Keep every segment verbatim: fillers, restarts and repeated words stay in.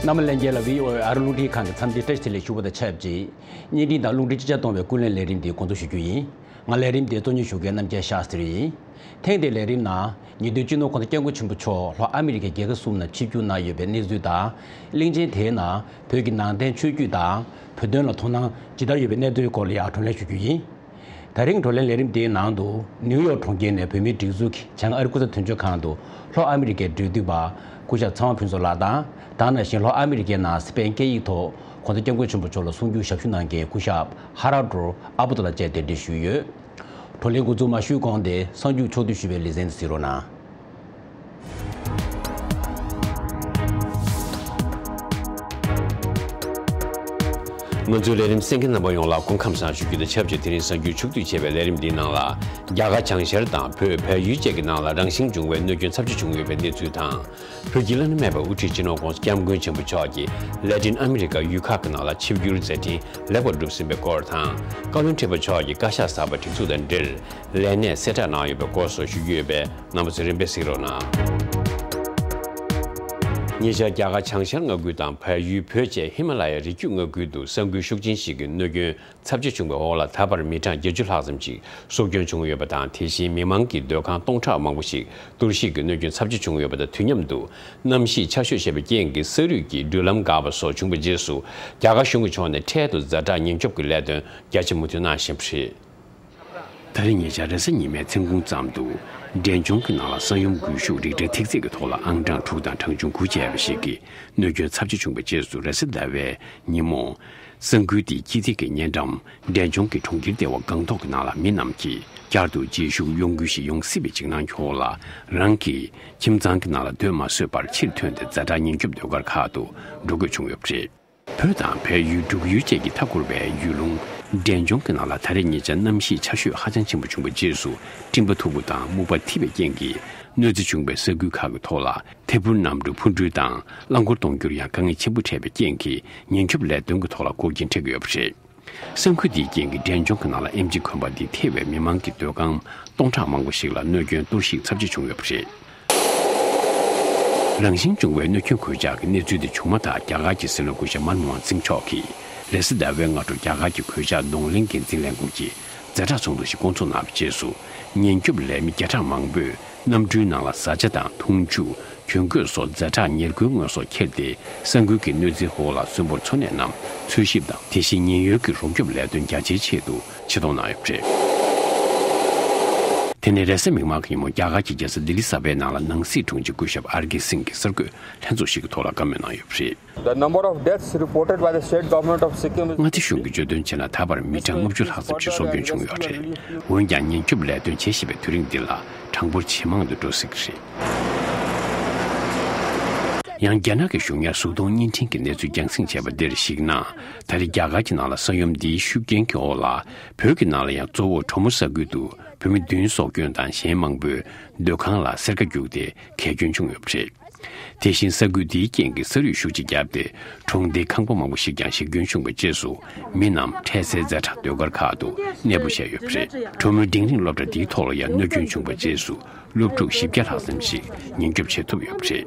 རྣམ་པ་ལྷན་རྒྱས་ལ་བྷི་ཨོ་ཨེ་ཨ་རི་རླུང་འཕྲིན་ཁང་གི་འཚམས་འདྲི་བཀྲ་ཤིས་བདེ་ལེགས་ཞུ་བ་དང་ཆབས་ཅིག་བརྙན་འཕྲིན་དང་རླུང་འཕྲིན་སྤྱི་ཁྱབ་གཏོང་བའི་ཀུན་གླེང་ལས་རིམ་འདི་འགོ་འཛུགས་ཞུ་རྒྱུ་ཡིན། ང་ལས་རིམ་འདིའི་གཙོ་གཉེར་ཞུ་མཁན་རྣམ་རྒྱལ་ཤཱསྟྲི་ཡིན། ཐེངས་འདིའི་ལས་རིམ་ནང་ཉེ་དུས་སྤྱི་ནོར་༸གོང་ས་༸སྐྱབས་མགོན་ཆེན་པོ་མཆོག་ལྷོ་ཨ་མི་རི་ཀའི་རྒྱལ་ཁབ་གསུམ་ནང་ཆིབས་བསྒྱུར་གནང་ཡོད་པའི་གནས་ཚུལ་དང་། གླིང་ཆེན་དེའི་ནང་བོད་ཀྱི་ནང་བསྟན་ཆོས་བརྒྱུད་དང་བོད་དོན་ལ་དོ་སྣང་ཇི་ལྟར་ཡོད་པའི་གནད་དོན་སྐོར་ལ་ཡང་བགྲོ་གླེང་ཞུ་རྒྱུ་ཡིན། ད་རིང་བགྲོ་གླེང་ལས་རིམ་འདིའི་ནང་དུ་ནིའུ་ཡོག་གྲོང་ཁྱེར་ནས་བོད་མིའི་སྒྲིག་འཛུགས་ཀྱི་བྱང་ཨ་རི་སྐུ་ཚབ་དོན་གཅོད་ཁང་དུ་ལྷོ་ཨ་མི་རི་ཀའི་འབྲེལ་མཐུད་པ་སྐུ་ཞབས་ཚེ་དབང་ཕུན་ཚོགས་ལགས་དང་། ད་ག་ནང་བཞིན་ལྷོ་ཨ་མི་རི་ཀའི་ནང་སི་པེན་སྐད་ཡིག་ཐོག་༸གོང་ས་༸སྐྱབས་མགོན་ཆེན་པོ་མཆོག་ལ་གསུང་རྒྱུའི་ཞབས་ཞུ་གནང་མཁན་སྐུ་ཞབས་ཧ་ར་ཏྲོ་ཨ་བུ་ཏོ་ལགས་བཅས་གདན་འདྲེན་ཞུས་ཡོད། བགྲོ་གླེང་འགོ་འཛུགས་མ་ཞུས་གོང་དེ་གསར་འགྱུར་ཕྱོགས་བསྡུས་ཞུ་བའི་ལེ་ཚན་དེ་གཟིགས་རོགས་གནང་། ང་ཚོའི་ལས་རིམ་གསན་མཁན་རྣམ་པ་ཡོངས་ལ་སྐུ་ཁམས་བཟང་ཞུ་རྒྱུ་དང་ཆབས་ཅིག་དེ་རིང་གསར་འགྱུར་ཕྱོགས་བསྡུས་བྱས་པའི་ལས་རིམ་འདིའི་ནང་ལ། རྒྱ་གར་བྱང་ཤར་དང་བོད་བལ་ཡུལ་བཅས་ཀྱི་ནང་ལ་རང་བཞིན་འབྱུང་བའི་གནོད་སྐྱོན་ཚབས་ཆེ་བྱུང་ཡོད་པའི་གནས་ཚུལ་དང་། བོད་ཀྱི་བླ་ན་མེད་པའི་དབུ་ཁྲིད་སྤྱི་ནོར་༸གོང་ས་༸སྐྱབས་མགོན་ཆེན་པོ་མཆོག་གིས་ལེ་ཏིན་ཨ་མི་རི་ཀ་ཡུལ་ཁག་གི་ནང་ལ་ཆིབས་བསྒྱུར་མཛད་འཕྲིན་ལེགས་པར་གྲུབ་ཟིན་པའི་སྐོར་དང་། བཀའ་བློན་ཁྲི་པ་མཆོག་གིས་བཀའ་ཤག་གསར་པ་སྒྲིག་འཛུགས་དང་འབྲེལ་ལས་གནས་གསལ་བསྒྲགས་གནང་ཡོད་པའི་སྐོར་སོགས་ཞུ་རྒྱུ་ཡོད་པས། རྣམ་པ་ཚོས་རིམ་པས་གཟིགས་རོགས་གནང་། ཉེ་ཆར་རྒྱ་གར་བྱང་ཤར་མངའ་ཁུལ་དང་བལ་ཡུལ་བོད་བཅས་ཧི་མ་ལ་ཡའི་རི་རྒྱུད་མངའ་ཁུལ་དུ་ས་འགུལ་ཤུགས་ཆེན་ཞིག་གིས་གནོད་སྐྱོན་ཚབས་ཆེ་བྱུང་བའི་འོག་ལ་ད་བར་མི་གྲངས་བརྒྱད་ཅུ་ལྷག་ཙམ་ཞིག་སྲོག་སྐྱོན་བྱུང་ཡོད་པ་དང་། དེ་བཞིན་མི་མང་གི་སྡོད་ཁང་སྟོང་ཕྲག་མང་པོ་ཞིག་གཏོར་བཤིག་གིས་གནོད་སྐྱོན་ཚབས་ཆེ་བྱུང་ཡོད་པ་དང་། དུས་མཉམ་དུ་གནམ་གཤིས་ཆར་ཞོད་ཆེ་བའི་རྐྱེན་གྱིས་ས་རུད་ཀྱི་འགྲུལ་ལམ་འགག་པ་སོགས་བྱུང་བའི་རྗེས་སུ། རྒྱ་གར་གཞུང་གི་ཕྱོགས་ནས་འཕྲལ་དུ་ཛ་དྲག་ཉེན་སྐྱོབ་ཀྱི་ལས་དོན་རྒྱ་ཆེ་མུ་མཐུད་གནང་བཞིན་པ་རེད། ད་རེས་ཉེ་ཆར་རེས་གཟའ་ཉི་མའི་མཚན་གུང་ཙམ་དུ་འབྲས་ལྗོངས་ཀྱི་ནང་ལ་ས་ཡོམ་འགུལ་ཤུགས་རིག་ཊར་ཐིག་ཚད་ཀྱི་ཐོག་ལ་ཨང་གྲངས་དྲུག་དང་གྲངས་ཆུང་དགུ་བྱས་པ་ཞིག་གིས་གནོད་སྐྱོན་ཚབས་ཆེ་བྱུང་བའི་རྗེས་སུ། རེས་གཟའ་ཟླ་བའི་ཉིན་མོ། ས་འགུལ་དེའི་སྤྱི་ཚེས་ཀྱི་ཉེ་འགྲམ་འབྲས་ལྗོངས་ཀྱི་གྲོང་ཁྱེར་ལྟེ་བ་སྒང་ཏོག་གི་ནང་ལ་མི་རྣམས་ཀྱིས་བསྐྱར་དུ་རྗེས་ཤུལ་གཡོ་འགུལ་ཞིག་ཡོང་སྲིད་པའི་འཇིགས་སྣང་གི་འོག་ལ། རང་གི་ཁྱིམ་ཚང་གི་ནང་ལ་སྡོད་མ་བཟོད་པར་ཕྱིར་ཐོན་ཏེ་ཛ་དྲག་ཉེན་སྐྱོབ་སྡོད་སྒར་ཁག་ཏུ་འགྲོ་དགོས་བྱུང་ཡོད་པ་རེད། བོད་དང་བལ་ཡུལ་འབྲུག་ཡུལ་བཅས་ཀྱིས་མཐའ་བསྐོར་བའི་ཡུལ་ལུང་འབྲས་ལྗོངས་ཀྱི་ནང་ལ་ད་རེས་ཉེ་ཆར་གནམ་གཤིས་ཆར་ཞོད་ཧ་ཅང་ཆེན་པོ་བྱུང་བའི་རྗེས་སུ། སྤྲིན་པ་མཐུག་པོ་དང་སྨུག་པ་འཐིབས་པའི་རྐྱེན་གྱིས་གནོད་འཚེ་བྱུང་བའི་ས་ཁུལ་ཁག་གི་ཐོག་ལ་ཐད་འཕུར་གནམ་གྲུ་འཕུར་འགྲུལ་དང་རླངས་འཁོར་གཏོང་རྒྱུར་ཡང་དཀའ་ངལ་ཆེན་པོ་འཕྲད་པའི་རྐྱེན་གྱིས་ཉེན་སྐྱོབ་ལས་དོན་གྱི་ཐོག་ལ་འགོག་རྐྱེན་འཕྲད་ཀྱི་ཡོད་པ་རེད། ས་འགུལ་འདིའི་རྐྱེན་གྱིས་འབྲས་ལྗོངས་ཀྱི་ནང་ལ་ཨེམ་ཆི་དགོན་པ་འདིར་ཐེ་བའི་མི་མང་གི་སྡོད་ཁང་སྟོང་ཕྲག་མང་པོ་ཞིག་ལ་གནོད་སྐྱོན་གཏོར་བཤིག་ཚབས་ཆེ་བྱུང་ཡོད་པ་རེད། རང་བཞིན་བྱུང་བའི་གནོད་སྐྱོན་གོད་ཆག་གི་གནས་ཚུལ་འདི་བྱུང་མ་ཐག་རྒྱ་གར་གྱི་སྲིད་བློན་སྐུ་ཞབས་མན་མོ་ཧན་སིང་མཆོག་གིས་རེས་གཟའ་ཟླ་བའི་སྔ་དྲོ་རྒྱ་གར་གྱི་གོད་ཆག་གདོང་ལེན་འགན་འཛིན་ལས་ཁུངས་ཀྱི་ཛ་དྲག་ཚོགས་འདུ་ཞིག་བསྐོང་ཚོགས་གནང་བའི་རྗེས་སུ། ཉེན་སྐྱོབ་ལས་མི་བརྒྱ་ཕྲག་མང་པོས་གནམ་གྲུའི་ནང་ལ་བཟའ་བཅའ་དང་འཐུང་ཆུ། གྱོན་གོས་སོགས་ཛ་དྲག་ཉེར་མཁོའི་དངོས་ཟོག་ཁྱེར་ཏེ། ས་འགུལ་གྱི་གནོད་འཚེའི་འོག་ལ་གསོན་པོར་འཚོ་གནས་རྣམས་འཚོལ་ཞིབ་དང་། དེ་བཞིན་ཉེན་གཡོལ་གྱི་རོགས་སྐྱོབ་ལས་དོན་རྒྱ་ཆེའི་ཆེད་དུ་ཆེད་གཏོང་གནང་ཡོད་པ་རེད། དེ་ནས་རེས་གཟའ་མིག་དམར་གྱི་ཉིན་མོ་རྒྱ་གར་གྱི་རྒྱལ་ས་ལྡི་ལི་གསར་པའི་ནང་ལ་ནང་སྲིད་དྲུང་ཆེ་སྐུ་ཞབས་ཨར་ཀེ་སིང་གིས་གསར་འགོད་ལྷན་ཚོགས་ཤིག་གི་ཐོག་ལ་བཀའ་མོལ་གནང་ཡོད་པ་རེད། The number of deaths reported by the state government of Sikkim is མངའ་སྡེ་གཞུང་གིས་བརྗོད་དོན་བྱས་ན། ད་བར་མི་གྲངས་ལྔ་བཅུ་ལྷག་ཙམ་ཞིག་སྲོག་སྐྱོན་བྱུང་ཡོད་པ་རེད། འོན་ཀྱང་ཉེན་སྐྱོབ་ལས་དོན་བྱེད་བཞིན་པའི་དུས་རིང་འདི་ལ་གྲངས་འབོར་ཇེ་མང་དུ་འགྲོ་སྲིད་ཀྱི་རེད། ཡང་རྒྱ་ནག་གི་གཞུང་ཡང་གཟུགས་མཐོང་བརྙན་འཕྲིན་གྱི་གནས་ཚུལ་རྒྱང་སྲིང་བྱས་པ་འདིར་གཞིགས་ན། ད་རེས་རྒྱ་གར་གྱི་ནང་ལ་ས་ཡོམ་འདིའི་ཤུགས་རྐྱེན་གྱི་འོག་ལ། བོད་ཀྱི་ནང་ལ་ཡང་གཙོ་བོ་གྲོ་མོ་ས་ཁུལ་དུ་བོད་མི་བདུན་སྲོག་སྐྱོན་དང་། གཞན་མང་པོས་སྡོད་ཁང་ལ་སེར་ཀ་རྒྱུགས་ཏེ་གས་སྐྱོན་བྱུང་ཡོད་པ་རེད། དེ་བཞིན་ས་ཁུལ་འདིའི་རྐྱེན་གྱིས་ས་རུད་ཤུགས་ཆེ་བརྒྱབ་སྟེ། གྲོང་སྡེའི་ཁང་པ་མང་པོ་ཞིག་ཀྱང་གཞི་སྐྱོན་བྱུང་བའི་རྗེས་སུ། མི་རྣམས་འཕྲལ་སེལ་ཛ་དྲག་སྡོད་སྒར་ཁག་ཏུ་གནས་སྤོ་བྱས་ཡོད་པ་རེད། གྲོ་མོའི་འབྲིང་རིམ་སློབ་གྲྭ་འདིའི་ཐོག་ལ་ཡང་གནོད་སྐྱོན་བྱུང་བའི་རྗེས་སུ། སློབ་ཕྲུག་བཞི་བརྒྱ་ལྷག་ཙམ་ཞིག་ཉེན་སྐྱོབ་བྱེད་ཐུབ་ཡོད་པ་རེད།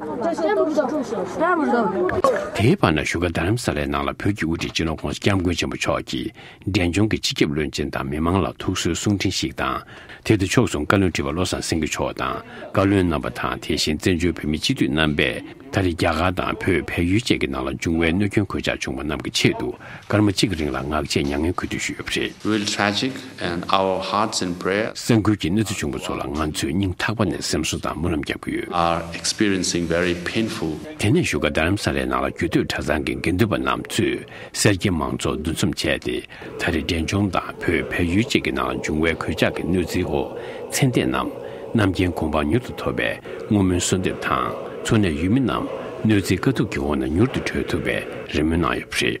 དེའི་བར་ན་བཞུགས་སྒར་རྡ་རམ་ས་ལའི་ནང་ལ་བོད་ཀྱི་དབུ་ཁྲིད་སྤྱི་ནོར་༸གོང་ས་༸སྐྱབས་མགོན་ཆེན་པོ་མཆོག་གིས་འབྲས་ལྗོངས་ཀྱི་སྤྱི་ཁྱབ་བློན་ཆེན་དང་མི་མང་ལ་ཐུགས་གསོའི་གསུང་འཕྲིན་ཞིག་དང་། དེ་དང་ཕྱོགས་མཚུངས་བཀའ་བློན་ཁྲི་པ་བློ་བཟང་སེང་གེ་མཆོག་དང་། བཀའ་བློན་རྣམ་པ་དང་། དེ་བཞིན་བཙན་བྱོལ་བོད་མི་སྤྱི་འཐུས་རྣམ་པས་ད་རེས་རྒྱ་གར་དང་བོད་བལ་ཡུལ་བཅས་ཀྱི་ནང་ལ་འབྱུང་བའི་གནོད་སྐྱོན་གོད་ཆག་བྱུང་བ་རྣམས་ཀྱི་ཆེད་དུ་སྐར་མ་གཅིག་གི་རིང་ལ་ངག་བཅད་མྱ་ངན་གུས་འདུད་ཞུས་ཡོད་པ་རེད། Real tragic and our hearts in prayer. ས་འགུལ་གྱི་གནོད་འཚེ་བྱུང་བ་ཚོ་ལ་ང་ཚོས་སྙིང་ཐག་པ་ནས་སེམས་གསོ་དང་སྨོན་ལམ་རྒྱག་གི་ཡོད། Are experiencing very painful. དེ་ནས་བཞུགས་སྒར་རྡ་རམ་ས་ལའི་ནང་ལ་རྒྱུད་སྟོད་གྲྭ་ཚང་གི་དགེ་འདུན་པ་རྣམས་གཙོས་སེར་སྐྱའི་མང་ཚོགས་འདུ་འཛོམས་བྱས་ཏེ། ད་རེས་འབྲས་ལྗོངས་དང་བོད་བལ་ཡུལ་བཅས་ཀྱི་ནང་ལ་འབྱུང་བའི་གོད་ཆག་གི་གནོད་འཚེའི་འོག་ཚེ་འདས་རྣམས་རྣམ་མཁྱེན་གོ་འཕང་མྱུར་དུ་ཐོབ་པའི་བསྔོ་སྨོན་གསོལ་འདེབས་དང་། འཚོ་གནས་ཡུལ་མི་རྣམས་གནོད་འཚེའི་དཀའ་སྡུག་གི་འོག་ནས་མྱུར་དུ་གྲོལ་ཐུབ་པའི་རེ་སྨོན་གནང་ཡོད་པ་རེད།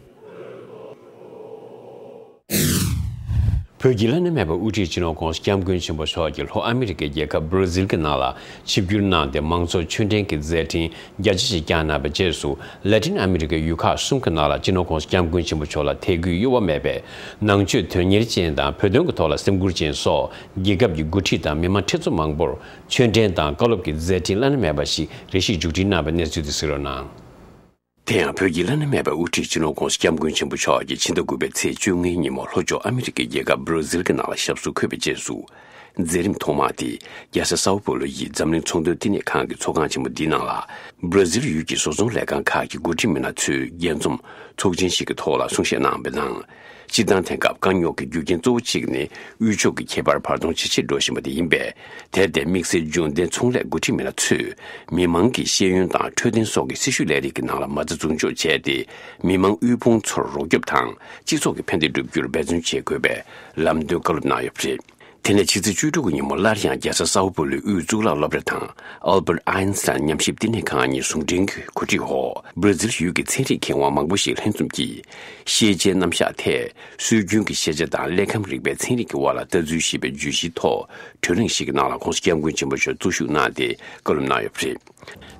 བོད་ཀྱི་བླ་ན་མེད་པའི་དབུ་ཁྲིད་སྤྱི་ནོར་༸གོང་ས་༸སྐྱབས་མགོན་ཆེན་པོ་མཆོག་གིས་ལྷོ་ཨ་མི་རི་ཀའི་རྒྱལ་ཁབ་བྷར་ཛིལ་གྱི་ནང་ལ་ཆིབས་བསྒྱུར་གནང་སྟེ། མང་གཙོ་མཆོད་སྤྲིན་གྱི་མཛད་འཕྲིན་རྒྱ་ཆེ་ཞིག་བསྐྱངས་གནང་བའི་རྗེས་སུ། ལ་ཏིན་ཨ་མི་རི་ཀའི་ཡུལ་ཁག་གསུམ་གྱི་ནང་ལ་སྤྱི་ནོར་༸གོང་ས་༸སྐྱབས་མགོན་ཆེན་པོ་མཆོག་ལ་དད་གུས་གཡོ་བ་མེད་པའི་ནང་ཆོས་དོན་གཉེར་ཅན་དང་། བོད་དོན་གྱི་ཐོག་ལ་སེམས་ཁུར་ཅན་སོགས། རྒྱལ་ཁབ་ཀྱི་འགོ་ཁྲིད་དང་མི་མང་ཁྲི་ཚོ་མང་པོར་མཆོད་སྤྲིན་དང་བཀའ་སློབ་ཀྱི་མཛད་འཕྲིན་བླ་ན་མེད་པ་ཞིག་རེ་ཞིག་མཇུག་སྒྲིལ་གནང་བའི་གནས་ཚུལ་དེ་གཟིགས་རོགས་གནང་། དེ་ཡང་བོད་ཀྱི་བླ་ན་མེད་པའི་དབུ་ཁྲིད་སྤྱི་ནོར་༧གོང་ས་༧སྐྱབས་མགོན་ཆེན་པོ་མཆོག་གིས་ཕྱི་ཟླ་དགུ་པའི་ཚེས་བཅོ་ལྔའི་ཉིན་མོ་ལྷོ་ཕྱོགས་ཨ་མི་རི་ཀའི་རྒྱལ་ཁབ་བྷར་ཛིལ་གྱི་ནང་ལ་ཞབས་སོར་འཁོད་པའི་རྗེས་སུ། མཛད་རིམ་ཐོག་མ་དེ་རྒྱལ་ས་སའོ་པོ་ལོ་ཡི་འཛམ་གླིང་ཚོང་དོན་བསྟི་གནས་ཁང་གི་ཚོགས་ཁང་ཆེན་མོ་འདིའི་ནང་ལ། བྷར་ཛིལ་ཡུལ་གྱི་བཟོ་ཚོང་ལས་ཁང་ཁག་གི་འགོ་ཁྲིད་མི་སྣ་ཚོས་རྒྱས་འཛོམས་ཚོགས་ཆེན་ཞིག་གི་ཐོག་ལ་གསུང་བཤད་གནང་བའི་ནང་། སྤྱིར་བཏང་དེང་སྐབས་དཀའ་རྙོག་གི་རྒྱུ་རྐྱེན་གཙོ་བོ་གཅིག་ནི། དབུལ་ཕྱུག་གི་ཁྱད་པར་བར་སྟོང་ཇེ་ཆེར་འགྲོ་བཞིན་པ་དེ་ཡིན་པས། དེར་བརྟེན་དམིགས་བསལ་འབྱུང་ལྡན་ཚོང་ལས་འགོ་ཁྲིད་མི་སྣ་ཚོས། མི་མང་གི་ཤེས་ཡོན་དང་འཕྲོད་བསྟེན་སོགས་ཀྱི་སྲི་ཞུ་ལས་རིགས་ཀྱི་ནང་ལ་མ་རྩ་འཛུགས་འཇོག་བྱས་ཏེ། མི་མང་དབུལ་ཕོངས་ཚོར་རོགས་སྐྱོབ་དང་། སྤྱི་ཚོགས་ཀྱི་ཕན་བདེ་བསྒྲུབ་རྒྱུར་འབད་བརྩོན་བྱེད་དགོས་པའི་ལམ་སྟོན་བཀའ་སློབ་གནང་ཡོད་པ་རེད། དེ་ནས་ཕྱི་ཚེས་བཅུ་དྲུག་གི་ཉིན་མོ་སླར་ཡང་རྒྱལ་ས་སའོ་པོ་ལོའི་དབུས་གཙུག་ལག་སློབ་གྲྭ་དང་། ཨལ་བར་ཨའིན་སི་ཐན་ཉམས་ཞིབ་བསྟི་གནས་ཁང་གཉིས་ཟུང་འབྲེལ་གྱི་གོ་སྒྲིག་འོག་བྷར་ཛིལ་ཡུལ་གྱི་ཚན་རིག་མཁས་དབང་མང་པོ་ཞིག་ལྷན་འཛོམས་ཀྱིས། ཤེས་བྱའི་རྣམ་གཞག་ཐད་སྲོལ་རྒྱུན་གྱི་ཤེས་བྱ་དང་ལས་ཁམས་རིག་པའི་ཚན་རིག་གི་དབར་ལ་ལྟ་ཚུལ་ཞེས་པའི་བརྗོད་གཞིའི་ཐོག་གྲོས་རིམ་ཞིག་གི་ནང་ལ་༧གོང་ས་༧སྐྱབས་མགོན་ཆེན་པོ་མཆོག་གཙོ་བཞུགས་གནང་སྟེ་བཀའ་སློབ་གནང་ཡོད་པ་རེད།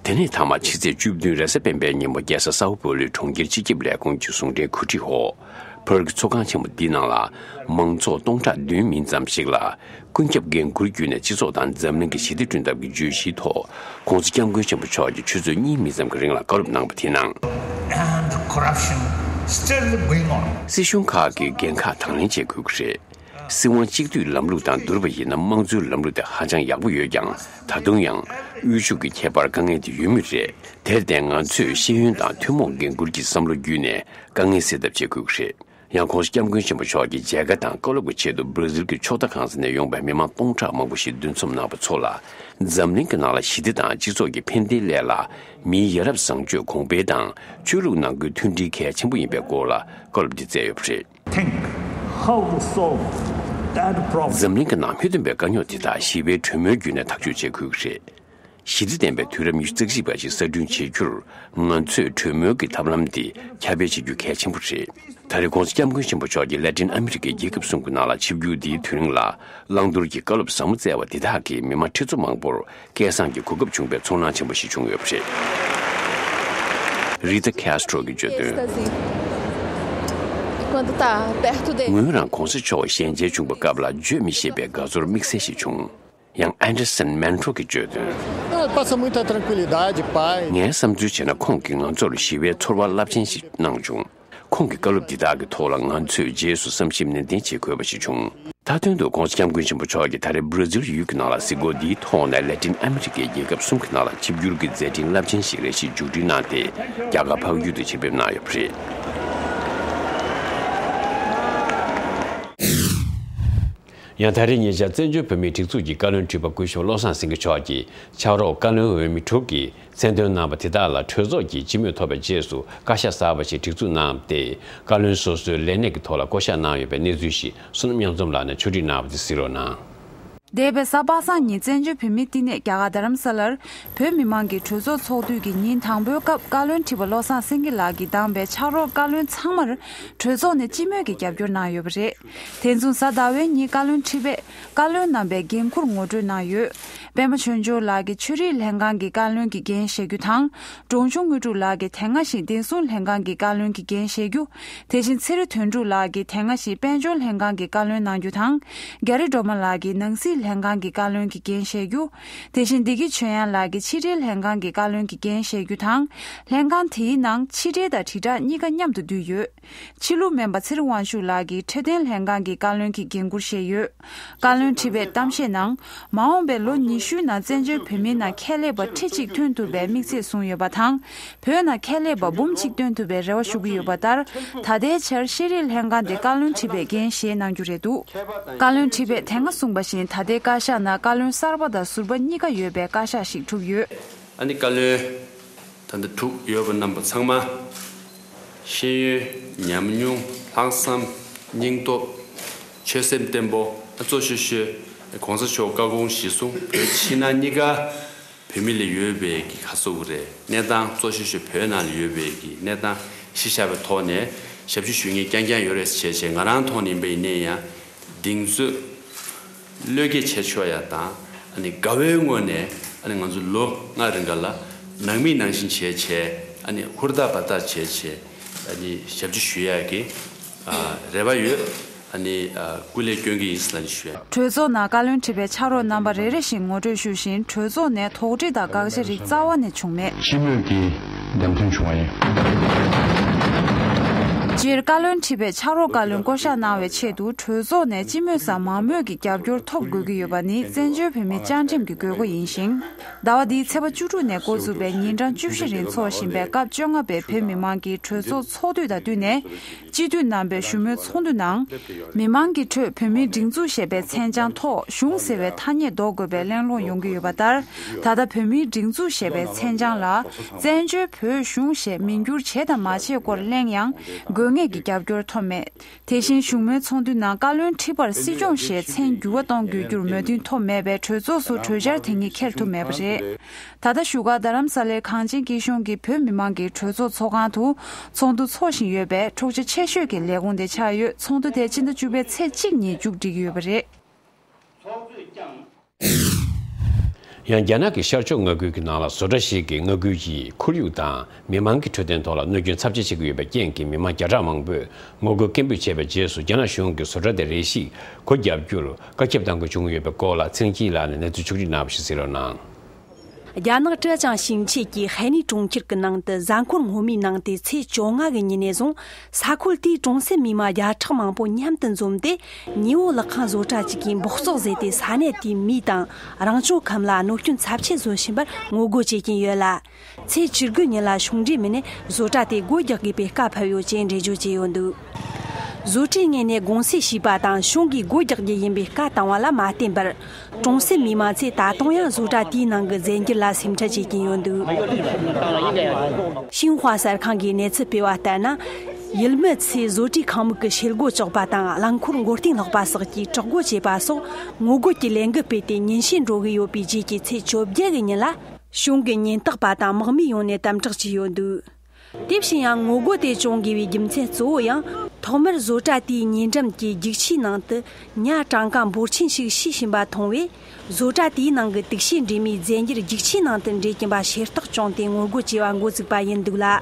དེ་ནས་མཐའ་མ་ཕྱི་ཚེས་བཅུ་བདུན་རེས་གཟའ་སྤེན་པའི་ཉིན་མོ་རྒྱལ་ས་སའོ་པོ་ལོའི་གྲོང་ཁྱེར་སྤྱི་ཁྱབ་ལས་ཁུངས་ཀྱི་ཟུང་འབྲེལ་གོ་སྒྲིག་འོག་བོད་ཀྱི་ཚོགས་ཁང་ཆེན་མོ་འདིའི་ནང་ལ་མང་ཚོགས་སྟོང་ཕྲག་བདུན་མིན་ཙམ་ཞིག་ལ། ཀུན་ཁྱབ་འགན་འཁུར་བརྒྱུད་ནས་སྤྱི་ཚོགས་དང་འཛམ་གླིང་གི་ཞི་བདེ་བསྐྲུན་ཐབས་ཀྱི་བརྗོད་གཞིའི་ཐོག་༧གོང་ས་༧སྐྱབས་མགོན་ཆེན་པོ་མཆོག་གིས་ཆུ་ཚོད་གཉིས་མིན་ཙམ་གྱི་རིང་ལ་བཀའ་སློབ་གནང་བ་དེའི་ནང་། And corruption still going on. སྲིད་གཞུང་ཁག་གིས་འགན་ཁག་དང་ལེན་བྱེད་དགོས་ཀྱི་རེད། སྲིད་དབང་གཅིག་སྡུད་ལམ་ལུགས་དང་བསྡུར་བ་ཡིན་ན་དམངས་གཙོའི་ལམ་ལུགས་དེ་ཧ་ཅང་ཡག་པོ་ཡོད་ཀྱང་། ད་དུང་ཡང་དབུལ་ཕྱུག་གི་ཁྱད་པར་དཀའ་ངལ་དེ་ཡོད་མུས་རེད། དེར་བརྟེན་ང་ཚོས་ཤེས་ཡོན་དང་ཐུན་མོང་འགན་འཁུར་གྱི་བསམ་བློ་བརྒྱུད་ནས་དཀའ་ངལ་སེལ་ཐབས་བྱེད་དགོས་ཀྱི་རེད། ཡང་༧གོང་ས་༧སྐྱབས་མགོན་ཆེན་པོ་མཆོག་གིས་མཇལ་ཁ་དང་བཀའ་སློབ་ཀྱི་ཆེད་དུ་བྷར་ཛིལ་གྱི་ཕྱོགས་མཐའ་གང་ས་ནས་ཡོང་པའི་མི་མང་སྟོང་ཕྲག་མང་པོ་ཞིག་འདུ་འཛོམས་གནང་བ་ཚོ་ལ། འཛམ་གླིང་གི་ནང་ལ་ཞི་བདེ་དང་སྤྱི་ཚོགས་ཀྱི་ཕན་བདེའི་སླད་ལ། མིའི་ཡ་རབས་བཟང་སྤྱོད་གོང་འཕེལ་དང་ཆོས་ལུགས་ནང་ཁུལ་མཐུན་སྒྲིལ་གལ་ཆེན་པོ་ཡིན་པའི་སྐོར་ལ་བཀའ་སློབ་འདི་སྩལ་ཡོད་པ་རེད། Think how to solve that problem. འཛམ་གླིང་གི་ནང་སྨོས་ཐོན་པའི་དཀའ་རྙོག་དེ་དག་ཞི་བའི་གྲོས་མོལ་བརྒྱུད་ནས་ཐག་གཅོད་བྱེད་དགོས་ཀྱི་རེད། ཞི་བདེ་ལྡན་པའི་དུས་རབས་ཉི་ཤུ་རྩ་གཅིག་པ་ཞིག་གསར་སྐྲུན་བྱེད་རྒྱུར་ང་ཚོས་གྲོས་མོལ་གྱི་ཐབས་ལམ་འདི་ཁྱབ་སྤེལ་བྱེད་རྒྱུ་གལ་ཆེན་པོ་རེད། ད་རེས་༧གོང་ས་༧སྐྱབས་མགོན་ཆེན་པོ་མཆོག་གིས་ལ་ཏིན་ཨ་མི་རི་ཀའི་རྒྱལ་ཁབ་གསུམ་གྱི་ནང་ལ་ཆིབས་བསྒྱུར་འདིའི་དུས་རིང་ལ་བླང་དོར་གྱི་བཀའ་སློབ་ཟབ་མོ་སྩལ་བ་འདི་དག་གིས་མི་མང་ཁྲི་ཚོ་མང་པོར་སྐལ་བཟང་གི་གོ་སྐབས་བྱུང་བའི་ཚོར་སྣང་ཆེན་པོ་ཞིག་བྱུང་ཡོད་པ་རེད། རི་ཏ་ཁེ་སི་ཊོ་གིས་བརྗོད་དོན། Quando tá perto dele. ངོས་རང་༧གོང་ས་མཆོག་ཞལ་མཇལ་བྱུང་བའི་སྐབས་ལ་བརྗོད་མི་ཤེས་པའི་དགའ་ཚོར་དམིགས་བསལ་ཞིག་བྱུང་། ཡང་ཨན་ཌར་སན་མན་ཊོ་གིས་བརྗོད་དོན། Ele passa muita tranquilidade, paz. ངའི་བསམ་ཚུལ་བྱས་ན་ཁོང་གིས་ང་ཚོར་ཞི་བའི་ཚོར་བ་རླབས་ཆེན་ཞིག་གནང་བྱུང་། ཁོང་གི་བཀའ་སློབ་འདི་དག་གི་ཐོག་ལ་ང་ཚོས་རྗེས་སུ་བསམ་ཞིབ་ནན་ཏན་བྱེད་དགོས་པ་ཞིག་བྱུང་། མཐའ་དོན་དུ་༧གོང་ས་༧སྐྱབས་མགོན་ཆེན་པོ་མཆོག་གིས་ད་རེས་བྷར་ཛིལ་ཡུལ་གྱི་ནང་ལ་གཟིགས་སྐོར་འདིའི་ཐོག་ནས་ལ་ཏིན་ཨ་མི་རི་ཀའི་རྒྱལ་ཁབ་གསུམ་གྱི་ནང་ལ་ཆིབས་བསྒྱུར་གྱི་མཛད་འཕྲིན་རླབས་ཆེན་ཞིག་རེ་ཞིག་མཇུག་སྒྲིལ་གནང་སྟེ་རྒྱ་གར་འཕགས་ཡུལ་དུ་ཆེད་ཕེབས་གནང་ཡོད་པ་རེད། ཡང་ད་རེས་ཉེ་ཆར་བཙན་བྱོལ་བོད་མིའི་སྒྲིག་འཛུགས་ཀྱི་བཀའ་བློན་ཁྲི་པ་སྐུ་ཞབས་བློ་བཟང་སེང་གེ་མཆོག་གིས་ཕྱག་རོགས་བཀའ་བློན་འོས་མི་དྲུག་གིས་མཚན་འདོན་གནང་བ་དེ་དག་ལ་གྲོས་ཚོགས་ཀྱི་སྤྱི་མོས་ཐོབ་པའི་རྗེས་སུ་བཀའ་ཤག་གསར་པ་ཞིག་སྒྲིག་འཛུགས་གནང་སྟེ། བཀའ་བློན་སོ་སོའི་ལས་གནས་ཀྱི་ཐོག་ལ་བསྐོ་གཞག་གནང་ཡོད་པའི་གནས་ཚུལ་ཞིག་བསོད་ནམས་གཡང་འཛོམས་ལགས་ནས་ཕྱོགས་སྒྲིག་གནང་བ་དེ་གཟིགས་རོགས་གནང་། འདས་པའི་གཟའ་པ་སངས་ཉིན་བཙན་བྱོལ་བོད་མིའི་བསྟི་གནས་རྒྱ་གར་རྡ་རམ་ས་ལར་བོད་མི་མང་གི་གྲོས་ཚོགས་ཚོགས་དུས་ཀྱི་ཉིན་དང་པོའི་སྐབས་བཀའ་བློན་ཁྲི་པ་བློ་བཟང་སེང་གེ་ལགས་ཀྱིས་བདམས་པའི་ཕྱག་རོགས་བཀའ་བློན་ཚང་མར་གྲོས་ཚོགས་ནས་སྤྱི་མོས་ཀྱི་རྒྱབ་སྐྱོར་གནང་ཡོད་པ་རེད། དེ་མཚུངས་གཟའ་ཟླ་བའི་ཉིན་བཀའ་བློན་ཁྲི་པས་བཀའ་བློན་རྣམ་པའི་འགན་འཁུར་ངོ་སྤྲོད་གནང་ཡོད། པད་མ་ཆོས་འབྱོར་ལགས་ཀྱིས་ཆོས་རིག་ལྷན་ཁང་གི་བཀའ་བློན་གྱི་འགན་བཞེས་རྒྱུ་དང་། འབྲོང་ཆུང་དངོས་གྲུབ་ལགས་ཀྱིས་དེ་སྔ་བཞིན་བདེ་སྲུང་ལྷན་ཁང་གི་བཀའ་བློན་གྱི་འགན་བཞེས་རྒྱུ། དེ་བཞིན་ཚེ་རིང་དོན་གྲུབ་ལགས་ཀྱིས་དེ་སྔ་བཞིན་དཔལ་འབྱོར་ལྷན་ཁང་གི་བཀའ་བློན་གནང་རྒྱུ་དང་། རྒྱ་རི་སྒྲོལ་མ་ལགས་ཀྱིས་ནང་སྲིད་ལྷན་ཁང་གི་བཀའ་བློན་གྱི་འགན་བཞེས་རྒྱུ། དེ་བཞིན་བདེ་སྐྱིད་ཆོས་དབྱངས་ལགས་ཀྱིས་ཕྱི་འབྲེལ་ལྷན་ཁང་གི་བཀའ་བློན་གྱི་འགན་བཞེས་རྒྱུ་དང་། ལྷན་ཁང་དེའི་ནང་ཕྱི་འབྲེལ་དང་དྲིལ་བསྒྲགས་གཉིས་ཀ་མཉམ་དུ་འདུས་ཡོད། ཕྱི་ལུགས་སྨན་པ་ཚེ་རིང་དབང་ཕྱུག་ལགས་ཀྱིས་འཕྲོད་བསྟེན་ལྷན་ཁང་གི་བཀའ་བློན་གྱི་འགན་འཁུར་བཞེས་ཡོད། བཀའ་བློན་ཁྲི་པས་གཏམ་བཤད་ནང་། མ་འོངས་པའི་ལོ་ཉི་ཤུའི་ནང་བཙན་བྱོལ་བོད་མིའི་ནང་ཁྱད་ལས་པ་ཁྲི་གཅིག་ཐོན་ཐུབ་པའི་དམིགས་ཚད་བཟུང་ཡོད་པ་དང་། བོད་ནང་ཁྱད་ལས་པ་འབུམ་གཅིག་ཐོན་ཐུབ་པའི་རེ་བ་ཞུ་གི་ཡོད་པ་ལྟར། ད་ལྟའི་ཆར་ཤེས་རིག་ལྷན་ཁང་དེ་བཀའ་བློན་ཁྲི་པས་འགན་བཞེས་གནང་རྒྱུ་རེད་འདུག་བཀའ་བློན་ཁྲི་པས་དེ་སྔ་གསུངས་པ་བཞིན་ད་ལྟའི་བཀའ་ཤག་ནང་བཀའ་བློན་གསར་པ་དང་ཟུར་པ་གཉིས་ཀ་ཡོད་པའི་བཀའ་ཤག་ཞིག་གྲུབ་ཡོད། ཨ་ནི་བཀའ་བློན་ད་ལྟ་དྲུག་ཡོད་པ་རྣམ་པ་ཚང་མ། ཤེས་ཡོན། ཉམས་མྱོང་། ལྷག་བསམ། སྙིང་སྟོབས། ཆོད་སེམས་བརྟན་པོ། གཙོ་ཤོས་ཤོས་༧གོང་ས་མཆོག་བཀའ་དགོངས་གཞིར་བཟུང་བོད་ཕྱི་ནང་གཉིས་ཀ་བོད་མི་ལ་ཡོད་པའི་གི་ཁ་གསོ་གི་རེད། གནས་སྟངས་གཙོ་ཤོས་ཤོས་བོད་ནང་ལ་ཡོད་པའི་གི་གནས་སྟངས་གཞི་བཞག་པའི་ཐོག་ནས་ཞབས་ཕྱི་ཞུ་མཁན་རྐྱང་རྐྱང་ཡོད་རེད་ཟེར་བྱས་བྱས་ང་རང་ཐོག་ནས་ཡིན་པ་ཡིན་ནའི་ཡང་གདེང་ཚོད། བློས་འགེལ་བྱས་ཆོག་ཡ་དང་། ཨ་ནི་དགའ་བའི་ངོས་ནས་ཨ་ནི་ང་ཚོ་ལོ་ལྔ་རིང་ག་ལ་ནང་མི་ནང་བཞིན་བྱས་བྱས། ཨ་ནི་ཧུར་ཐག་འབད་ཐག་བྱས་བྱས། ཨ་ནི་ཞབས་ཕྱི་ཞུ་ཡ་གི་ཨ་རེ་བ་ཡོད། ཨ་ནི་ཨ་སྐུ་ལས་སྐྱོན་གྱི་ཡིན་ཟེར་ལབ་ནས་ཞུ་ཡ། གྲོས་ཚོགས་ནང་བཀའ་བློན་ཁྲི་པས་ཕྱག་རོགས་རྣམ་པ་རེ་རེ་བཞིན་ངོ་སྤྲོད་ཞུས་ཤིང་། གྲོས་ཚོགས་ནས་དོགས་འདྲི་དང་དགག་བྱ་རིགས་རྩ་བ་ནས་བྱུང་མེད། སྤྱི་མོས་ཀྱི་བདམས་ཐོན་བྱུང་བ་ཡིན། སྤྱིར་བཀའ་བློན་ཁྲི་པས་ཕྱག་རོགས་བཀའ་བློན་བསྐོ་གཞག་གནང་བའི་ཆེད་དུ་གྲོས་ཚོགས་ནས་སྤྱི་མོས་སམ་མང་མོས་ཀྱི་རྒྱབ་སྐྱོར་ཐོབ་དགོས་ཀྱི་ཡོད་པ་ནི་བཙན་བྱོལ་བོད་མིའི་བཅའ་ཁྲིམས་ཀྱི་དགོས་མཁོ་ཡིན་ཞིང་། ཟླ་བ་འདིའི་ཚེས་པ་བཅུ་དྲུག་ནས་འགོ་བཙུགས་པའི་ཉིན་གྲངས་བཅུ་བཞི་རིང་འཚོགས་བཞིན་པའི་སྐབས་བཅོ་ལྔ་པའི་བོད་མི་མང་གི་གྲོས་ཚོགས་ཚོགས་དུས་དང་བསྟུན་ནས། སྤྱི་འཐུས་རྣམ་པས་བཞུགས་མོལ་ཚོགས་འདུ་ནང་། མི་མང་གི་ཁྲོད་བོད་མིའི་སྒྲིག་འཛུགས་ཞེས་པའི་མཚན་བྱང་ཐོག་གཞུང་ཟེར་བའི་ཐ་སྙད་འདོགས་དགོས་པའི་གླེང་སློང་ཡོང་གི་ཡོད་པ་ལྟར། ད་ལྟ་བོད་མིའི་སྒྲིག་འཛུགས་ཞེས་པའི་མཚན་བྱང་ལ་བཙན་བྱོལ་བོད་གཞུང་ཞེས་མིང་བསྒྱུར་བྱས་དང་མ་བྱས་སྐོར་གླེང་ཡང་། དགོས་ངེས་ཀྱི་རྒྱབ་སྐྱོར་ཐོབ་མེད། དེ་བཞིན་བཞུགས་མོལ་ཚོགས་འདུའི་ནང་བཀའ་བློན་ཁྲི་པར་སྲིད་སྐྱོང་ཞེས་མཚན་འགྱུར་བ་གཏོང་དགོས་རྒྱུར་མོས་མཐུན་ཐོབ་མེད་པས་གྲོས་ཚོགས་སུ་གྲོས་འཆར་དེ་ཉིད་འཁྱེར་ཐུབ་མེད་པ་རེད། ད་ལྟ་བཞུགས་སྒར་རྡ་རམ་ས་ལའི་གངས་ཅན་སྐྱིད་གཤོངས་ཀྱི་བོད་མི་མང་གི་གྲོས་ཚོགས་ཚོགས་ཁང་དུ་ཚོགས་འདུ་འཚོགས་བཞིན་ཡོད་པས་འཁྲུག་ཆ་ཆེ་ཤོས་ཀྱི་ལས་ཁུངས་དེ་ཆགས་ཡོད། ཚོགས་འདུ་དེ་སྤྱི་ཟླ་བཅུ་པའི་ཚེས་གཅིག་ཉིན་མཇུག་སྒྲིལ་གྱི་ཡོད་པ་རེད། ཡང་རྒྱ་ནག་གི་ཤར་ཕྱོགས་མངའ་ཁུལ་གྱི་ནང་ལ་བཟོ་གྲྭ་ཞིག་གིས་མངའ་ཁུལ་གྱི་ཁོར་ཡུག་དང་མི་མང་གི་འཕྲོད་བསྟེན་ཐོག་ལ་གནོད་སྐྱོན་ཚབས་ཆེ་བྱེད་ཀྱི་ཡོད་པའི་རྐྱེན་གྱིས་མི་མང་བརྒྱ་ཕྲག་མང་པོས་ངོ་རྒོལ་སྐད་འབོད་བྱས་པའི་རྗེས་སུ། རྒྱ་ནག་གཞུང་གིས་བཟོ་གྲྭ་དེ་རེ་ཞིག་སྒོ་བརྒྱབ་རྒྱུར་བཀའ་ཁྱབ་གཏང་དགོས་བྱུང་ཡོད་པའི་སྐོར་ལ་ཚེ་རིང་སྐྱིད་ལགས་ནས་གནས་ཚུལ་ཕྱོགས་སྒྲིག་གནང་བ་ཞིག་གཟིགས་རོགས་གནང་། རྒྱ་ནག་ཀྲེ་ཅང་ཞིང་ཆེན་གྱི་ཧའེ་ནི་གྲོང་ཁྱེར་གྱི་ནང་དུ་གཟའ་འཁོར་སྔོན་མའི་ནང་དེ་ཚེས་བཅོ་ལྔ་གི་ཉིན་ནས་བཟུང་ས་ཁུལ་དེའི་གྲོང་གསེབ་མི་མང་བརྒྱ་ཕྲག་མང་པོ་མཉམ་དུ་འཛོམས་ཏེ། ཉེ་བོ་ལག་ཁང་བཟོ་གྲྭ་གཅིག་གིས་འབག་བཙོག་བཟོས་ཏེ་ས་གནས་དེའི་མི་དང་རང་བྱུང་ཁམས་ལ་གནོད་སྐྱོན་ཚབས་ཆེ་བཟོ་བཞིན་པར་ངོ་རྒོལ་བྱེད་ཀྱིན་ཡོད་ལ། ཚེས་བཅུ་དགུ་ཉིན་ལ་གཞུང་འབྲེལ་མི་སྣས་བཟོ་གྲྭ་དེ་སྒོ་རྒྱག་དགོས་པའི་བཀའ་ཕེབས་ཡོད་ཅེས་འགྲེལ་བརྗོད་བྱས་ཡོད་འདུག། བཟོ་གྲྭའི་ངོས་ནས་དགོངས་སེལ་ཞུས་པ་དང་གཞུང་གིས་སྒོ་རྒྱག་རྒྱུ་ཡིན་པའི་བཀའ་བཏང་བ་ལ་མ་བརྟེན་པར། གྲོང་གསེབ་མི་མང་ཚོས་ད་དུང་ཡང་བཟོ་གྲྭ་དེའི་ནང་གི་རྫས་འགྱུར་ལ་སེམས་ཁྲལ་བྱེད་ཀྱིན་ཡོད་འདུག། ཤིན་ཧྭ་གསར་ཁང་གིས་གནས་ཚུལ་སྤེལ་བ་ལྟར་ན། ཡུལ་མི་ཚོས་བཟོ་གྲྭའི་ཁང་མིག་གི་ཕྱེད་སྒོ་བཅག་པ་དང་རླངས་འཁོར་མགོ་རྟིང་སློག་པ་སོགས་ཀྱིས་དྲག་རྒོལ་བྱས་པ་སོགས་ངོ་རྒོལ་གྱི་ལས་འགུལ་སྤེལ་ཏེ་ཉིན་ཤས་འགྲོ་གི་ཡོད་པའི་རྗེས་ཀྱི་ཚེས་བཅོ་བརྒྱད་ཀྱི་ཉིན་ལ། གཞུང་གི་ཉེན་རྟོག་པ་དང་དམག་མིའི་ཡོང་ནས་དམ་དྲག་བྱས་ཡོད་འདུག། དེ་བཞིན་ཡང་ངོ་རྒོལ་དེ་བྱུང་དགོས་པའི་རྒྱུ་མཚན་གཙོ་བོ་ཡང་། ཐོག་མར་བཟོ་གྲྭ་དེའི་ཉེ་འགྲམ་གྱི་རྒྱུག་ཆའི་ནང་དུ་ཉ་གྲངས་ཀ་འབོར་ཆེན་ཞིག་ཤི་བཞིན་པ་མཐོང་བས། བཟོ་གྲྭ་དེའི་ནང་གི་དུག་ཤེས་འདྲེས་མའི་རྫས་འགྱུར་རྒྱུག་ཆའི་ནང་དུ་འདྲེས་ཀྱིན་པ་ཤེས་རྟོགས་བྱུང་སྟེ་ངོ་རྒོལ་བྱས་པ་འགོ་བཙུགས་པ་ཡིན་འདུག་ལ།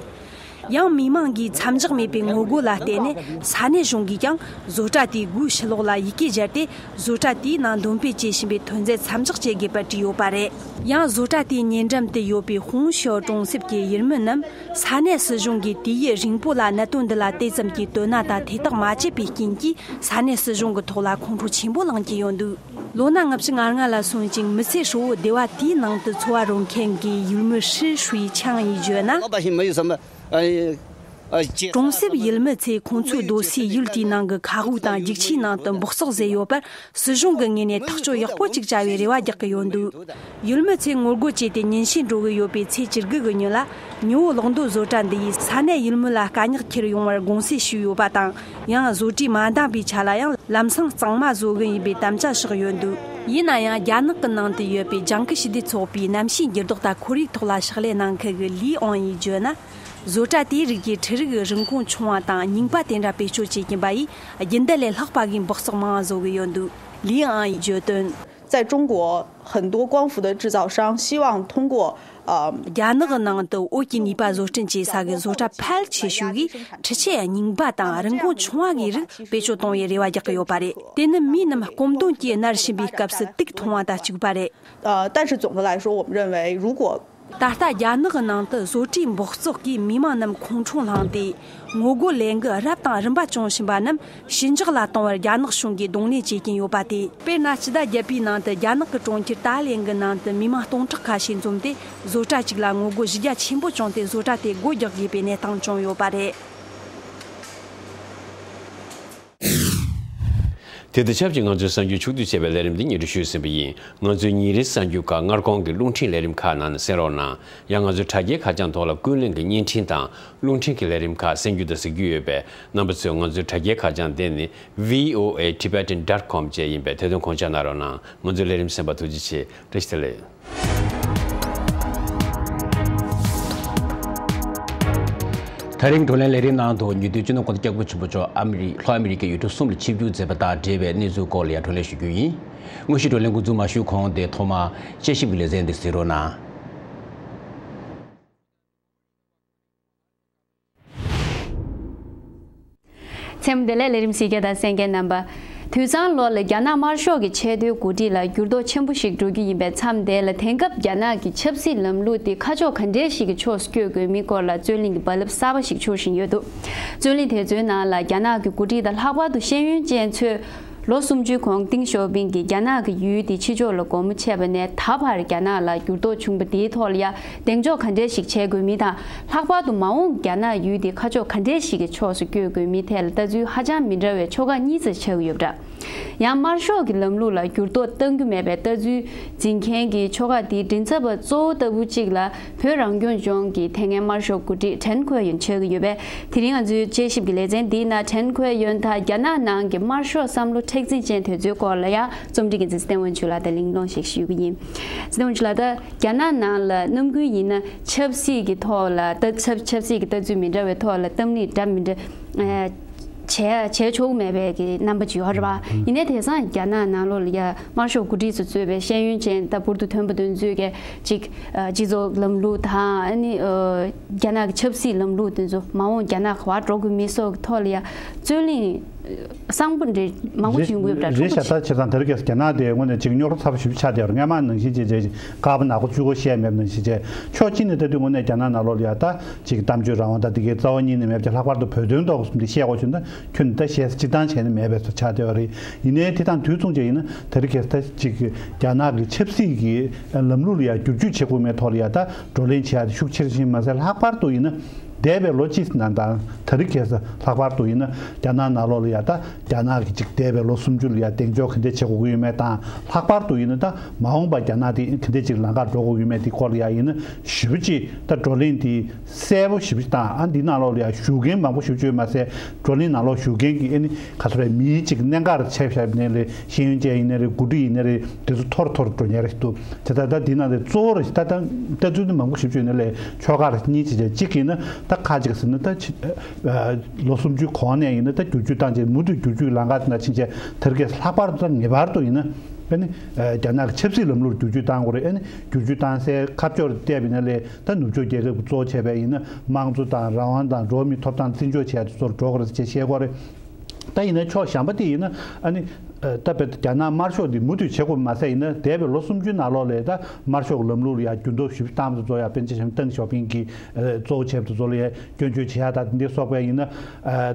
ཡང་མི་མང་གིས་མཚམས་འཇོག་མེད་པའི་ངོ་རྒོལ་ལ་བརྟེན་ནས་ས་གནས་གཞུང་གིས་ཀྱང་བཟོ་གྲྭ་དེའི་སྒོའི་ཕྱི་ལོགས་ལ་ཡི་གེ་སྦྱར་ཏེ། བཟོ་གྲྭ་དེའི་ནང་འདོན་སྤེལ་བྱེད་བཞིན་པའི་ཐོན་རྫས་མཚམས་འཇོག་བྱེད་དགོས་པར་བྲིས་ཡོད་པ་རེད། ཡང་བཟོ་གྲྭ་དེའི་ཉེ་འགྲམ་དུ་ཡོད་པའི་ཧུང་ཤོ་གྲོང་གསེབ་ཀྱི་ཡུལ་མི་རྣམས་ས་གནས་སྲིད་གཞུང་གིས་དུས་ཡུན་རིང་པོ་ལ་གནད་དོན་འདི་ལ་དེ་ཙམ་གྱིས་དོ་སྣང་དང་ཐེ་གཏོགས་མ་བྱས་པའི་རྐྱེན་གྱིས། ས་གནས་སྲིད་གཞུང་གི་ཐོག་ལ་ཁོང་ཁྲོ་ཆེན་པོ་ལངས་ཀྱི་ཡོད་འདུག། ལོ་ན་ལྔ་བཅུ་ང་ལྔ་ལ་སོན་ཅིང་མི་ཚེ་ཧྲིལ་བོ་སྡེ་བ་དེའི་ནང་དུ་འཚོ་བ་རོལ་མཁན་གྱི་ཡུལ་མི་ཧྲི་ཧྲུའི་ཆང་ཡིས་བརྗོད་ན། 老百姓没有什么，呃，呃，解- གྲོང་གསེབ་ཡུལ་མི་ཚོས་ཁོང་ཚོའི་སྡོད་སའི་ཡུལ་དེའི་ནང་གི་མཁའ་དབུགས་དང་རྒྱུག་ཆའི་ནང་དུ་འབག་བཙོག་བཟོས་ཡོད་པར། སྲིད་གཞུང་གི་ངོས་ནས་ཐག་གཅོད་ཡག་པོ་ཅིག་བྱ་བའི་རེ་བ་རྒྱག་གི་ཡོད་འདུག། ཡུལ་མི་ཚོས་ངོ་རྒོལ་བྱས་ཏེ་ཉིན་ཤས་འགྲོ་གི་ཡོད་པའི་ཚེས་བཅུ་དགུ་གི་ཉིན་ལ། ཉི་འོད་གློག་རྡུལ་བཟོ་གྲྭ་འདི་ཡིས་ས་གནས་ཡུལ་མི་ལ་དཀའ་ཉག་ཁྱེར་ཡོང་བར་དགོངས་སེལ་ཞུས་ཡོད་པ་དང་། ཡང་བཟོ་གྲྭས་མ་འདང་བའི་ཆ་ལ་ཡང་ལམ་སང་གཙང་མ་བཟོ་གི་ཡིན་པའི་དམ་བཅའ་བཞག་ཡོད་འདུག། ཡིན་ན་ཡང་རྒྱ་ནག་གི་ནང་དུ་ཡོད་པའི་ལྗང་ཁུ་ཞི་བདེ་ཚོགས་པའི་གནམ་གཤིས་འགྱུར་ལྡོག་དང་ཁོར་ཡུག་ཐོག་ལ་ཕྱག་ལས་གནང་མཁན་གྱི་ལི་ཨང་ཡིས་བརྗོད་ན། བཟོ་གྲྭ་དེའི་རིགས་ཀྱི་འཕྲུལ་རིག་རིན་གོང་ཆུང་བ་དང་རྙིང་པ་དེ་འདྲ་བེད་སྤྱོད་བྱེད་ཀྱིན་པ་ཡིས་རྒྱུན་ལྡན་ལས་ལྷག་པ་གིས་འབག་བཙོག་མང་བ་བཟོ་གི་ཡོད་འདུག། ལི་ཨང་ཡིས་བརྗོད་དོན། 在中国，很多光伏的制造商希望通过呃 རྒྱ་ནག་གི་ནང་དུ་འོད་ཀྱི་ནུས་པ་བཟོ་སྐྲུན་བྱེད་ས་གི་བཟོ་གྲྭ་ཕལ་ཆེ་ཤོས་ཀྱིས་འཕྲུལ་ཆས་རྙིང་པ་དང་རིན་གོང་ཆུང་བ་གི་རིགས་བེད་སྤྱོད་གཏོང་བའི་རེ་བ་རྒྱག་གི་ཡོད་པ་རེད། དེ་ནི་མིའི་རྣམས་སྐོམ་དོན་གྱིས་མནར་བཞིན་པའི་སྐབས་སུ་དུག་འཐུང་བ་དང་གཅིག་པ་རེད། 呃，但是总的来说，我们认为，如果 ད་ལྟ་རྒྱ་ནག་གི་ནང་དུ་བཟོ་གྲྭའི་འབག་བཙོག་གིས་མི་མང་རྣམས་ཁོང་ཁྲོ་ལངས་ཏེ། ངོ་རྒོལ་ལས་འགུལ་རབ་དང་རིམ་པ་བྱུང་བཞིན་པ་རྣམས་ཞི་འཇགས་ལ་གཏོང་བར་རྒྱ་ནག་གཞུང་གིས་གདོང་ལེན་བྱེད་ཀྱིན་ཡོད་པ་སྟེ། དཔེར་ན། སྤྱི་ཟླ་བརྒྱད་པའི་ནང་དུ་རྒྱ་ནག་གི་གྲོང་ཁྱེར་ཏཱ་ལེན་གྱི་ནང་དུ་མི་མང་སྟོང་ཕྲག་ཁ་ཤས་འཛོམས་ཏེ། བཟོ་གྲྭ་གཅིག་ལ་ངོ་རྒོལ་གཞི་རྒྱ་ཆེན་པོ་བྱུང་སྟེ། བཟོ་གྲྭ་དེ་སྒོ་རྒྱག་དགོས་པའི་གནས་སྟངས་བྱུང་ཡོད་པ་རེད། དེ་དང་ཆབས་ཅིག་ང་ཚོའི་གསར་འགྱུར་ཕྱོགས་བསྡུས་བྱས་པའི་ལས་རིམ་འདི་སྙན་སྒྲོན་ཞུས་ཟིན་པ་ཡིན། ང་ཚོའི་ཉིན་རེའི་གསར་འགྱུར་ཁག་སྔར་གོང་གི་རླུང་འཕྲིན་ལས་རིམ་ཁག་ནང་ནས་གསན་རོགས་གནང་། ཡང་ང་ཚོའི་དྲ་རྒྱའི་ཁ་བྱང་ཐོག་ལ་ཀུན་གླེང་གི་བརྙན་འཕྲིན་དང་རླུང་འཕྲིན་གྱི་ལས་རིམ་ཁག་གསན་རྒྱུ་དང་གཟིགས་རྒྱུ་ཡོད་པས། རྣམ་པ་ཚོས་ང་ཚོའི་དྲ་རྒྱའི་ཁ་བྱང་དེ་ནི་V O A Tibetan dot com བཅས་ཡིན་པས། དེ་དོན་ཁོང་ཆ་གནང་རོགས་གནང་། ང་ཚོའི་ལས་རིམ་གསན་པར་ཐུགས་རྗེ་ཆེ། བཀྲ་ཤིས་བདེ་ལེགས། ད་རིང་བགྲོ་གླེང་ལས་རིམ་ནང་དུ་ཉེ་དུས་སྤྱི་ནོར་གོང་ས་སྐྱབས་མགོན་ཆེན་པོ་མཆོག་ཨ་མི་རི་ལྷོ་ཨ་མི་རི་ཀའི་ཡུལ་གྲུ་གསུམ་ལ་ཆིབས་བསྒྱུར་མཛད་པ་དང་འབྲེལ་བའི་གནས་ཚུལ་སྐོར་ལ་ཡང་བགྲོ་གླེང་ཞུ་རྒྱུ་ཡིན། དངོས་གཞི་བགྲོ་གླེང་འགོ་འཛུགས་མ་ཞུས་གོང་དེ་ཐོག་མར་དཔྱད་ཞིབ་ཀྱི་ལེ་ཚན་འདི་གཟིགས་རོགས་གནང་། མཚན་མོ་བདེ་ལེགས། ལས་རིམ་གཟིགས་མཁན་དང་གསན་མཁན་རྣམ་པ། དུས་སང་ལོ་ལ་རྒྱ་ནག་དམར་ཤོག་གི་ཆེས་མཐོའི་འགོ་ཁྲིད་ལ་འགྱུར་ལྡོག་ཆེན་པོ་ཞིག་འགྲོ་རྒྱུ་ཡིན་པའི་མཚམས་དེ་ལ། དེང་སྐབས་རྒྱ་ནག་གི་ཆབ་སྲིད་ལམ་ལུགས་དེ་ཁ་ཕྱོགས་ག་འདྲའི་ཞིག་གི་ཕྱོགས་སུ་བསྐྱོད་དགོས་མིན་སྐོར་ལ་རྩོད་གླེང་གི་རྦ་རླབས་གསར་པ་ཞིག་འཕྱུར་བཞིན་ཡོད་འདུག་རྩོད་གླེང་དེ་ཚོའི་ནང་ལ་རྒྱ་ནག་གི་འགོ་ཁྲིད་དང་ལྷག་པར་དུ་ཤེས་ཡོན་ཅན་ཚོས། ལོ་སུམ་ཅུའི་གོང་ཏིང་ཞའོ་ཕིང་གིས་རྒྱ་ནག་གི་ཡུལ་དེ་ཕྱི་ཕྱོགས་ལ་སྒོ་མོ་ཕྱེ་བ་ནས་ད་བར་རྒྱ་ནག་ལ་འགྱུར་ལྡོག་བྱུང་བ་དེའི་ཐོག་ལ་ཡང་གདེང་འཇོག་ག་འདྲས་ཤིག་བྱེད་དགོས་མིན་དང་། ལྷག་པར་དུ་མ་འོངས་རྒྱ་ནག་ཡུལ་དེ་ཁ་ཕྱོགས་ག་འདྲས་ཤིག་གི་ཕྱོགས་སུ་བསྐྱོད་དགོས་མིན་ཐད་ལ་ལྟ་ཚུལ་ཧ་ཅང་མི་འདྲ་བའི་ཕྱོགས་ཁག་གཉིས་ཙམ་ཆགས་ཀྱི་ཡོད་པ་འདྲ། ཡང་དམར་ཤོག་གི་ལམ་ལུགས་ལ་འགྱུར་ལྡོག་གཏང་རྒྱུ་མེད་པའི་ལྟ་ཚུལ་འཛིན་མཁན་གྱི་ཕྱོགས་ཁག་དེའི་མགྲིན་ཚབ་པ་གཙོ་བོ་ལྟ་བུ་གཅིག་ལ། བོད་རང་སྐྱོང་ལྗོངས་ཀྱི་དེ་སྔའི་དམར་ཤོག་འགོ་ཁྲིད་ཁྲེན་ཁོའེ་ཡོན་ཆགས་ཀྱི་ཡོད་པས། དེ་རིང་ང་ཚོའི་དཔྱད་ཞིབ་ཀྱི་ལེ་ཚན་འདིའི་ནང་ཁྲེན་ཁོའེ་ཡོན་དང་རྒྱ་ནག་ནང་གི་དམར་ཤོག་བསམ་བློ་མཁྲེགས་འཛིན་ཅན་དེ་ཚོའི་སྐོར་ལ་ཡང་རྩོམ་སྒྲིག་འགན་འཛིན་སྟེང་དབང་ཕྱུག་ལགས་དང་གླེང་སློང་ཞིག་ཞུ་གི་ཡིན། འཛིན་སྟེང་དབང་ཕྱུག་ལགས། ད་རྒྱ་ནག་ནང་ལ་ནམ་རྒྱུན་ཡིན་ན་ཆབ་སྲིད་ཀྱི་ཐོག་ལ་ད་ཆབ་ཆབ་སྲིད་ཀྱི་ལྟ་ཚུལ་མི་འདྲ་བའི་ཐོག་ལ་གཏམ་གླེང་འདྲ་མི་འདྲ། བྱས་བྱས་ཆོག་མེད་པའི་གི་རྣམ་པ་ཅིག་ཡོད་རེད་བ། ཡིན་ནའི་དེང་སང་རྒྱ་ནག་ནང་ལོགས་ལ་ཡ་དམར་ཤོག་འགོ་ཁྲིད་ཚོ་གཙོས་པའི་ཤེས་ཡོན་ཅན་ད་འབུར་དུ་ཐོན་པ་དེ་ཚོས་ཀྱི་ཅིག་སྤྱི་ཚོགས་ལམ་ལུགས་དང་ཨ་ནི་རྒྱ་ནག་གི་ཆབ་སྲིད་ལམ་ལུགས་དེ་ཚོ་མ་འོངས་རྒྱ་ནག་ག་པར་འགྲོ་དགོས་མིན་སོགས་ཀྱི་ཐོག་ལ་ཡ་རྩོད་གླེང་བཟང་པོ་འདྲ་མང་པོ་བྱུང་གི་ཡོད་པ་འདྲ། རེད་ཤག་ད་བྱས་ཙང་དེ་རིང་ཁ་སང་རྒྱ་ནག་དེ་དངོས་གནས་ཅིག་རྙོག་དྲ་ཚ་པོ་ཞེ་པོ་ཆགས་བསྡད་ཡོད་རེད། སྔ་མ་ནང་བཞིན་བྱས་བྱས་ཀ་བ་ནག་པོ་གཅིག་པོ་བཤད་མེད་པ་ནང་བཞིན་བྱས། ཕྱོགས་གཅིག་ནས་ལྟ་དུས་དངོས་གནས་རྒྱ་ནག་ནང་ལོགས་ལ་ཡ་ད་ཅིག་གཏམ་བརྗོད་རང་དབང་དང་དེ་གའི་རྩ་བ་ཉིད་ནས་མེད་པ་བྱས། ལྷག་པར་དུ་བོད་དོན་ཐོག་གསུམ་དེ་བཤད་དགོས་བྱུང་ན་ཁྱོན་ནས་ད་བཤད་ས་སྤྱིར་བཏང་བྱས་ནས་མེད་པའི་བཟོ་ཆགས་བསྡད་པ་རེད། ཡིན་ནའི་དེ་དང་དུས་མཚུངས་བྱས་ཡིན་ན་དེ་རིང་ཁ་སང་ད་ཅིག་རྒྱ་ནག་གི་ཆབ་སྲིད་ཀྱི་ལམ་ལུགས་ལ་ཡ་བསྒྱུར་བཅོས་བྱེད་དགོས་མེད་ཐོག་ལ་ཡ་ད་བགྲོ་གླེང་བྱེད་ཡ་དེ་ཤུགས་ཆེ་རུ་ཕྱིན་མ་ཟད། ལྷག་པར་དུ་ཡིན་ན་འདས་པའི་ལོ་གཅིག་ནང་དང་དེ་རིང་ཁ་སང་ལྷག་པར་དུ་ཡིན་ན་རྒྱ་ནག་ནང་ལོགས་ལ་ཡ་ད་རྒྱ་ནག་གི་ཅིག་འདས་པའི་ལོ་སུམ་ཅུ་ལ་ཡ་གདེང་འཇོག་ག་འདྲས་བྱེད་དགོས་ཀྱི་ཡོད་མེད་དང་། ལྷག་པར་དུ་ཡིན་ན་ད་མ་འོངས་པ་རྒྱ་ནག་དེ་ག་འདྲས་ཅིག་ལམ་ཁར་འགྲོ་དགོས་ཀྱི་ཡོད་མེད་དེ་སྐོར་ལ་ཡ་ཡིན་ན་ཞེ་པོ་ཅིག་ད་བགྲོ་གླེང་དེ་གསལ་པོ་ཞེ་པོ་ཅིག་དང་། ཨ་འདི་ནང་ལོགས་ལ་ཡ་ཞུགས་མཁན་མང་པོ་ཞེ་པོ་ཅིག་ཡོད་མ་ཟད། བགྲོ་གླེང་ནང་ལོགས་ཞུགས་མཁན་གྱི་ཨ་ནི་ག་ཚོད་རེད། མིའི་ཅིག་གནད་འགག་ཆེ་ཤོས་ཡིན་ནའི་རེད། ཤེས་ཡོན་ཅན་ཡིན་ནའི་རེད། འགོ་ཁྲིད་ཡིན་ནའི་རེད། དེ་ཚོ་འཐོར་འཐོར་འགྲོ་མཁན་རེད་འདུག་བྱས་ཙང་ད་འདི་ནང་ལ་གཙོ་བོ་རེད། ད་ད་ལྟ་ཚུལ་དེ་མང་པོ་ཞེ་པོ་ཅིག་ཡོད་ནའི་ལས་ཕྱོགས་ཁག་རེ་གཉིས་བྱས་བྱས། གཅིག་ཡིན་ན་ད་ཁ་ཅིག་ཟེར་ན་ད་ཕྱི་ལོ་སུམ་ཅུའི་གོང་ནས་ཡིན་ན་ད་བསྒྱུར་བཅོས་བཏང་བྱས་མུ་མཐུད་བསྒྱུར་བཅོས་ལམ་ཁ་དེ་ནང་ཕྱིན་བྱས། དེ་རིང་ཁ་སང་ལྷག་པར་དུ་ད་ངེས་པར་དུ་ཡིན་ན་ཨ་ནི་རྒྱ་ནག་གི་ཆབ་སྲིད་ལམ་ལུགས་བསྒྱུར་བཅོས་བཏང་དགོས་རེད། ཨ་ནི་བསྒྱུར་བཅོས་བཏང་སའི་ཁ་ཕྱོགས་བལྟས་པ་ཡིན་ན་ལས་ད་ནུབ་ཕྱོགས་རྒྱལ་ཁབ་ཀྱི་གཙོ་བོ་བྱས་པའི་ཡིན་ན་དམངས་གཙོ་དང་རང་དབང་དང་འགྲོ་བ་མིའི་ཐོབ་ཐང་འཛིན་སྐྱོང་བྱེད་ཡ་དེ་ཚོར་འགྲོ་དགོས་རེད་ཅེས་བཤད་ཀྱི་ཡོད་རེད། ད་ཡིན་ན་ཕྱོགས་གཞན་པ་དེ་ཡིན་ན་ཨ་ནི་ད་དཔེ་རྒྱ་ནག་དམར་ཤོག་འདི་མུ་མཐུད་བྱེད་དགོས་མ་ཟད། ཡིན་ན་འདས་པའི་ལོ་སུམ་ཅུའི་ནང་ལོགས་ལ་ད་དམར་ཤོག་ལམ་ལུགས་ལ་ཡང་འགྱུར་ལྡོག་ཞེ་པོ་བཏང་མི་ཚོ་ཡང་དཔེར་ན་ཆ་བཞག་ན་ཏེང་ཞའོ་ཕིང་གིས་གཙོ་བོ་བྱས་པ་དེ་ཚོ་ལ་ཡང་སྐྱོན་བརྗོད་བྱེད་ཡ་ད་དེ་འདྲའི་སོགས་པའི་ཡིན་ན།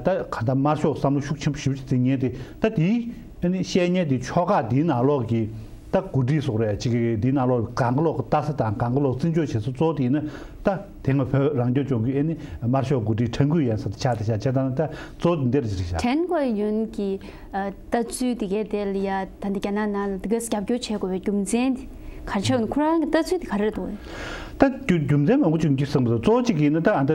ད་ག་ད་དམར་ཤོག་བསམ་བློ་ཤུགས་ཆེན་པོ་ཞེ་པོ་ཅིག་འཛིན་མཁན་དེ་ད་དེའི་ཨ་ནི་བཤད་མཁན་དེ་ཕྱོགས་ཁག་དེའི་ནང་ལོགས་ཀྱི་ད་འགོ་ཁྲིད་སོགས་རེད། ཅིག་གི་འདིའི་ནང་ལོགས་གང་ག་ལོག་གི་ལྟ་ས་དང་གང་ག་ལོག་བརྩི་འཇོག་བྱེད་ས་གཙོ་བོ་དེ་ཡིན་ན་ད་དེ་སྔ་བོད་རང་སྐྱོང་ལྗོངས་ཀྱི་ཨ་ནི་དམར་ཤོག་འགོ་ཁྲིད་ཁྲེན་ཀུའེ་ཡོན་ཟེར་དེ་ཆགས་དེ་ཆགས་བྱས་ཙང་ད་གཙོ་བོ་དེ་འདིར་ཅིག་བཞག །ཁྲེན་ཀུའེ་ཡོན་གྱི་ལྟ་ཚུལ་དེ་གའི་དེ་ལ་ཡ་ད་འདི་རྒྱ་ནག་ནང་ལ་དེ་ག་རྒྱབ་སྐྱོར་བྱེད་དགོས་པའི་རྒྱུ་མཚན་དེ་ག་རེ་ཆགས་ཡོད་ན། ཁོ་རང་གི་ལྟ་ཚུལ་དེ་ག་རེ་རེད་འདུག །ད་རྒྱུ་རྒྱུ་མཚན་མང་པོ་ཅིག་ཡོང་རྒྱུ་བསམ་འདུག །གཙོ་བོ་གཅིག་ཡིན་ན་ད་ཨ་ད་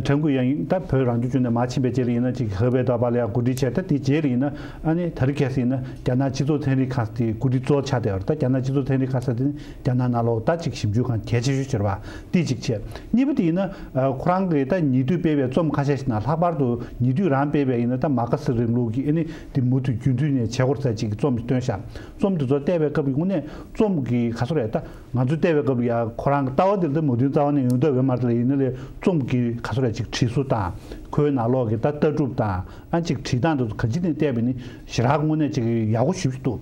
ཁྲེན་ཀུའེ་ཡོན་ད་བོད་རང་སྐྱོང་ལྗོངས་ནས་མར་ཕྱིན་པའི་རྗེས་ལ་ཡིན་ན་ཅིག་ཧེ་པེ་ཏོག་པ་ལ་ཡ་འགོ་ཁྲིད་བྱས། ད་དེའི་རྗེས་ལ་ཡིན་ན་ཨ་ནི་ད་རེས་ཁ་སང་ཡིན་ན་རྒྱ་ནག་སྤྱི་ཚོགས་ཚན་རིག་ཁང་དེ་འགོ་ཁྲིད་གཙོ་བོ་ཆགས་བསྡད་ཡོད་རེད། ད་རྒྱ་ནག་སྤྱི་ཚོགས་ཚན་རིག་ཁང་ཟེར་དེ་ནི་རྒྱ་ནག་ནང་ལོགས་ད་ཅིག་ཞིབ་འཇུག་ཁང་གལ་ཆེ་ཤོས་ཅིག་རེད་བ། དེ་གཅིག་བྱས། གཉིས་པ་དེ་ཡིན་ན་ཁོ་རང་གིས་ད་ཉེ་དུས་སྤེལ་བའི་རྩོམ་ཁ་ཤས་ཤིག་ནང་། ལྷག་པར་དུ་ཉེ་དུས་རང་སྤེལ་བའི་ཡིན་ན་ད་མར་ཁེ་སི་རིང་ལུགས་ཀྱི་ཨ་ནི་དེ་མུ་མཐུད་རྒྱུན་མཐུད་ནས་བྱེད་དགོས་ཟེར་ཅིག་གི་རྩོམ་ཞིག་བཏོན་ཤག །རྩོམ་དེ་ཚོ་བལྟས་པའི་སྐབས་ཀྱི་དངོས་གནས་རྩོམ་གྱི་ག་ཚོད་རེད། ད་ང་ཚོས་བལྟས་པའི་སྐབས་ལ་ཡ་ཁོ་རང་གི་ལྟ་བ་དེ་ལ་ད་མོས་མཐུན་རྩ་བ་ནས་ཡོང་འདོད་ཡོད་མ་རེད་ལ། ཡིན་ན་ལས་རྩོམ་གྱི་ག་ཚོད་རེད་ཅིག་བྲིས་སྲོལ་དང་ཁོའི་ནང་ལོགས་ཀྱི་ད་ལྟ་གྲུབ་དང་ཨ་ཅིག་བྲིས་སྟངས་དེ་ཚོ་ག་ཅི་ནས་བལྟས་པ་ཡིན་ན་ཞེ་དྲག་དངོས་གནས་ཅིག་ཡག་པོ་ཞེ་པོ་ཅིག་འདུག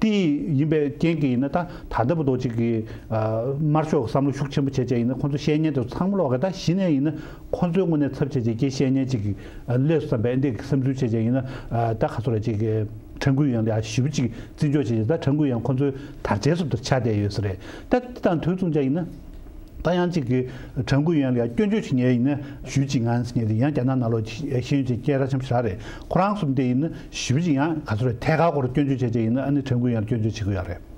།དེ་ཡིན་པའི་རྐྱེན་གྱིས་ཡིན་ན་ད་ད་ལྟ་བར་དུ་ཅིག་གི་དམར་ཤོག་བསམ་བློ་ཤུགས་ཆེན་པོ་བྱས་བྱས་ཡིན་ན་ཁོང་ཚོ་བཤད་མཁན་དེ་ཚོ་ཚང་མ་ལོག་གི་ད་གཞི་ནས་ཡིན་ན་ཁོང་ཚོའི་དངོས་གནས་ཚབ་བྱས་བྱས་ཀྱི་བཤད་མཁན་ཅིག་གི་སླེབས་སོང་བསམ་པའི་འདི་གི་བསམ་ཚུལ་བྱས་བྱས་ཡིན་ན་ད་ག་ཚོད་རེད་ཅིག་གི་ཁྲེན་ཀུའེ་ཡོན་ལ་ཡ་ཞེ་པོ་ཅིག་བརྩི་འཇོག་བྱས་བྱས། ད་ཁྲེན་ཀུའེ་ཡོན་ཁོང་ཚོའི་དར་ཆའི་སུབ་ཏུ་ཆགས་བསྡད་ཡོད་ས་རེད། ད་དེ་དང་དུས་མཚུངས་ཀྱང་ཡིན་ན། ད་ཡང་གཅིག་གིས་ཁྲེན་ཀུའེ་ཡོན་ལ་ཡང་སྐྱོན་བརྗོད་བྱེད་མཁན་ཡིན་ན་ཞུས་ཅིག་ངང་ཟེར་མཁན་དེ་ཡང་རྒྱ་ནག་ནང་ལོགས་ཤེས་ཡོན་ཅན་སྐད་གྲགས་ཆེན་པོ་ཞིག་རེད། ཁོ་རང་གསུམ་དེ་ཡིན་ན་ཞུས་ཅིག་ཡང་ག་ཚོད་རེད་ཐད་ཀར་སྐོར་སྐྱོན་བརྗོད་བྱས་བྱས་ཡིན་ན་ཨ་ནི་ཁྲེན་ཀུའེ་ཡོན་ལ་སྐྱོན་བརྗོད་བྱེད་ཀྱི་ཡོད་རེད།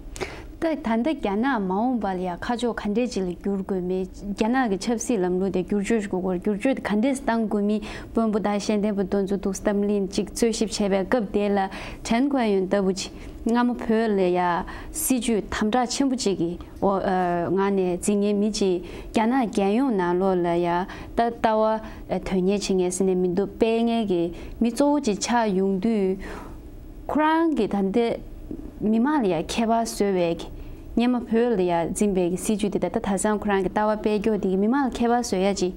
ད་ད་ལྟ་རྒྱ་ནག་མ་འོངས་པ་ལ་ཡང་ཁ་ཕྱོགས་ག་འདྲས་ཅིག་ལ་བསྒྱུར་དགོས་མིན། རྒྱ་ནག་གི་ཆབ་སྲིད་ལམ་ལུགས་དེ་བསྒྱུར་བཅོས་ཞིག་དགོས་སྐོར་བསྒྱུར་བཅོས་དེ་ག་འདྲས་བཏང་དགོས་མིན་དཔོན་པོ་དང་ཤེས་ལྡན་པ་དེ་ཚོ་འདུག་གཏམ་གླེང་ཅིག་རྩོད་ཞིབ་བྱས་པའི་སྐབས་དེ་ལ་ཁྲེན་ཀུའེ་ཡོན་ལྟ་བུ་ཅིག་སྔ་མོ་བོད་ལ་ཡང་སྲིད་ཇུས་དམ་དྲག་ཆེན་པོ་ཅིག་གི་འོ་ཨ་ངང་ནས་འཛིན་མཁན་མི་གཅིག་རྒྱ་ནག་རྒྱལ་ཡོངས་ནང་ལོགས་ལ་ཡ་ད་ལྟ་བ་ཨ་དོན་གཉེར་བྱེད་མཁན་ཟེར་ནས་མི་འདུག་སྤེལ་མཁན་གྱི་མི་གཙོ་བོ་ཅིག་ཆགས་ཡོང་དུས། ཁོ་རང་གིས་ད་ལྟ་མི་མང་ལ་ཡ་ཁྱད་པར་བཟོ་བའི་གི་སྔོན་མ་བོད་ལ་ཡ་འཛིན་པའི་གི་སྲིད་ཇུས་དེ་ད་ལྟ་ད་སང་ཁོ་རང་གི་ལྟ་བ་སྤེལ་རྒྱུ་དེ་གི་མི་མང་ལ་ཁྱད་པར་བཟོ་ཡ་ཅིག་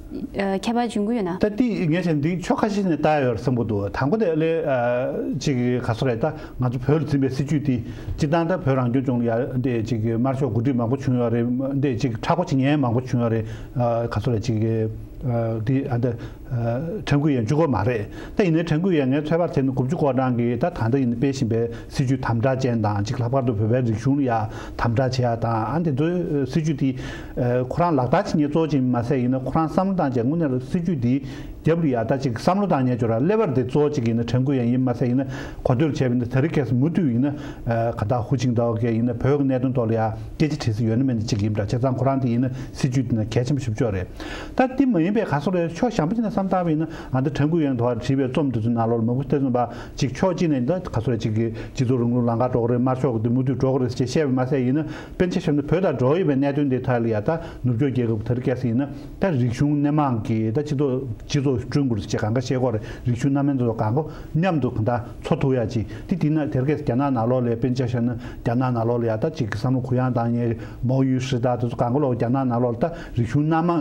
ཁྱད་པར་འབྱུང་གི་ཡོད་ན། ད་འདི་ངས་བྱས་འདི་ཕྱོགས་ཁ་ཤས་ནས་ལྟ་ཡ་ཡོད་རེད་བསམ་གྱི་འདུག་དང་པོ་དེ་ལས་ཅིག་ག་ཚོད་རེད། ད་ང་ཚོ་བོད་ལ་འཛིན་པའི་སྲིད་ཇུས་འདི་སྤྱིར་བཏང་ད་བོད་རང་སྐྱོང་ལྗོངས་ལ་ཡ་འདི་ཅིག་དམར་ཤོག་འགོ་ཁྲིད་མང་པོ་བྱུང་ཡོད་རེད། འདི་ཅིག་མཁྲེགས་པོ་བྱེད་མཁན་མང་པོ་བྱུང་ཡོད་རེད། ག་ཚོད་རེད་ཅིག་འདི་ཨ་འདི། ཁྲེན་ཀུའེ་ཡན་གཅིག་པོ་མ་རེད། ད་ཡིན་ནའི་ཁྲེན་ཀུའེ་ཡན་ངས་ཚོད་དཔག་བྱས་ན་དགུ་བཅུ་གོ་གྲངས་ཀྱི་ད་ད་ལྟ་ཡིན་ན་སྤེལ་བཞིན་པའི་སྲིད་ཇུས་དམ་དྲག་ཅན་དང་ཅིག་ལྷག་པར་དུ་བོད་པའི་རིག་གཞུང་ལ་ཡ་དམ་དྲག་བྱེད་ཡ་དང་ཨ་འདི་ཚོའི་སྲིད་ཇུས་དེ་ཁོ་རང་ལག་བསྟར་བྱེད་མཁན་གཙོ་བོ་ཅིག་མ་ཟད་ཡིན་ན་ཁོ་རང་བསམ་བློ་བཏང་བྱས་དངོས་གནས་ལ་སྲིད་ཇུས་དེ་རྒྱབ་ལ་ཡ་ད་ཅིག་བསམ་བློ་བཏང་མཁན་ཅིག་ལ་ལེ་བར་དེ་གཙོ་བོ་ཅིག་ཡིན་ན་ཁྲེན་ཀུའེ་ཡན་ཡིན་མ་ཟད་ཡིན་ན་གོ་ཐོས་བྱས་པ་ཡིན་ན་དེ་རིང་ཁ་སང་མུ་མཐུད་ཡིན་ན་ག་ད་ཧུའུ་ཅིན་ཏའོ་གིས་ཡིན་ན་བོད་ཀྱི་གནད་དོན་ཐོག་ལ་ཡ་སྐད་ཆ་དྲིས་ས་ཡོད་ན་མེད་ན་ཅིག་ཡིན་པ་འདྲ། བྱས་ཙང་ཁོ་རང་དེ་ཡིན་ན་སྲིད་ཇུས་དེ་ན་གལ་ཆེན་པོ་ཞེ་པོ་ཅིག་རེད། ད་དེ་མ་ཡིན་པའི་ག་ཚོད་རེད། ཕྱོགས་གཞན་པ་ཅིག་ནས་བསམ་བཏང་བ་ཡིན་ན་ཨ་འདི་ཁྲེན་ཀུའེ་ཡན་ཐོག་བྲིས་པའི་རྩོམ་དེ་ཚོའི་ནང་ལོགས་ལ་མང་པོ་དེ་ཚོ་པ་ཅིག་ཕྱོགས་གཅིག་ནས་ད་ག་ཚོད་རེད་ཅིག་གི་སྤྱི་ཚོགས་རིང་ལུགས་ལམ་ཁ་འགྲོ་གི་རེད། དམར་ཤོག་གི་འདི་མུ་མཐུད་འགྲོ་གི་རེད་ཅེས་བཤད་པ་མ་ཟད་ཡིན་ན་དཔེར་ན་ཆ་བཞག་ན་བོད་དང་འབྲེལ་བ་ཡོད་པའི་གནད་དོན་དེ་ཐད་ལ་ཡ་ད་ནུབ་ཕྱོགས་རྒྱལ་ཁབ་དེ་རིང་ཁ་སང་ཡིན་ན་ད་རིག་གཞུང་སྣེ་མང་གི་ད་སྤྱི་ཚོགས་སྤྱི་ཚོགས་བསྐྲུན་དགོས་རེད་ཅེས་གང་ག་བཤད་ཀྱི་ཡོད་རེད། རིག་གཞུང་སྣ་མིན་ཚོ་གང་ག་མཉམ་དུ་གང་ད་འཚོ་ཐུབ་ཡ་ཅིག་དེ་དེ་ན་དེ་རིང་ཁ་སང་རྒྱ་ནག་ནང་ལོགས་ལ་དཔེར་ན་ཆ་བཞག་ན་རྒྱ་ནག་ནང་ལོགས་ལ་ཡ་ད་ཅིག་གི་བསམ་བློ་གུ་ཡངས་བཏང་མཁན་མའོ་ཡུས་ཧྲི་དང་དེ་ཚོ་གང་ག་ལོག་རྒྱ་ནག་ནང་ལོགས་ལ་ད་རིག་གཞུང་སྣ་མང་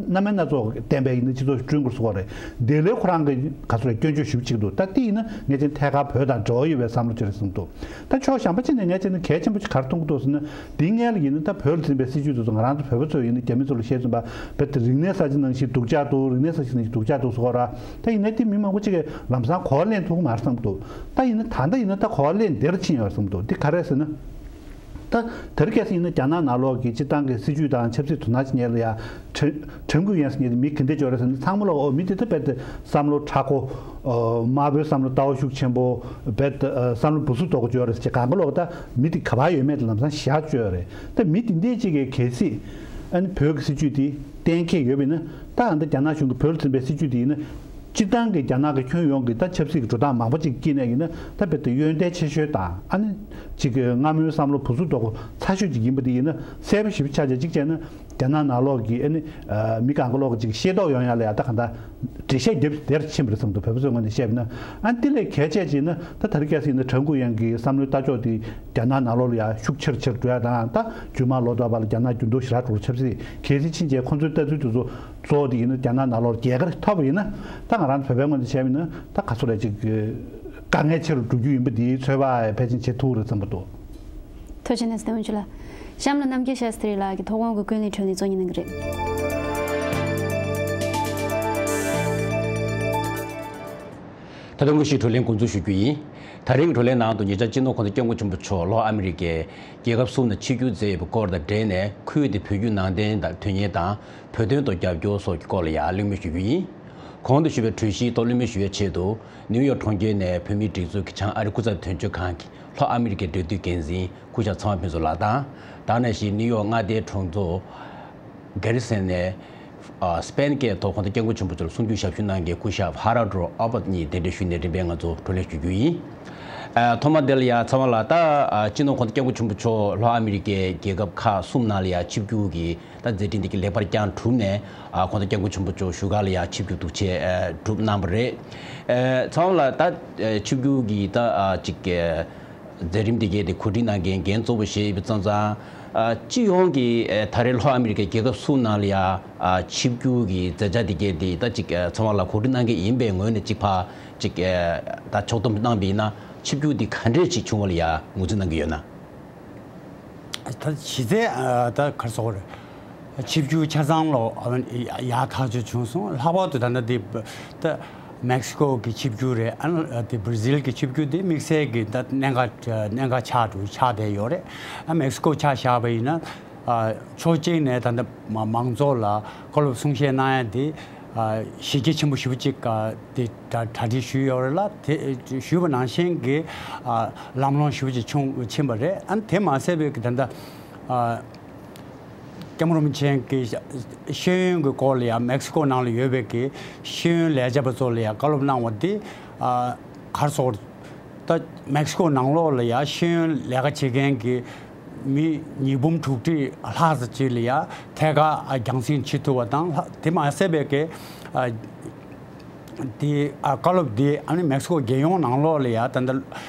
སྣ་མིན་སྣ་ཚོགས་ལྡན་པའི་ཡིན་ན་སྤྱི་ཚོགས་བསྐྲུན་དགོས་ཟེར་གྱི་ཡོད་རེད། དེ་ལས་ཁོ་རང་གི་ག་ཚོད་རེད་སྐྱོན་བརྗོད་ཞེ་པོ་ཅིག་འདུག་ད་དེ་ཡིན་ན་ངས་ཅིག་ཐད་ཀར་བོད་དང་འབྲེལ་བ་ཡོད་པའི་བསམ་བློ་ཅིག་རེད་བསམ་འདུག་ད་ཕྱོགས་གཞན་པ་ཅིག་ནས་ངས་ཅིག་ནི་གལ་ཆེན་པོ་ཅིག་ག་རེ་མཐོང་གི་འདུག་ཟེར་ན་དེའི་སྔོན་ལ་ཡིན་ན་ད་བོད་ལ་འཛིན་པའི་སྲིད་ཇུས་དེ་ཚོ་ང་རང་ཚོ་བོད་པ་ཚོས་ཡིན་ན་རྒྱ་མི་ཚོ་ལ་བཤད་ཙམ་པ་རྦད་དེ་རིག་གནས་གསར་བརྗེ་ནང་བཞིན་སྡུག་ཅག་འདུག་རིག་གནས་གསར་བརྗེ་ནང་བཞིན་སྡུག་ཅག་འདུག་ཟེར་གྱི་ཡོད་རེད། ད་ཡིན་ན་དེ་མི་མང་པོ་ཅིག་གིས་ལམ་སང་གོ་བ་ལེན་ཐུབ་ཀྱི་མ་རེད་བསམ་གྱི་འདུག་ད་ཡིན་ན་ད་ལྟ་ཡིན་ན་ད་གོ་བ་ལེན་བདེ་རུ་ཕྱིན་ཡོད་རེད་བསམ་གྱི་འདུག་དེ་ག་རེ་རེད་ཟེར་ན། ད་དེ་རིང་ཁ་སང་ཡིན་ན་རྒྱ་ནག་ནང་ལོགས་ཀྱི་སྤྱིར་བཏང་གི་སྲིད་ཇུས་དང་ཆབ་སྲིད་དོ་སྣང་བྱེད་མཁན་ལ་ཡ་ཁྲེན་ཁྲེན་ཀུའེ་ཡན་ཟེར་མཁན་དེ་མི་ག་འདྲ་ཅིག་ཡོད་རེད་ཟེར་ན་ཚང་མ་ལོག་ཨོ་མི་དེ་ད་རྦད་དེ་བསམ་བློ་མཁྲེགས་པོ། དམར་པོའི་བསམ་བློ་ལྟ་བ་ཤུགས་ཆེན་པོ། རྦད་དེ་བསམ་བློ་སྦུ་སུབ་དོག་པོ་ཅིག་ཡོད་རེད་ཟེར་གྱི་གང་ག་ལོག་ད་མི་དེ་ག་པར་ཡོད་མེད་དེ་ལམ་སང་ཤེས་ཡ་ཅིག་ཡོད་རེད། ད་མི་དེ་འདྲ་ཅིག་གིས་གལ་སྲིད་ཨ་ནི་བོད་ཀྱི་སྲིད་ཇུས་དེ་གཏན་འཁེལ་ཡོད་པ་ཡིན་ན་ད་ཨ་ནི་རྒྱ་ནག་གཞུང་གིས་བོད་ལ་འཛིན་པའི་སྲིད་ཇུས་དེ་ཡིན་ན། སྤྱིར་བཏང་གི་རྒྱ་ནག་གི་ཁྱོན་ཡོངས་ཀྱི་ད་ཆབ་སྲིད་ཀྱི་འགྲོ་སྟངས་མང་པོ་ཅིག་དཀྱིལ་ནས་ཡིན་ན་ད་རྦད་དེ་གཡོན་ཐལ་ཆེ་ཤོས་དང་ཨ་ནི་ཅིག་གི་སྔ་མོའི་བསམ་བློ་སྦུ་སུབ་དོག་པོ་ཚ་ཤོས་ཅིག་ཡིན་པ་དེ་ཡིན་ན་གསལ་པོ་ཞེ་པོ་ཆགས་བྱས་གཅིག་བྱས་ན་རྒྱ་ནག་ནང་ལོགས་ཀྱི་ཨ་ནི་མི་གང་ག་ལོག་གི་ཅིག་ཤེས་རྟོགས་ཡོང་ཡ་ལ་ཡ་ད་གང་ལྟར་འགྲེལ་བཤད་རྒྱབ་བདེར་ཕྱིན་པ་རེད་བསམ་འདུག་བོད་པ་ཚོའི་ངོས་ནས་བཤད་པ་ན་ཨ་ནི་དེ་ལས་གལ་ཆེ་ཅིག་ན་ད་ད་རེས་ཁ་སང་ཡིན་ན་ཁྲེན་ཀུའེ་ཡན་གྱི་བསམ་བློའི་ལྟ་ཕྱོགས་དེ་རྒྱ་ནག་ནང་ལོགས་ལ་ཡ་ཤུགས་ཆེར་ཆེར་འགྲོ་ཡ་དང་ད་རྒྱུན་མ་ལོ་ཏོག་པ་ལ་རྒྱ་ནག་འགྱུར་ལྡོག་ཞེ་དྲག་འགྲོ་ཆབ་སྲིད་གལ་སྲིད་ཕྱིན་ཆད་ཁོང་ཚོའི་ལྟ་ཚུལ་དེ་ཚོ། གཙོ་བོ་དེ་ཡིན་ན་རྒྱ་ནག་ནང་ལོགས་རྒྱལ་ཁ་ཐོབ་པ་ཡིན་ན་ད་ང་རང་ཚོ་བོད་པའི་ངོས་ནས་བྱས་པ་ཡིན་ན་ད་ག་ཚོད་རེད་ཅིག་དཀའ་ངལ་ཆེ་རུ་འགྲོ་རྒྱུ་ཡིན་པ་འདིའི་ཚོད་དཔག་ཕལ་ཆེར་བྱེད་ཐུབ་རེད་བསམ་གྱི་འདུག་ཐུགས་རྗེ་ཆེ་ནས་བསྟན་འོང་ཆུ་ལ། གཤམ་ལ་རྣམ་རྒྱལ་ཤཱསྟྲི་ལགས་ཀྱིས་ཐོག་ཁོངས་ཀྱི་ཀུན་གླེང་བགྲོ་གླེང་གཙོ་གཉེར་གནང་གི་རེད། ད་དུང་དངོས་གཞིའི་བགྲོ་གླེང་འགོ་འཛུགས་ཞུ་རྒྱུ་ཡིན། ད་རིང་གི་བགྲོ་གླེང་ནང་དུ་ཉེ་ཆར་སྤྱི་ནོར་གོང་ས་སྐྱབས་མགོན་ཆེན་པོ་མཆོག་ལྷོ་ཨ་མི་རི་ཀའི་རྒྱལ་ཁབ་གསུམ་ནང་ཆིབས་བསྒྱུར་མཛད་ཡོད་པའི་སྐོར་དང་འབྲེལ་ནས་ཁུལ་དེའི་བོད་བརྒྱུད་ནང་བསྟན་དང་དོན་གཉེར་དང་། བོད་དོན་དུ་རྒྱབ་སྐྱོར་སོགས་ཀྱི་སྐོར་ལ་ཡང་གླེང་མོལ་ཞུ་རྒྱུ་ཡིན། གོང་དུ་ཞུས་པའི་གྲོས་གཞིའི་ཐོག་གླེང་མོལ་ཞུ་བའི་ཆེད་དུ་ནིའུ་ཡོག་གྲོང་ཁྱེར་ནས་བོད་མིའི་སྒྲིག་འཛུགས་ཀྱི་བྱང་ཨ་རི་སྐུ་ཚབ་དོན་གཅོད་ཁང་གི་ལྷོ་ཨ་མི་རི་ཀའི་འབྲེལ་མཐུད་འགན་འཛིན་སྐུ་ཞབས་ཚེ་དབང་ཕུན་ཚོགས་ལགས་དང་། ད་ནང་བཞིན་ནིའུ་ཡོག་མངའ་སྡེའི་གྲོང་ཚོ་གྷེ་རི་སན་ནས་ཨ་སི་པེན་སྐད་ཐོག་གོང་ས་སྐྱབས་མགོན་ཆེན་པོ་མཆོག་ལ་གསུང་ཆོས་ཞབས་ཞུ་གནང་མཁན་སྐུ་ཞབས་ཧ་ར་ཌོ་ཨ་བྷད་གཉིས་གདན་འདྲེན་ཞུས་ནས་རིམ་པས་ང་ཚོ་བགྲོ་གླེང་ཞུ་རྒྱུ་ཡིན། ཨ་ཐོག་མ་དེ་ལ་ཡང་ཚེ་དབང་ལགས་ད་ཨ་སྤྱི་ནོར་གོང་ས་སྐྱབས་མགོན་ཆེན་པོ་མཆོག་ལྷོ་ཨ་མི་རི་ཀའི་རྒྱལ་ཁབ་ཁག་གསུམ་ནང་ལ་ཡང་ཆིབས་བསྒྱུར་གྱི་ད་མཛད་འཕྲིན་འདི་ག་ལེགས་པར་བསྐྱངས་གྲུབ་ནས་ཨ་གོང་ས་སྐྱབས་མགོན་ཆེན་པོ་མཆོག་བཞུགས་སྒར་ལ་ཡང་ཆིབས་བསྒྱུར་འདུག་ཆེད་ཨ་གྲུབ་གནང་བ་རེད། ཨ་ཚེ་དབང་ལགས་ད་ཨ་ཆིབས་བསྒྱུར་གྱི་ད་ཨ་ཅིག་ཨ་མཛད་རིམ་འདི་གའི་དེ་གོ་སྒྲིག་གནང་མཁན་འགན་གཙོ་བོ་བཞེས་ཡོད་པའི་ཙང་ཙང་ཨ་སྤྱི་ཡོངས་ཀྱི་ཨ་ད་རེས་ལྷོ་ཨ་མི་རི་ཀའི་རྒྱལ་ཁབ་གསུམ་ནང་ལ་ཡང་ཨ་ཆིབས་བསྒྱུར་གྱི་མཛད་འཆར་འདི་གའི་དེ་ད་ཅིག་ཨ་ཚེ་དབང་ལགས་གོ་སྒྲིག་གནང་མཁན་ཡིན་པའི་ངོས་ནས་ཅིག་ཕར་ཅིག་ཨ་ད་ཕྱོགས་བསྡོམས་གནང་བ་ཡིན་ན་ཆིབས་བསྒྱུར་འདི་ག་འདྲས་ཅིག་བྱུང་བ་ལ་ཡང་ངོས་འཛིན་གནང་གི་ཡོད་ན། ད་གཞི་རྩའི་ཨ་ད་ག་རེ་ཟེར་དགོས་རེད། ཆིབས་བསྒྱུར་ཆ་ཚང་ལོ་ཨ་ཡག་ཐག་ཆོད་བྱུང་སོང་། ལྷག་པར་དུ་ད་ལྟ་འདི་ད་མེག་སི་ཀོ་གི་ཆིབས་བསྒྱུར་རེད། ཨ་ནི་དེ་བྷར་ཛིལ་གི་ཆིབས་བསྒྱུར་དེ་དམིགས་བསལ་གྱི་ད་གནད་འགག་གནད་འགག་ཆགས་འགྲོ་ཆགས་བསྡད་ཡོད་རེད། ཨ་མེག་སི་ཀོ་ཆ་བཞག་པ་ཡིན་ན་ཨ་ཕྱོགས་གཅིག་ནས་ད་ལྟ་མ་མང་ཚོགས་ལ་བཀའ་སློབ་གསུང་བཤད་གནང་ཡ་དེ་ཨ་གཞི་རྒྱ་ཆེན་པོ་ཞེ་པོ་ཅིག་ཨ་དེ་གྲ་གྲ་སྒྲིག་ཞུས་ཡོད་རེད་ལ། དེ་ཞུས་པ་ནང་བཞིན་གྱི་ཨ་ལམ་ལྷོང་ཞེ་པོ་ཅིག་བྱུང་ཕྱིན་པ་རེད། ཨ་ནི་དེ་མ་ཟད་པའི་གི་ད་ལྟ་ཨ་སྐྱབས་མགོན་རིན་པོ་ཆེ་གི་ཤེས་ཡོན་གྱི་སྐོར་ལ་ཡང་མེག་སི་ཀོ་ནང་ལ་ཡོད་པའི་གི་ཤེས་ཡོན་ལས་བྱེད་པ་ཚོ་ལ་ཡང་བཀའ་སློབ་གནང་བ་འདི་ཨ་ག་རེ་ཟེར། ད་མེག་སི་ཀོ་ནང་ལོགས་ལ་ཡང་ཤེས་ཡོན་ལས་ཀ་བྱེད་མཁན་གྱི་མི་ཉིས་འབུམ་དྲུག་ཁྲི་ལྷག་ཙམ་ཅིག་ལ་ཡང་ཐད་ཀར་རྒྱང་སྲིང་བྱེད་ཐུབ་པ་དང་། དེ་མ་ཟད་པའི་གི་ཨ་ དེ་ཨ་བཀའ་སློབ་དེ་ཨ་ནི་མེག་སི་ཀོ་རྒྱལ་ཡོངས་ནང་ལོགས་ལ་ཡ་ད་ལྟ་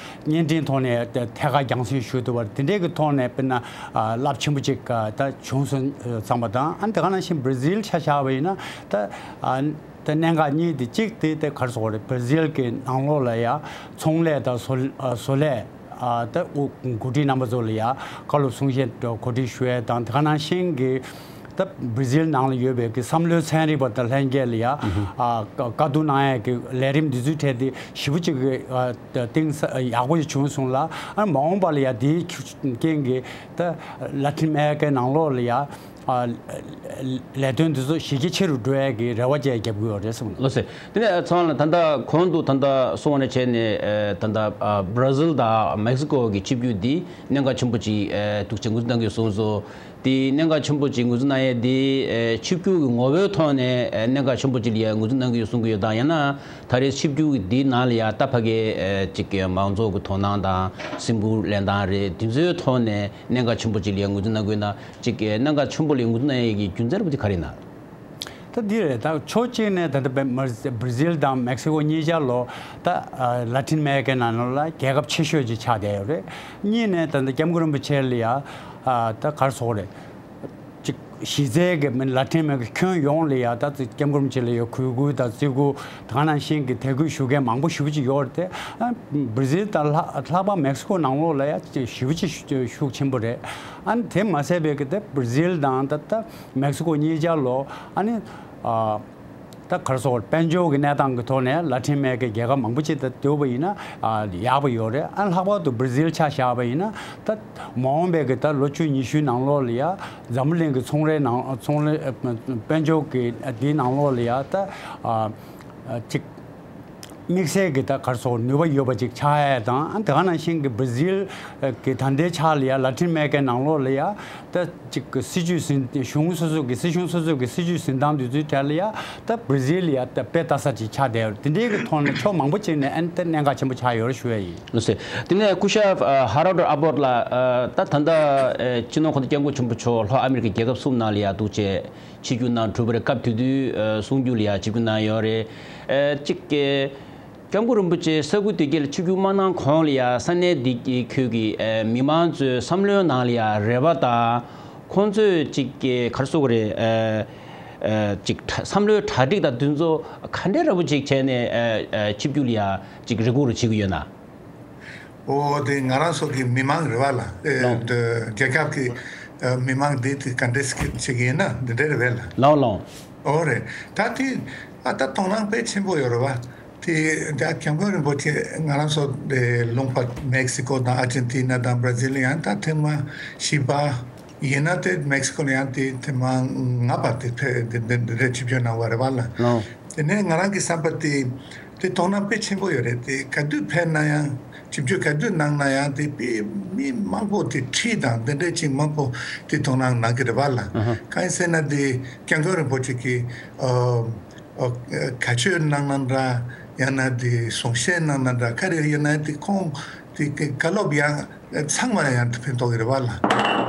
བརྙན་འཕྲིན་ཐོག་ནས་ཐད་ཀར་རྒྱང་སྲིང་ཞུ་ཐུབ་པ་དེ་འདྲའི་གི་ཐོག་ནས་དཔེར་ན་ཨ་རླབས་ཆེན་པོ་ཅིག་ཨ་ད་བྱུང་སོང་བསམ་པ་དང་། ཨ་ནི་དེ་ག་ནང་བཞིན་བྷར་ཛིལ་ཆ་བཞག་པ་ཡིན་ན་ད་ཨ་ད་གནད་འགག་གཉིས་དེ། གཅིག་དེ་དེ་ག་རེ་ཟེར་དགོས་རེད། བྷར་ཛིལ་གི་ནང་ལོགས་ལ་ཡ་ཚོང་ལས་དང་བཟོ་ཨ་བཟོ་ལས་ཨ་ད་འགོ་ཁྲིད་རྣམ་པ་ཚོ་ལ་ཡ་བཀའ་སློབ་གསུང་བཤད་གོ་སྒྲིག་ཞུ་ཡས་དང་། དེ་ག་ནང་བཞིན་གྱི་ད་བྷར་ཛིལ་ནང་ལ་ཡོད་པའི་གི་བསམ་བློའི་ཚན་རིག་པ་དང་ལྷན་རྒྱས་ལ་ཡ་ཨ་བཀའ་བཀའ་བསྡུར་གནང་ཡས་ཀྱི་ལས་རིམ་འདི་ཚོའི་གྲས་དེ་ཞེ་པོ་ཅིག་གི་ཨ་གཏིང་ཟབ་ཡག་པོ་ཞིག་བྱུང་སོང་ལ། ཨ་མ་འོངས་པ་ལ་ཡ་དེའི་རྐྱེན་གྱིས་ད་ལ་ཏིན་ཨ་མེ་རི་ཀའི་ནང་ལོགས་ལ་ཡ་ཨ་ལས་དོན་འདི་ཚོ་གཞི་རྒྱ་ཆེ་རུ་འགྲོ་ཡས་ཀྱི་རེ་བ་བཅས་རྒྱབ་ཀྱི་ཡོད་རེད་གསུངས། ལགས་སོ། དེ་ནས་ཚང་མ་ལ་ད་ལྟ་གོང་དུ་ད་ལྟ་གསུངས་པ་ནས་བྱས་ནས་ཨ་ད་ལྟ་ཨ་བྷར་ཛིལ་དང་མེག་སི་ཀོ་གི་ཆིབས་བསྒྱུར་འདི་གནད་འགག་ཆེན་པོ་ཅིག་ཨ་འདུག་ཅེས་ངོས་འཛིན་གནང་གི་ཡོད་གསུངས་སོང་། དེ་གནད་འགག་ཆེན་པོ་ཅིག་ངོས་འཛིན་གནང་ཡས་དེ་ཨ་ཆིབས་བསྒྱུར་གྱི་ངོ་བོའི་ཐོག་ནས་ཨ་གནད་འགག་ཆེན་པོ་ཅིག་ལ་ཡ་ངོས་འཛིན་གནང་གི་ཡོད་གསུང་གི་ཡོད་དང་། ཡང་ན་ད་རེས་ཆིབས་བསྒྱུར་གྱི་འདིའི་ནང་ལ་ཡ་ད་ཕ་གའི་ཨ་ཅིག་གི་མང་ཚོགས་ཀྱི་དོ་སྣང་དང་སེམས་ཁུར་ལེན་སྟངས་རེད། དེ་ཚོའི་ཐོག་ནས་གནད་འགག་ཆེན་པོ་ཅིག་ལ་ཡ་ངོས་འཛིན་གནང་གི་ཡོད་ན། ཅིག་གི་གནད་འགག་ཆེན་པོ་ལ་ཡ་ངོས་འཛིན་གནང་ཡས་ཀྱི་རྒྱུ་མཚན་རེད་པ་དེ་ག་རེ་ཡིན་ན། ད་འདི་རེད། ད་ཕྱོགས་གཅིག་ནས་ད་ལྟ་བྷར་ཛིལ་དང་མེག་སི་ཀོ་གཉིས་ཆ་ལོ་ད་ལ་ཏིན་ཨ་མེ་རི་ཀའི་ནང་ལོགས་ལ་རྒྱལ་ཁབ་ཆེ་ཤོས་ཅིག་ཆགས་བསྡད་ཡོད་རེད། གཉིས་ནས་ད་ལྟ་སྐྱབས་མགོན་རིན་པོ་ཆེ་ལ་ཡ་ད་ག་རེ་ཟེར་དགོས་རེད། ཅིག་གཞི་རྩའི་གི་མི་ལ་ཏིན་ཨ་མེ་རི་ཀའི་ཁྱོན་ཡོངས་ལ་ཡ་ད་སྐྱབས་མགོན་རིན་པོ་ཆེ་ལ་ཡ་གུས་བཀུར་དང་བརྩི་བཀུར། དེ་ག་ནང་བཞིན་གྱི་དད་གུས་ཞུ་མཁན་མང་པོ་ཞེ་པོ་ཅིག་ཡོད་རེད་དེ། ཨ་བྷར་ཛིལ་དང་ལྷག་ལྷག་པར་མེག་སི་ཀོ་ནང་ལོགས་ལ་ཡ་ཞེ་པོ་ཅིག་ཤུགས་ཆེན་པོ་རེད། ཨ་ནི་དེ་མ་ཟད་པའི་གི་དེ་བྷར་ཛིལ་དང་ད་ལྟ་མེག་སི་ཀོ་གཉིས་ཆ་ལོ་ཨ་ནི་ཨ་ད་ག་རེ་ཟེར་དགོས་རེད། དཔལ་འབྱོར་གྱི་གནས་སྟངས་ཀྱི་ཐོག་ནས་ལ་ཏིན་ཨ་མེ་རི་ཀའི་རྒྱལ་ཁབ་མང་པོ་ཅིག་དང་བསྡུར་བ་ཡིན་ན་ཨ་ཡག་པོ་ཡོད་རེད། ཨ་ལྷག་པར་དུ་བྷར་ཛིལ་ཆ་བཞག་པ་ཡིན་ན། ད་མ་འོངས་པའི་གི་ད་ལོ་བཅུ་ཉི་ཤུའི་ནང་ལོགས་ལ་ཡ་འཛམ་བུ་གླིང་གི་ཚོང་རའི་ནང་ཚོང་རའི་ཨ་དཔལ་འབྱོར་གྱི་འདིའི་ནང་ལོགས་ལ་ཡ་ད་ཨ་ཨ་ཅིག་དམིགས་བསལ་གྱི་ད་ག་རེ་ཟེར་དགོས་རེད། ནུས་པ་ཡོད་པ་ཅིག་ཆགས་ཡས་དང་། ཨ་དེ་ག་ནང་བཞིན་གྱི་བྷར་ཛིལ་གྱི་ད་ལྟའི་ཆ་ལ་ཡ་ལ་ཏིན་ཨ་མེ་རི་ཀའི་ནང་ལོགས་ལ་ཡ་ད་ཅིག་གི་སྲིད་ཇུས་ཟིན། གཞུང་སོ་སོ་གི་སྲིད་གཞུང་སོ་སོ་གི་སྲིད་ཇུས་འཛིན་སྟངས་དེ་ཚོའི་གྲས་ལ་ཡ་ད་བྷར་ཛིལ་ལ་ཡ་ད་དཔེ་ལྟ་ས་ཅིག་ཆགས་བསྡད་ཡོད་རེད། དེ་འདྲའི་གི་ཐོག་ནས་ཕྱོགས་མང་པོ་ཅིག་ནས་ཨ་ནི་ད་གནད་འགག་ཆེན་པོ་ཆགས་ཡོད་རེད་ཞུ་ཡ་ཡིན། ལགས་སོ། དེ་ནས་སྐུ་ཞབས་ཨ་ཧ་རོལ་ཨ་བོར་ལགས་ཨ་ད་ད་ལྟ་ཨ་སྤྱི་ནོར་གོང་ས་སྐྱབས་མགོན་ཆེན་པོ་མཆོག་ལྷོ་ཨ་མེ་རི་ཀའི་རྒྱལ་ཁབ་གསུམ་ནང་ལ་ཡ་འདུག་ཅེས་ཆིབས་བསྒྱུར་གནང་གྲུབ་པ་རེད། སྐབས་དེ་དུས་ཨ་གསུང་བསྒྱུར་ལ་ཡ་ཆིབས་བསྒྱུར་གནང་ཡོད་རེད། ཨ་གཅིག་གི་སྐྱབས་མགོན་རིན་པོ་ཆེ་ས་ཁུལ་དེ་གའི་ལ་ཆིབས་བསྒྱུར་མ་གནང་གོང་ལ་ཡ་ས་གནས་དེ་གའི་ཁུལ་གྱི་ཨ་མི་མང་ཚོའི་བསམ་བློའི་ནང་ལ་ཡ་རེ་བ་དང་། ཁོང་ཚོས་གཅིག་གི་ག་རེ་ཟེར་དགོས་རེད། ཨ་ཨ་གཅིག་བསམ་བློའི་གྲ་སྒྲིག་དང་དེ་ཚོ་ག་འདྲའི་འདྲ་པོ་ཅིག་བྱས་ནས་ཨ་ཨ་ཆིབས་བསྒྱུར་ལ་ཡ་གཅིག་རེ་སྐུལ་རེ་བྱེད་ཀྱི་ཡོད་ན། ཨོ་དེ་ང་རང་ཚོ་གི་མི་མང་རེད་པ་ལགས། ཨེ་ལགས། འདི་རྒྱལ་ཁབ་ཀྱི་ཨ་མི་མང་འདི་དེ་ག་འདྲས་བྱེད་ཀྱི་ཡིན་ན་འདི་འདྲས་རེད་པས་ལགས། ལགས་ལགས། ཨོ་རེད། ད་དེ་ཨ་ད་དོ་སྣང་དཔེ་ཆེན་པོ་ཡོད་རེད་པ། དེ་ད་སྐྱབས་མགོན་རིན་པོ་ཆེ་ང་རང་ཚོ་དེ་ལུང་པ་མེག་སི་ཀོ་དང་ཨར་ཇེན་ཏི་ན་དང་བྷར་ཛིལ་ཡང་ད་ཐེངས་མ་བཞི་པ་ཡིན་ན། དེ་མེག་སི་ཀོ་ལ་ཡང་དེ་ཐེངས་མ་ལྔ་པ་དེ་ཕེབས་དེ་འདི་འདི་འདྲས་ཆིབས་བསྒྱུར་གནང་བ་རེད་པ་ལགས། ལགས། དེ་ནས་ང་རང་གི་བསམ་པ་དེ་དེ་དོ་སྣང་དཔེ་ཆེན་པོ་ཡོད་རེད། དེ་ག་དུས་ཕེབས་ན་ཡང་ཆིབས་བསྒྱུར་ག་དུས་གནང་ན་ཡང་དེ་དཔེ་མི་མང་པོ་དེ་ཁྲིད་དང་དེ་འདྲས་ཅིག་མང་པོ་དེ་དོ་སྣང་གནང་གི་རེད་པ་ལགས། ཨ་ཧ། གང་ཡིན་ཟེར་ན་དེ་སྐྱབས་མགོན་རིན་པོ་ཆེ་གིས་ཨ་ཨ་ག་ཆོས་གནང་ན་འདྲ། ཡང་ན་དེ་གསུང་བཤད་གནང་ན་འདྲ། ག་རེ་ཡིན་ན་དེ་ཁོང་དེ་བཀའ་སློབ་ཡང་ཚང་མ་ཡང་ཕན་ཐོགས་ཀྱི་རེད་པ་ལགས།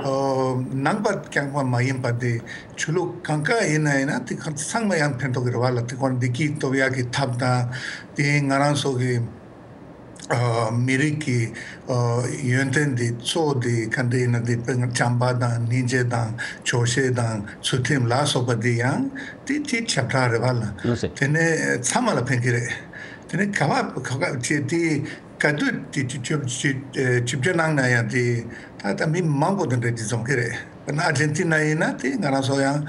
ཨོ་ནང་པ་རྐྱང་པ་མ་ཡིན་པ་དེ་ཆོས་ལུགས་གང་ག་ཡིན་ན་ཡིན་ན་དེ་ག་ཚང་མ་ཡང་ཕན་ཐོགས་ཀྱི་རེད་པ་ལགས། དེ་ཁོང་བདེ་སྐྱིད་ཐོབ་ཡག་གི་ཐབས་དང་། དེ་ང་རང་ཚོ་གི་ཨོ་མི་རིགས་ཀྱི་ཨོ་ཡོན་ཏན་དེ་གཙོ་བོ་དེ་ག་འདྲ་ཡིན་ན་དེ་དཔེར་ན་བྱམས་པ་དང་སྙིང་རྗེ་དང་ཆོག་ཤེས་དང་ཚུལ་ཁྲིམས་ལ་སོགས་པ་དེ་ཡང་དེ་དེ་ཁྱབ་བསྒྲགས་རེད་པ་ལགས། ལགས་སོ། དེ་ནས་ཚང་མ་ལ་ཕན་གྱི་རེད། དེ་ནས་ག་བ་ག་བ་བྱས་དེ། ག་དུས་དེ་ཆིབས་ཆིབས་ཆིབས་བསྒྱུར་གནང་ན་ཡང་དེ་ད་ལྟ་མི་མང་པོ་དེ་འདྲ་དེ་འཛོམས་ཀྱི་རེད། དཔེར་ན་ཨར་ཇེན་ཏི་ན་ཡིན་ན་དེ་ང་རང་ཚོ་ཡང་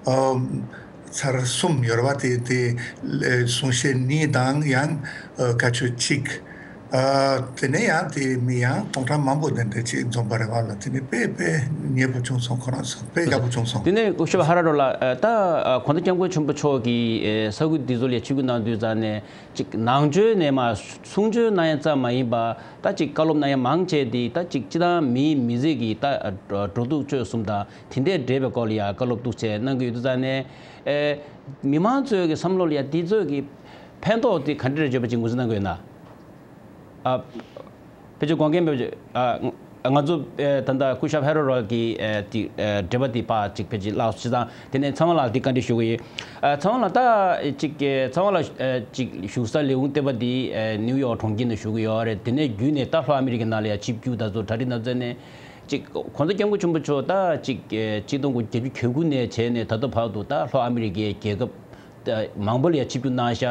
ཨ་ཚར་གསུམ་ཡོད་རེད་པ། དེ་དེ་གསུང་བཤད་གཉིས་དང་ཡང་ཨ་བཀའ་ཆོས་གཅིག་ཨ་དེ་ནས་ཡང་དེ་མི་ཡང་སྟོང་ཕྲག་མང་པོ་དེ་འདྲ་ཅིག་འཛོམས་པ་རེད་པ་ལགས། དེ་ནས་དཔེ་དཔེ་མཉེས་པོ་བྱུང་སོང་། ཁོ་རང་ཚོ་དཔེ་ཡག་པོ་བྱུང་སོང་། དེ་ནས་སྐུ་ཞབས་ཧ་ར་རོ་ལགས། ཨ་ད་ཨ་གོང་ས་སྐྱབས་མགོན་ཆེན་པོ་མཆོག་གིས་ཨེ་ས་ཁུལ་འདི་ཚོ་ལ་ཆིབས་བསྒྱུར་གནང་དུས་ཙང་ནས། ཅིག་ནང་ཆོས་ནས་མར་གསུང་ཆོས་གནང་ཡ་ཙམ་མ་ཡིན་པ། ད་ཅིག་བཀའ་སློབ་གནང་ཡ་མང་ཆེ་དེ་ད་ཅིག་སྤྱིར་བཏང་མིའི་མི་ཚེ་གི་ད་འགྲོ་འགྲོ་འདུག་སྤྱོད་གསུམ་དང་དེ་འདྲས་འབྲེལ་བའི་སྐོར་ལ་ཡ་བཀའ་སློབ་འདུག་སེ་གནང་གི་ཡོད་དུས་ཙང་ནས། ཨེ་མི་མང་ཚོའི་གི་བསམ་བློ་ལ་ཡ་དེ་ཚོའི་གི་ཕན་ཐོགས་དེ་ག་འདྲས་རེད་བརྗོད་པ་ཅིག་ངོས་འཛིན་གནང་གི་ཡོད་ན། ཨ་ཕལ་ཆེར་དགོངས་འགལ་མེད་པ་ཅིག་ཨ། ང་ཚོ་ཨེ་ད་ལྟ་སྐུ་ཞབས་ཧེ་རོ་རོལ་གྱི་ཨེ་དེ་ཨེ་འགྲེལ་པ་དེ་ཕར་ཅིག་ཕལ་ཆེར་བཀླགས་སོང་། བྱས་ཙང་དེ་ནས་ཚེ་དབང་ལགས་དེ་བཀའ་འདྲི་ཞུ་གི་ཡོད། ཨ་ཚེ་དབང་ལགས་ད་ཅིག་ཨེ་ཚེ་དབང་ལགས་ཨེ་ཅིག་བཞུགས་ས་ལས་ཁུངས་ལྟེ་བ་དེ་ཨེ་ནིའུ་ཡོག་གྲོང་ཁྱེར་ནང་བཞུགས་ཀྱི་ཡོད་རེད། དེ་ནས་བརྒྱུད་ནས་ད་ལྷོ་ཨ་མི་རི་ཀའི་ནང་ལ་ཡང་ཆིབས་བསྒྱུར་ད་ཚོ་གྲ་སྒྲིག་གནང་ཚར་ནས་ཅིག་༸གོང་ས་༸སྐྱབས་མགོན་ཆེན་པོ་མཆོག་ད་ཅིག་ཨེ་ཆིག་སྟོང་དགུ་བརྒྱ་བརྒྱད་ཅུ་གྱ་དགུ་ནས་བྱས་ནས་ད་ལྟ་བར་དུ་ད་ལྷོ་ཨ་མི་རི་ཀའི་རྒྱལ་ཁབ་ད་མང་པོ་ལ་ཡང་ཆིབས་བསྒྱུར་གནང་ཤག་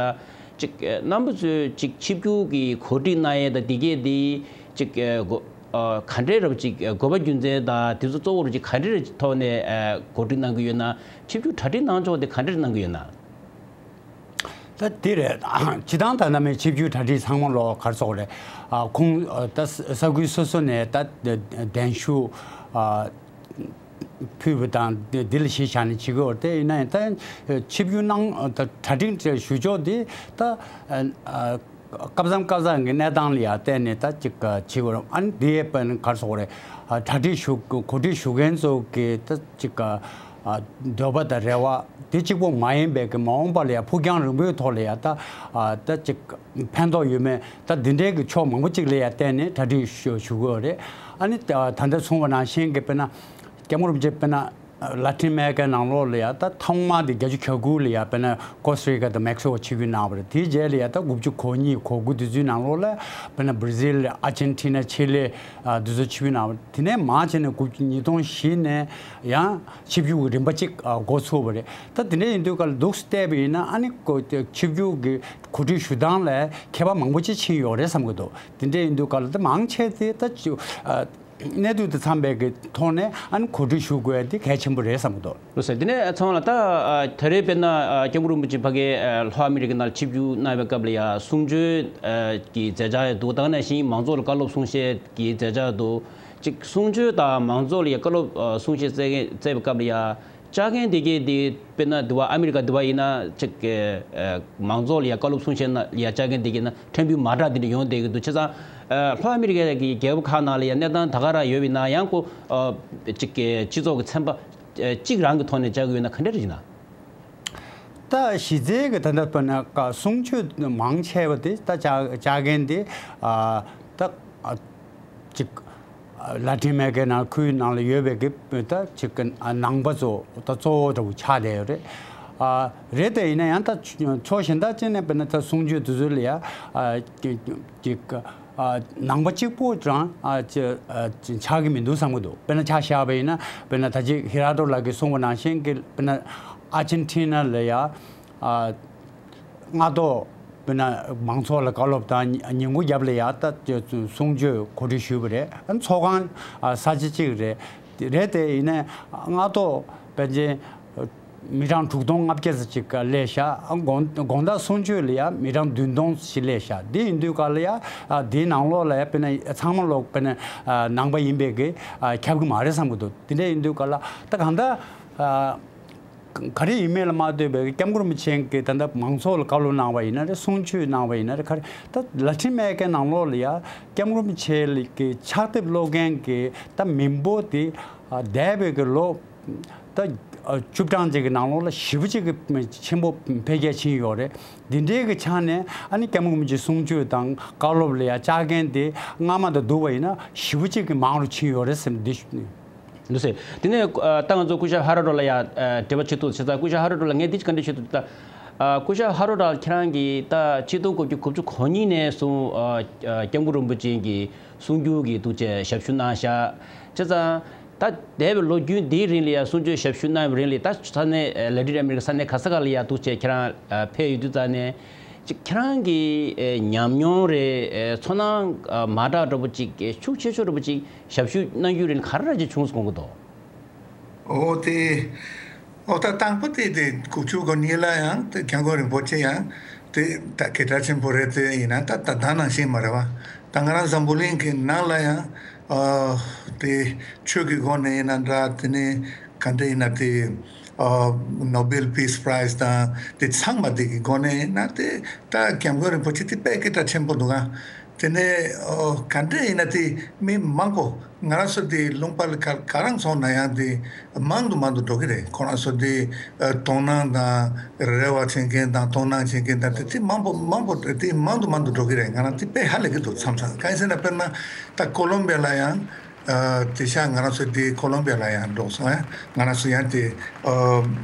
ཅིག་ཨེ་རྣམ་པ་ཚོས་ཅིག་ཆིབས་བསྒྱུར་གྱི་གོ་སྒྲིག་གནང་ཡས་དང་དེ་གས་དེ་ཅིག་ཨེ་གོ་ཨ་ག་འདྲས་རབ་ཅིག་ཨེ་དགོས་པ་རྒྱུ་མཚན་དང་དེ་ཚོ་གཙོ་བོར་ཅིག་ག་འདྲས་ཐོག་ནས་ཨེ་གོ་སྒྲིག་གནང་གི་ཡོད་ན། ཆིབས་བསྒྱུར་གྲ་སྒྲིག་གནང་ཕྱོགས་དེ་ག་འདྲས་གནང་གི་ཡོད་ན། ད་དེ་རེད། སྤྱིར་བཏང་ད་ནམ་ཡང་ཆིབས་བསྒྱུར་གྲ་སྒྲིག་ཚང་མ་ལོ་གར་སོགས་རེད། ཨ་ཁོང་ཨ་ད་ས་ས་ཁུལ་སོ་སོ་ནས་ད་གདན་ཞུ་ཨ་ཕུལ་བ་དང་དེ་དེ་ལ་གཞི་བཞག་ནས་བྱེད་དགོས་རེད། དེ་ཡིན་ན་ཡང་ད་ཆིབས་བསྒྱུར་གནང་ད་གྲ་སྒྲིག་ཞུ་ཕྱོགས་དེ་ད་ཨ་སྐབས་མཚམས་སྐབས་མཚམས་ཀྱི་གནས་སྟངས་ལ་ཡང་བལྟས་ནས་ད་ཅིག་བྱེད་དགོས་རེད། ཨ་ནི་དེ་དཔེར་ན་གར་སོགས་རེད། ཨ་གྲ་སྒྲིག་ཞུ་གོ་སྒྲིག་ཞུ་མཁན་ཚོ་གི་ད་ཅིག་ཨ་འདོད་པ་དང་རེ་བ་དེ་གཅིག་པོ་མ་ཡིན་པའི་གི་མ་འོངས་པ་ལ་ཡང་ཕུགས་རྒྱང་རིང་པོའི་ཐོག་ལ་ཡང་ད་ཨ་ད་ཅིག་ཕན་ཐོགས་ཡོད་མེད་ད་འདི་འདྲའི་གི་ཕྱོགས་མང་པོ་ཅིག་ལ་ཡང་བལྟས་ནས་གྲ་སྒྲིག་ཞུ་ཞུ་དགོས་རེད། ཨ་ནི་ད་ད་ལྟ་གསུངས་པ་ནང་བཞིན་གི་དཔེར་ན་སྐྱབས་མགོན་རིན་པོ་ཆེ་དཔེར་ན་ལ་ཏིན་ཨ་མེ་རི་ཀའི་ནང་ལོགས་ལ་ཡང་ད་ཐོག་མ་དེ་བརྒྱད་ཅུ་གྱ་དགུ་ལ་ཡང་དཔེར་ན་ཀོ་སི་ཊ་རི་ཀ་དང་མེག་སི་ཀོ་ཆིབས་བསྒྱུར་གནང་བ་རེད། དེའི་རྗེས་ལ་ཡང་ད་དགུ་བཅུ་གོ་གཉིས་གོ་དགུ་དེ་ཚོའི་ནང་ལོགས་ལ་དཔེར་ན་བྷར་ཛིལ་ཨར་ཇེན་ཊི་ན་ཆི་ལི་ཨ་དེ་ཚོ་ཆིབས་བསྒྱུར་གནང་བ་རེད། དེ་ནས་མར་བྱས་ནས་དགུ་བཅུ་ཉིས་སྟོང་བཞི་ནས་ཡང་ཆིབས་བསྒྱུར་གྱི་རིམ་པ་གཅིག་ཨ་འགོ་ཚུགས་པ་རེད། ད་དེ་འདྲ་ཡིན་དུས་ག་ལ་འདུག་སེ་བལྟས་པ་ཡིན་ན་ཨ་ནི་ཀོ་ཆིབས་བསྒྱུར་གྱི་གོ་སྒྲིག་ཞུ་སྟངས་ལ་ཁྱད་པར་མང་པོ་ཅིག་ཕྱིན་ཡོད་རེད་བསམ་གྱི་འདུག་དེ་འདྲ་ཡིན་དུས་ག་ལ་ད་མང་ཆེ་དེ་ད་ཅིག་ཨ། གནས་ཚུལ་དེ་འཚམས་པའི་གི་ཐོག་ནས་ཨ་ནི་གོ་སྒྲིག་ཞུ་དགོས་དེ་གལ་ཆེན་པོ་རེད་བསམ་གྱི་འདུག་ལགས་སོ། དེ་ནས་ཚེ་དབང་ལགས་ད་ཨ་ད་རེས་དཔེར་ན་ཨ་སྐྱབས་མགོན་རིན་པོ་ཆེ་ཕ་གིར་ཨ་ལྷོ་ཨ་མི་རི་ཀའི་ནང་ལ་ཆིབས་བསྒྱུར་གནང་བའི་སྐབས་ལ་ཡ་གསུང་ཆོས་ཨ་གི་མཛད་འཆར་ཡང་འདུག་ད་ག་ནང་བཞིན་མང་ཚོགས་ལ་བཀའ་སློབ་གསུང་བཤད་ཀྱི་མཛད་འཆར་འདུག་ཅིག་གསུང་ཆོས་དང་མང་ཚོགས་ལ་ཡ་བཀའ་སློབ་ཨ་གསུང་བཤད་སྩལ་མཁན་སྩལ་བའི་སྐབས་ལ་ཡ། བཅར་མཁན་དེ་གས་དེ་དཔེར་ན་འདི་བ་ཨ་མི་རི་ཀ་འདི་བ་ཡིན་ན་ཅིག་གི་ཨ་མང་ཚོགས་ལ་ཡ་བཀའ་སློབ་གསུང་བཤད་ན་ཡ་བཅར་མཁན་དེ་གས་ན་ཕྲན་བུ་མ་འདྲ་དེ་འདྲ་ཡོང་བསྡད་ཀྱི་འདུག་བྱས་ཙང་ཨ་ལྷོ་ཨ་མི་རི་ཀའི་གི་རྒྱལ་ཁབ་ཁག་ནང་ལ་ཡ་གནས་སྟངས་ད་ག་རང་ཡོད་པ་ཡིན་ན་ཡང་ཁོ་ཨ་ཅིག་གི་སྤྱི་ཚོགས་ཀྱི་ཚན་པ་ཨ་གཅིག་རང་གི་ཐོག་ནས་བཅར་གྱི་ཡོད་ན་ག་འདྲ་རེད་ན། ད་གཞི་རྩའི་གི་ད་ལྟ་དཔེར་ན་ཀ་གསུང་ཆོས་མང་ཆེ་བ་དེ་ད་བཅར་བཅར་མཁན་དེ་ཨ་ད་ཨ་ཅིག་ལ་ཏིན་ཨ་མེ་རི་ཀའི་ནང་ཁུལ་ནང་ལ་ཡོད་པའི་གི་ད་ཅིག་གི་ནང་པ་ཚོ་ད་གཙོ་བོ་འདྲ་བོ་ཆགས་བསྡད་ཡོད་རེད། ཨ་རེད་དེ་ཡིན་ན་ཡང་ད་ཕྱོགས་གཞན་དག་ཅིག་ནས་དཔེར་ན་ད་གསུང་ཆོས་དེ་ཚོ་ལ་ཡ་ཨ་ཅིག་ཅིག་ཨ་ནང་པ་གཅིག་པོ་རང་ཨ་ཅི་ཨ་ཅི་ཆགས་ཀྱི་མི་འདུག་བསམ་གྱི་འདུག་དཔེར་ན་ཆ་བཞག་པ་ཡིན་ན་དཔེར་ན་ད་ཅིག་ཧི་ར་ཏོ་ལགས་ཀྱིས་གསུངས་པ་ནང་བཞིན་གྱི་དཔེར་ན་ཨར་ཇེན་ཊི་ན་ལ་ཡ་ཨ། སྔ་ཐོག་དཔེར་ན་མང་ཚོགས་ལ་བཀའ་སློབ་དང་ཉིན་གུང་རྒྱབ་ལ་ཡ་ད་གསུང་ཆོས་གོ་སྒྲིག་ཞུས་པ་རེད། ཨ་ཚོགས་ཁང་ཨ་ས་ཆ་གཅིག་རེད། རེད་དེ་ཡིན་ནའི་སྔ་ཐོག་ཕལ་ཆེར་མི་གྲངས་དྲུག་སྟོང་ལྔ་བརྒྱ་ཙམ་ཅིག་སླེབས་ཤག་ཨ་དགོང་དགོང་དག་གསུང་ཆོས་ལ་ཡ་མི་གྲངས་བདུན་སྟོང་ཞིག་སླེབས་ཤག་དེ་ཡིན་དུས་ག་ལ་ཡ་ཨ་དེའི་ནང་ལོགས་ལ་ཡ་དཔེར་ན་ཚང་མ་ལོག་དཔེར་ན་ཨ་ནང་པ་ཡིན་པའི་གི་ཨ་ཁྱབ་གི་མ་རེད་བསམ་གི་འདུག་དེ་འདྲ་ཡིན་དུས་ག་ལ་ད་གང་ལྟར་ཨ། ག་རེ་ཡིན་མིན་ལ་མ་ལྟོས་པའི་སྐྱབས་མགོན་རིན་པོ་ཆེ་གིས་ད་ལྟ་མང་ཚོགས་ལ་བཀའ་སློབ་གནང་བ་ཡིན་ན་རེད། གསུང་ཆོས་གནང་བ་ཡིན་ན་རེད། ག་རེ་ད་ལ་ཏིན་ཨ་མེ་རི་ཀའི་ནང་ལོགས་ལ་ཡ་སྐྱབས་མགོན་རིན་པོ་ཆེ་གི་ཕྱག་དེབ་ཀློག་མཁན་གྱི་ད་མི་འབོར་དེ་འདས་པའི་གི་ལོ་ད་བཅུ་གྲངས་ཅིག་གི་ནང་ལོགས་ལ་ཞེ་པོ་ཅིག་གི་ཆེན་པོ་འཕེལ་རྒྱས་ཕྱིན་ཡོད་རེད། འདི་འདྲའི་གི་ཆ་ནས་ཨ་ནི་སྐྱབས་མགོན་རིན་པོ་ཆེའི་གསུང་ཆོས་དང་བཀའ་སློབ་ལ་ཡ་བཅར་མཁན་དེ་སྔ་མ་དང་བསྡུར་བ་ཡིན་ན་ཞེ་པོ་ཅིག་གི་མང་རུ་ཕྱིན་ཡོད་རེད་ཟེར་འདི་ཞུ། འདུག་སེ། དེ་ནས་ཨ་ད་ང་ཚོ་སྐུ་ཞབས་ཧ་རོ་ཏོ་ལ་ཡ་ཨ་འབྲེལ་བ་བྱེད་ཐུབ་བྱས་ཙང་སྐུ་ཞབས་ཧ་རོ་ཏོ་ལ་ངས་འདི་བཀའ་འདྲི་ཞུ་ཐུབ་ད། ཨ་སྐུ་ཞབས་ཧ་རོ་ཏོ་ཁྱེད་རང་གིས་ད་ཆིག་སྟོང་དགུ་བརྒྱ་དགུ་བཅུ་གོ་གཉིས་ནས་བཟུང་ཨ་ཨ་སྐྱབས་མགོན་རིན་པོ་ཆེ་གི་གསུང་སྒྱུར་གྱི་འདུག་ཅེས་ཞབས་ཞུ་གནང་ཤག་བྱས་ཙང་ད་འདས་པའི་ལོ་རྒྱུས་འདིའི་རིང་ལ་ཡ་གསུང་ཆོས་ཞབས་ཞུ་གནང་བའི་རིང་ལ་ད་ས་གནས་ཨ་ལ་ཏིན་ཨ་མེ་རི་ཀ་ས་གནས་ག་ས་ག་ལ་ཡ་འདུག་ཅེས་ཁྱེད་རང་ཨ་ཕེབས་ཡོད་དུས་ཙང་ནས། ཅིག་ཁྱེད་རང་གི་ཨེ་ཉམས་མྱོང་རེད། ཨེ་ཚོར་སྣང་ཨ་མ་འདྲ་འདྲ་པོ་ཅིག་ཨེ་ཤུགས་ཆེ་ཤོས་འདྲ་པོ་ཅིག་ཞབས་ཞུ་གནང་རྒྱུ་རེད་ག་རེ་ར་ཅིག་བྱུང་སོང་གི་འདུག་ཨོ་དེ། ཨོ་ད་དང་པོ་དེ་དེ་དགུ་བཅུ་གོ་གཉིས་ལ་ཡང་དེ་སྐྱབས་མགོན་རིན་པོ་ཆེ་ཡང་དེ་ད་སྐད་གྲགས་ཆེན་པོ་རེད། དེ་ཡིན་ན་ད་ད་ད་ནང་བཞིན་མ་རེད་བ། ད་ང་རང་འཛམ་བུ་གླིང་གི་ནང་ལ་ཡང་ཨ་དེ་ཆོས་ཀྱི་སྒོ་ནས་ཡིན་ན་འདྲ། དེ་ནས་ག་འདྲ་ཡིན་ན་དེ། ཨ་Nobel Peace Prize དང་དེ་ཚང་མ་དེ་གི་སྒོ་ནས་ཡིན་ན་དེ་ད་སྐྱབས་མགོན་རིན་པོ་ཆེ་དེ་དཔེ་སྐད་གྲགས་ཆེན་པོ་འདུག་ག་དེ་ནས་ཨོ་ག་འདྲ་ཡིན་ན་དེ་མི་མང་པོ་ང་རང་ཚོ་དེ་ལུང་པ་ལ་ག་ག་རང་སོང་ན་ཡང་དེ་མང་དུ་མང་དུ་འགྲོ་གི་རེད། ཁོ་རང་ཚོ་དེ་ཨ་དོ་སྣང་དང་རེ་བ་བྱེད་མཁན་དང་དོ་སྣང་བྱེད་མཁན་དང་དེ་དེ་མང་པོ་མང་པོ་དེ་མང་དུ་མང་དུ་འགྲོ་གི་རེད། ང་རང་དེ་དཔེ་ཧ་ལས་གི་འདུག་མཚམས་མཚམས་གང་ཡིན་ཟེར་ན་དཔེར་ན་ད་ཀོ་ལོམ་བི་ཡ་ལ་ཡང་། ཨ་དེ་ཤ་ང་རང་ཚོ་དེ་ཁོ་ལོམ་བི་ཡ་ལ་ཡང་འགྲོ་སོང་ཨ། ང་རང་ཚོ་ཡང་དེ་ཨ་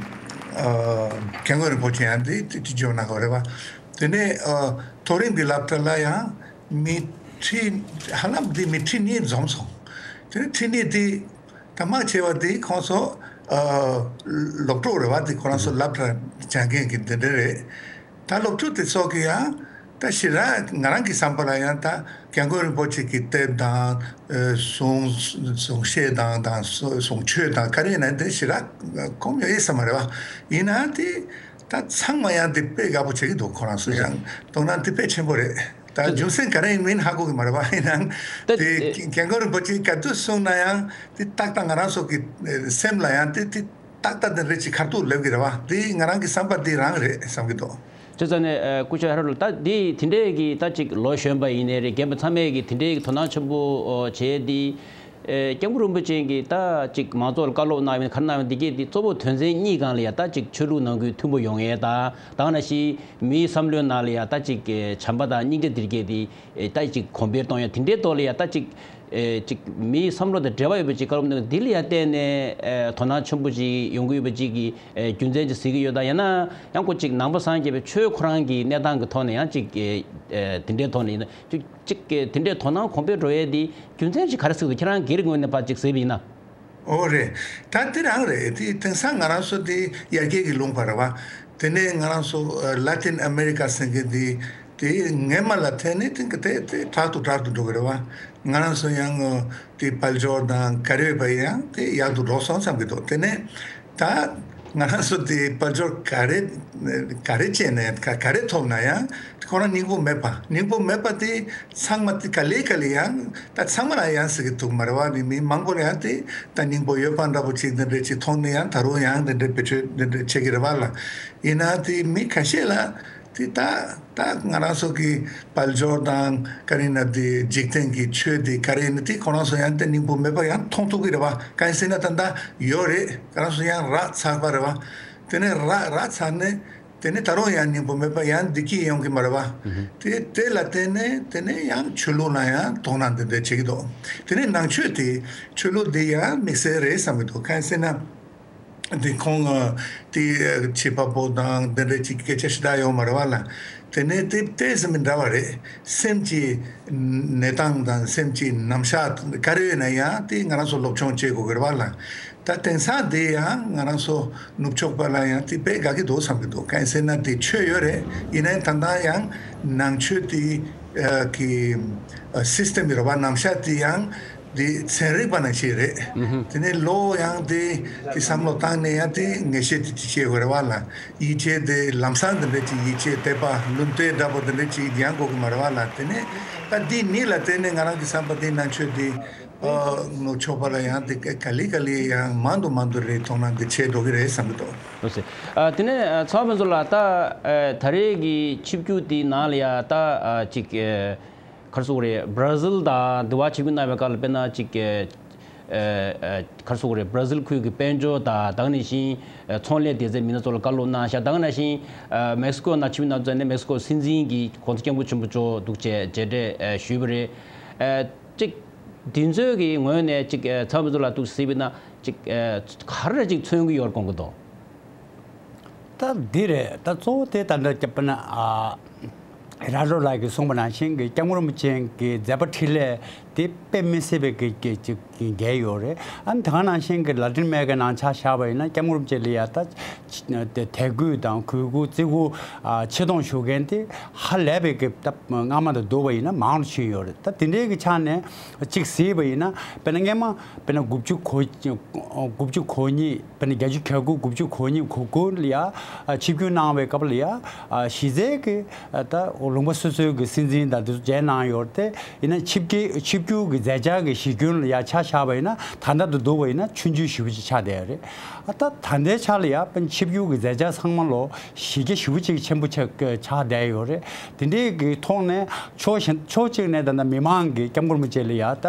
ཨ་སྐྱབས་མགོན་རིན་པོ་ཆེ་ཡང་དེ་དེ་དེ་འཇོག་གནང་གི་རེད་བ། དེ་ནས་ཨ་མཐོ་རིམ་གྱི་སློབ་གྲྭ་ལ་ཡང་མི་ཁྲི་ཧ་ལམ་དེ་མི་ཁྲི་གཉིས་འཛོམས་སོང་། དེ་ནས་ཁྲི་གཉིས་དེ་ད་མང་ཆེ་བ་དེ་ཁོང་ཚོ་ཨ་སློབ་ཕྲུག་རེད་བ། དེ་ཁོ་རང་ཚོ་སློབ་གྲྭ་སྦྱང་མཁན་གྱི་དེ་འདྲ་རེད། ད་སློབ་ཕྲུག་དེ་ཚོ་གི་ཡང་ད་ཞེ་དྲག་ང་རང་གི་བསམ་པ་ལ་ཡང་ད་སྐྱབས་མགོན་རིན་པོ་ཆེ་གི་དེབ་དང་ཨ་གསུང་གསུང་བཤད་དང་དང་གསུང་ཆོས་དང་ག་རེ་ཡིན་ན་དེ་ཞེ་དྲག་གོམས་ཡོད་ཡིན་ས་མ་རེད་བ། ཡིན་ན་དེ་ད་ཚང་མ་ཡང་དེ་དཔེ་དགའ་པོ་བྱེད་ཀྱི་འདུག་ཁོ་རང་ཚོ་ཡང་དོ་སྣང་དེ་དཔེ་ཆེན་པོ་རེད། ད་རྒྱུ་མཚན་ག་རེ་ཡིན་མིན་ཧ་གོ་གི་མ་རེད་བ། ཡིན་ནའང་ད་དེ་དེ་སྐྱབས་མགོན་རིན་པོ་ཆེ་ག་དུས་གསུངས་ན་ཡང་དེ་ཏག་ཏག་ང་རང་ཚོ་གི་ཨ་སེམས་ལ་ཡང་དེ་དེ་ཏག་ཏག་དེ་འདྲ་ཅིག་ཁ་ཐུག་སླེབས་ཀྱི་རེད་བ། དེ་ང་རང་གི་བསམ་པ་དེ་རང་རེད་བསམ་གྱི་འདུག་དེ་ཙང་ནས་ཨ་སྐུ་ཞབས་ཧེ་རོལ་ད་དེ་དེ་འདྲས་ཀྱི་ད་ཅིག་ལོ་གཞོན་པ་ཡིན་ནའི་རེད། རྒན་པ་ཚང་མས་ཀྱི་དེ་འདྲས་ཀྱི་དོ་སྣང་ཆེན་པོ་ཨོ་བྱས་དེ། ཨེ་སྐྱབས་མགོན་རིན་པོ་ཆེ་གིས་ད་ཅིག་མང་ཚོགས་ལ་བཀའ་སློབ་གནང་བའི་ག་རེ་གནང་བའི་འདི་གས་འདི་གཙོ་བོ་དོན་ཚན་གཉིས་སྒང་ལ་ཡ་ད་ཅིག་ཆོས་ལུགས་ནང་ཁུལ་མཐུན་པོ་ཡོང་ཡས་དང་། དེ་ནང་བཞིན་མིའི་བསམ་བློའི་ནང་ལ་ཡ་ད་ཅིག་བྱམས་པ་དང་སྙིང་རྗེ་འདི་གས་འདི་ཨེ་ད་ཅིག་གོང་འཕེལ་གཏོང་ཡས་དེ་འདྲའི་ཐོག་ལ་ཡ་ད་ཅིག་ཨེ་ཅིག་མིའི་བསམ་བློ་དང་འབྲེལ་བ་ཡོད་པ་ཅིག་བཀའ་སློབ་གནང་། འདི་ལ་ཡ་བརྟེན་ནས་ཨེ་དོ་སྣང་ཆེན་པོ་ཅིག་ཡོང་གི་ཡོད་པ་ཅིག་གི་ཨེ་རྒྱུ་མཚན་ཅིག་གཟིགས་ཀྱི་ཡོད་དང་། ཡང་ན་ཡང་ཁོ་ཅིག་ནང་པ་སངས་རྒྱས་པའི་ཆོས་ཁོ་རང་གི་གནས་སྟངས་ཀྱི་ཐོག་ནས་ཡང་ཅིག་ཨེ་ཨེ་དེ་འདྲའི་ཐོག་ནས་ཡིན་ན་ཅིག་ཅིག་གི་དེ་འདྲའི་དོ་སྣང་གོང་འཕེལ་འགྲོ་ཡས་དེ་རྒྱུ་མཚན་ཞིག་ག་རེ་ཟེར་འདུག་ཁྱེད་རང་སྒེར་ངོས་ནས་ཕར་ཅིག་གཟིགས་པ་ཡིན་ན། ཨོ་རེད། ད་དེ་རང་རེད། དེ་དེང་སང་ང་རང་ཚོ་དེ་ཡར་རྒྱས་ཀྱི་ལུང་པ་རེད་བ། དེ་ནས་ང་རང་ཚོ་ལ་ཏིན་ཨ་མེ་རི་ཀ་ཟེར་མཁན་དེ་དེ་སྔས་མ་ལ་ཐད་ནས་དེ་དེ་དེ་དྲག་ཏུ་དྲག་ཏུ་འགྲོ་གི་རེད་བ། ང་རང་ཚོ་ཡང་དེ་དཔལ་འབྱོར་དང་ག་རེ་ཡོད་པ་ཡང་དེ་ཡག་ཏུ་འགྲོ་སོང་བསམ་གྱི་འདུག་དེ་ནས་ད་ང་རང་ཚོ་དེ་དཔལ་འབྱོར་ག་རེ་ག་རེ་སྤྱད་ནས་ག་ག་རེ་ཐོབ་ན་ཡང་ཁོ་རང་སྙིང་པོ་མེད་པ། སྙིང་པོ་མེད་པ་དེ་ཚང་མ་དེ་ག་ལེ་ག་ལེ་ཡང་ད་ཚང་མ་ལ་ཡང་ཟེར་གི་འདུག་མ་རེད་བ། མི་མི་མང་པོ་ལ་ཡང་དེ་ད་སྙིང་པོ་ཡོད་པ་འདྲ་པོ་ཅིག་དེ་འདྲ་ཅིག་མཐོང་ནས་ཡང་ད་རུང་ཡང་དེ་འདྲ་བེད་སྤྱོད་དེ་འདྲ་བྱེད་ཀྱི་རེད་བ་ལ། ཡིན་ན་དེ་མི་ཁ་ཤས་ལ་དེ་ད་ད་ང་རང་ཚོ་གི་དཔལ་འབྱོར་དང་ག་རེ་ན་དེ་འཇིག་རྟེན་གྱི་ཆོས་དེ་ག་རེ་ཡིན་ན་དེ་ཁོ་རང་ཚོ་ཡང་དེ་སྙིང་པོ་མེད་པ་ཡང་མཐོང་ཐུབ་ཀྱི་རེད་བ། གང་ཡིན་ཟེར་ན་ད་ད་ཡོད་རེད། ང་རང་ཚོ་ཡང་རག་ཚར་བ་རེད་བ། དེ་ནས་རག་རག་ཚར་ནས། དེ་ནས་ད་རུང་ཡང་སྙིང་པོ་མེད་པ་ཡང་བདེ་སྐྱིད་ཡོང་གི་མ་རེད་བ། དེ་དེ་ལ་བརྟེན་ནས་དེ་ནས་ཡང་ཆོས་ལུགས་ལ་ཡང་དོ་སྣང་དེ་འདྲ་བྱེད་ཀྱི་འདུག་དེ་ནས་ནང་ཆོས་དེ་ཆོས་ལུགས་དེ་ཡང་དམིགས་བསལ་རེད་བསམ་གྱི་འདུག་གང་ཡིན་ཟེར་ན། དེ་ཁོང་དེ་བྱེད་པ་པོ་དང་དེ་འདྲ་ཅིག་སྐད་ཆ་ཞེ་དྲག་ཡོད་མ་རེད་བ་ལ། དེ་ནས་དེ་ཏོག་ཙམ་མི་འདྲ་བ་རེད། སེམས་ཀྱི་གནས་སྟངས་དང་སེམས་ཀྱི་རྣམ་གཞག་ག་རེ་ཡོད་ན་ཡང་དེ་ང་རང་ཚོ་སློབ་སྦྱོང་བྱེད་དགོས་ཀྱི་རེད་བ་ལ། ད་དེང་སང་འདི་ཡང་ང་རང་ཚོ་ནུབ་ཕྱོགས་པ་ལ་ཡང་དེ་དཔེ་དགའ་གི་འདུག་བསམ་གི་འདུག་གང་ཡིན་ཟེར་ན་དེ་ཆོས་ཡོད་རེད། ཡིན་ནའི་ད་ལྟ་ཡང་ནང་ཆོས་དེ་ཨ་གི་ཨ་སིས་ཊམ་ཡོད་རེད་བ། རྣམ་གཞག་དེ་ཡང་དེ་ཚན་རིག་པ་ནང་བཞིན་རེད། དེ་ནས་ལོ་ཡང་དེ་དེ་བསམ་བློ་བཏང་ནས་ཡང་དེ་ངེས་ཤེས་དེ་དེ་བྱེད་དགོས་རེད་བ་ལ། ཡིད་ཆེས་དེ་ལམ་སང་དེ་འདྲ་ཅིག་ཡིད་ཆེས་དད་པ་ལུང་བསྟན་འདྲ་པོ་དེ་འདྲ་ཅིག་ཡང་དགོས་ཀྱི་མ་རེད་བ་ལ། དེ་ནས་ད་འདི་གཉིས་ལ་བརྟེན་ནས་ང་རང་གི་བསམ་པ་དེ་ནང་ཆོས་དེ། ཨ་ནུབ་ཕྱོགས་པ་ལ་ཡང་དེ་ག་ལེ་ག་ལེ་ཡང་མང་དུ་མང་དུ་རེ་དོ་སྣང་དེ་བྱེད་འགྲོ་གི་རེད་བསམ་གི་འདུག་ལགས་སོ། ཨ་དེ་ནས་ཨ་ཚེ་དབང་ཕུན་ཚོགས་ལགས། ད་ཨ་ད་རེས་ཀྱི་ཆིབས་བསྒྱུར་དེའི་ནང་ལ་ཡ་ད་ཨ་ཅིག་ཨ་ག་རེ་ཟེར་དགོས་རེད། བྷར་ཟིལ་དང་དེ་བ་ཆིབས་བསྒྱུར་གནང་བའི་སྐབས་ལ་དཔེར་ན་ཅིག་ཨ་ཨ་ག་རེ་ཟེར་དགོས་རེད། བྷར་ཟིལ་ཁུལ་གྱི་དཔལ་འབྱོར་དང་དེ་ནང་བཞིན་ཨ་ཚོང་ལས་སྡེ་ཚན་མི་སྣ་ཚོ་ལ་བཀའ་སློབ་གནང་ཤག་དེ་ནང་བཞིན་ཨ་མེག་སི་ཀོ་ནང་ཆིབས་བསྒྱུར་གནང་ཚར་ནས་མེག་སི་ཀོ་སྲིད་འཛིན་གྱིས་༸གོང་ས་༸སྐྱབས་མགོན་ཆེན་པོ་མཆོག་འདུག་བྱས་མཇལ་འཕྲད་ཨ་ཞུས་པ་རེད། ཨ་ཅིག་དེ་ཚོའི་གི་ངོས་ནས་ཅིག་ཨ་ཚེ་དབང་ཕུན་ཚོགས་ལགས་འདུག་གཟིགས་པ་ཡིན་ན་ཅིག་ཨ་ག་རེ་ཅིག་མཚོན་གྱི་ཡོད་དགོངས་ཀྱི་འདུག་ད་འདི་རེད། ད་གཙོ་བོ་དེ་ད་ལྟ་རྒྱབ་པ་ན་ཨ་ར་རོ་ལགས་ཀྱིས་གསུངས་པ་ནང་བཞིན་གྱི་སྐྱབས་མགོན་རིན་པོ་ཆེ་གི་མཛད་པ་འཕྲིན་ལས་དེ་དཔེ་མི་སྲིད་པའི་གི་གི་ཅིག་གི་རྒྱས་ཡོད་རེད། ཨ་ནི་དེ་ག་ནང་བཞིན་གྱི་ལ་ཏིན་ཨ་མེ་རི་ཀའི་ནང་ཆ་བཞག་པ་ཡིན་ན་སྐྱབས་མགོན་རིན་པོ་ཆེ་ལ་ཡ་ད་དད་གུས་དང་གུས་བཀུར་བརྩི་བཀུར་ཨ་ཆེ་མཐོང་ཞུ་མཁན་དེ་ཧ་ལས་པའི་གི་ད་སྔ་མ་དང་བསྡུར་བ་ཡིན་ན་མང་རུ་ཕྱིན་ཡོད་རེད། ད་དེ་འདྲའི་གི་ཆ་ནས་གཅིག་གཟིགས་པ་ཡིན་ན་དཔེར་ན་སྔས་མ་དཔེར་ན་དགུ་བཅུ་གོ་དགུ་བཅུ་གོ་གཉིས་དཔེར་ན་བརྒྱད་ཅུ་གྱ་དགུ་དགུ་བཅུ་གོ་གཉིས་གོ་དགུ་ལ་ཡ་ཆིབས་བསྒྱུར་གནང་བའི་སྐབས་ལ་ཡ་གཞི་རྩའི་གི་ད་ལུང་པ་སོ་སོའི་གི་སྲིད་འཛིན་དང་དེ་ཚོ་མཇལ་གནང་ཡོད་རེད། དེ་ཡིན་ན་ཆིབས་ཀྱི་ཆིབས་བསྒྱུར་གི་མཛད་འཆར་གི་གཞི་རྒྱུན་ལ་ཡ་ཆ་བཞག་པ་ཡིན་ན་ད་ལྟ་དང་བསྡུར་བ་ཡིན་ན་ཆུང་ཆུང་ཞེ་པོ་ཅིག་ཆགས་བསྡད་ཡོད་རེད། ཨ་ད་ད་ལྟའི་ཆ་ལ་ཡ་དཔེར་ན་ཆིབས་བསྒྱུར་གི་མཛད་འཆར་ཚང་མ་ལོ་གཞི་རྒྱ་ཞེ་པོ་ཅིག་ཆེན་པོ་ཆགས་ཆགས་བསྡད་ཡོད་རེད། དེ་འདྲའི་གི་ཐོག་ནས་ཕྱོགས་གཞན་ཕྱོགས་གཅིག་ནས་ད་ལྟ་མི་མང་གི་སྐྱབས་མགོན་རིན་པོ་ཆེ་ལ་ཡ་ད་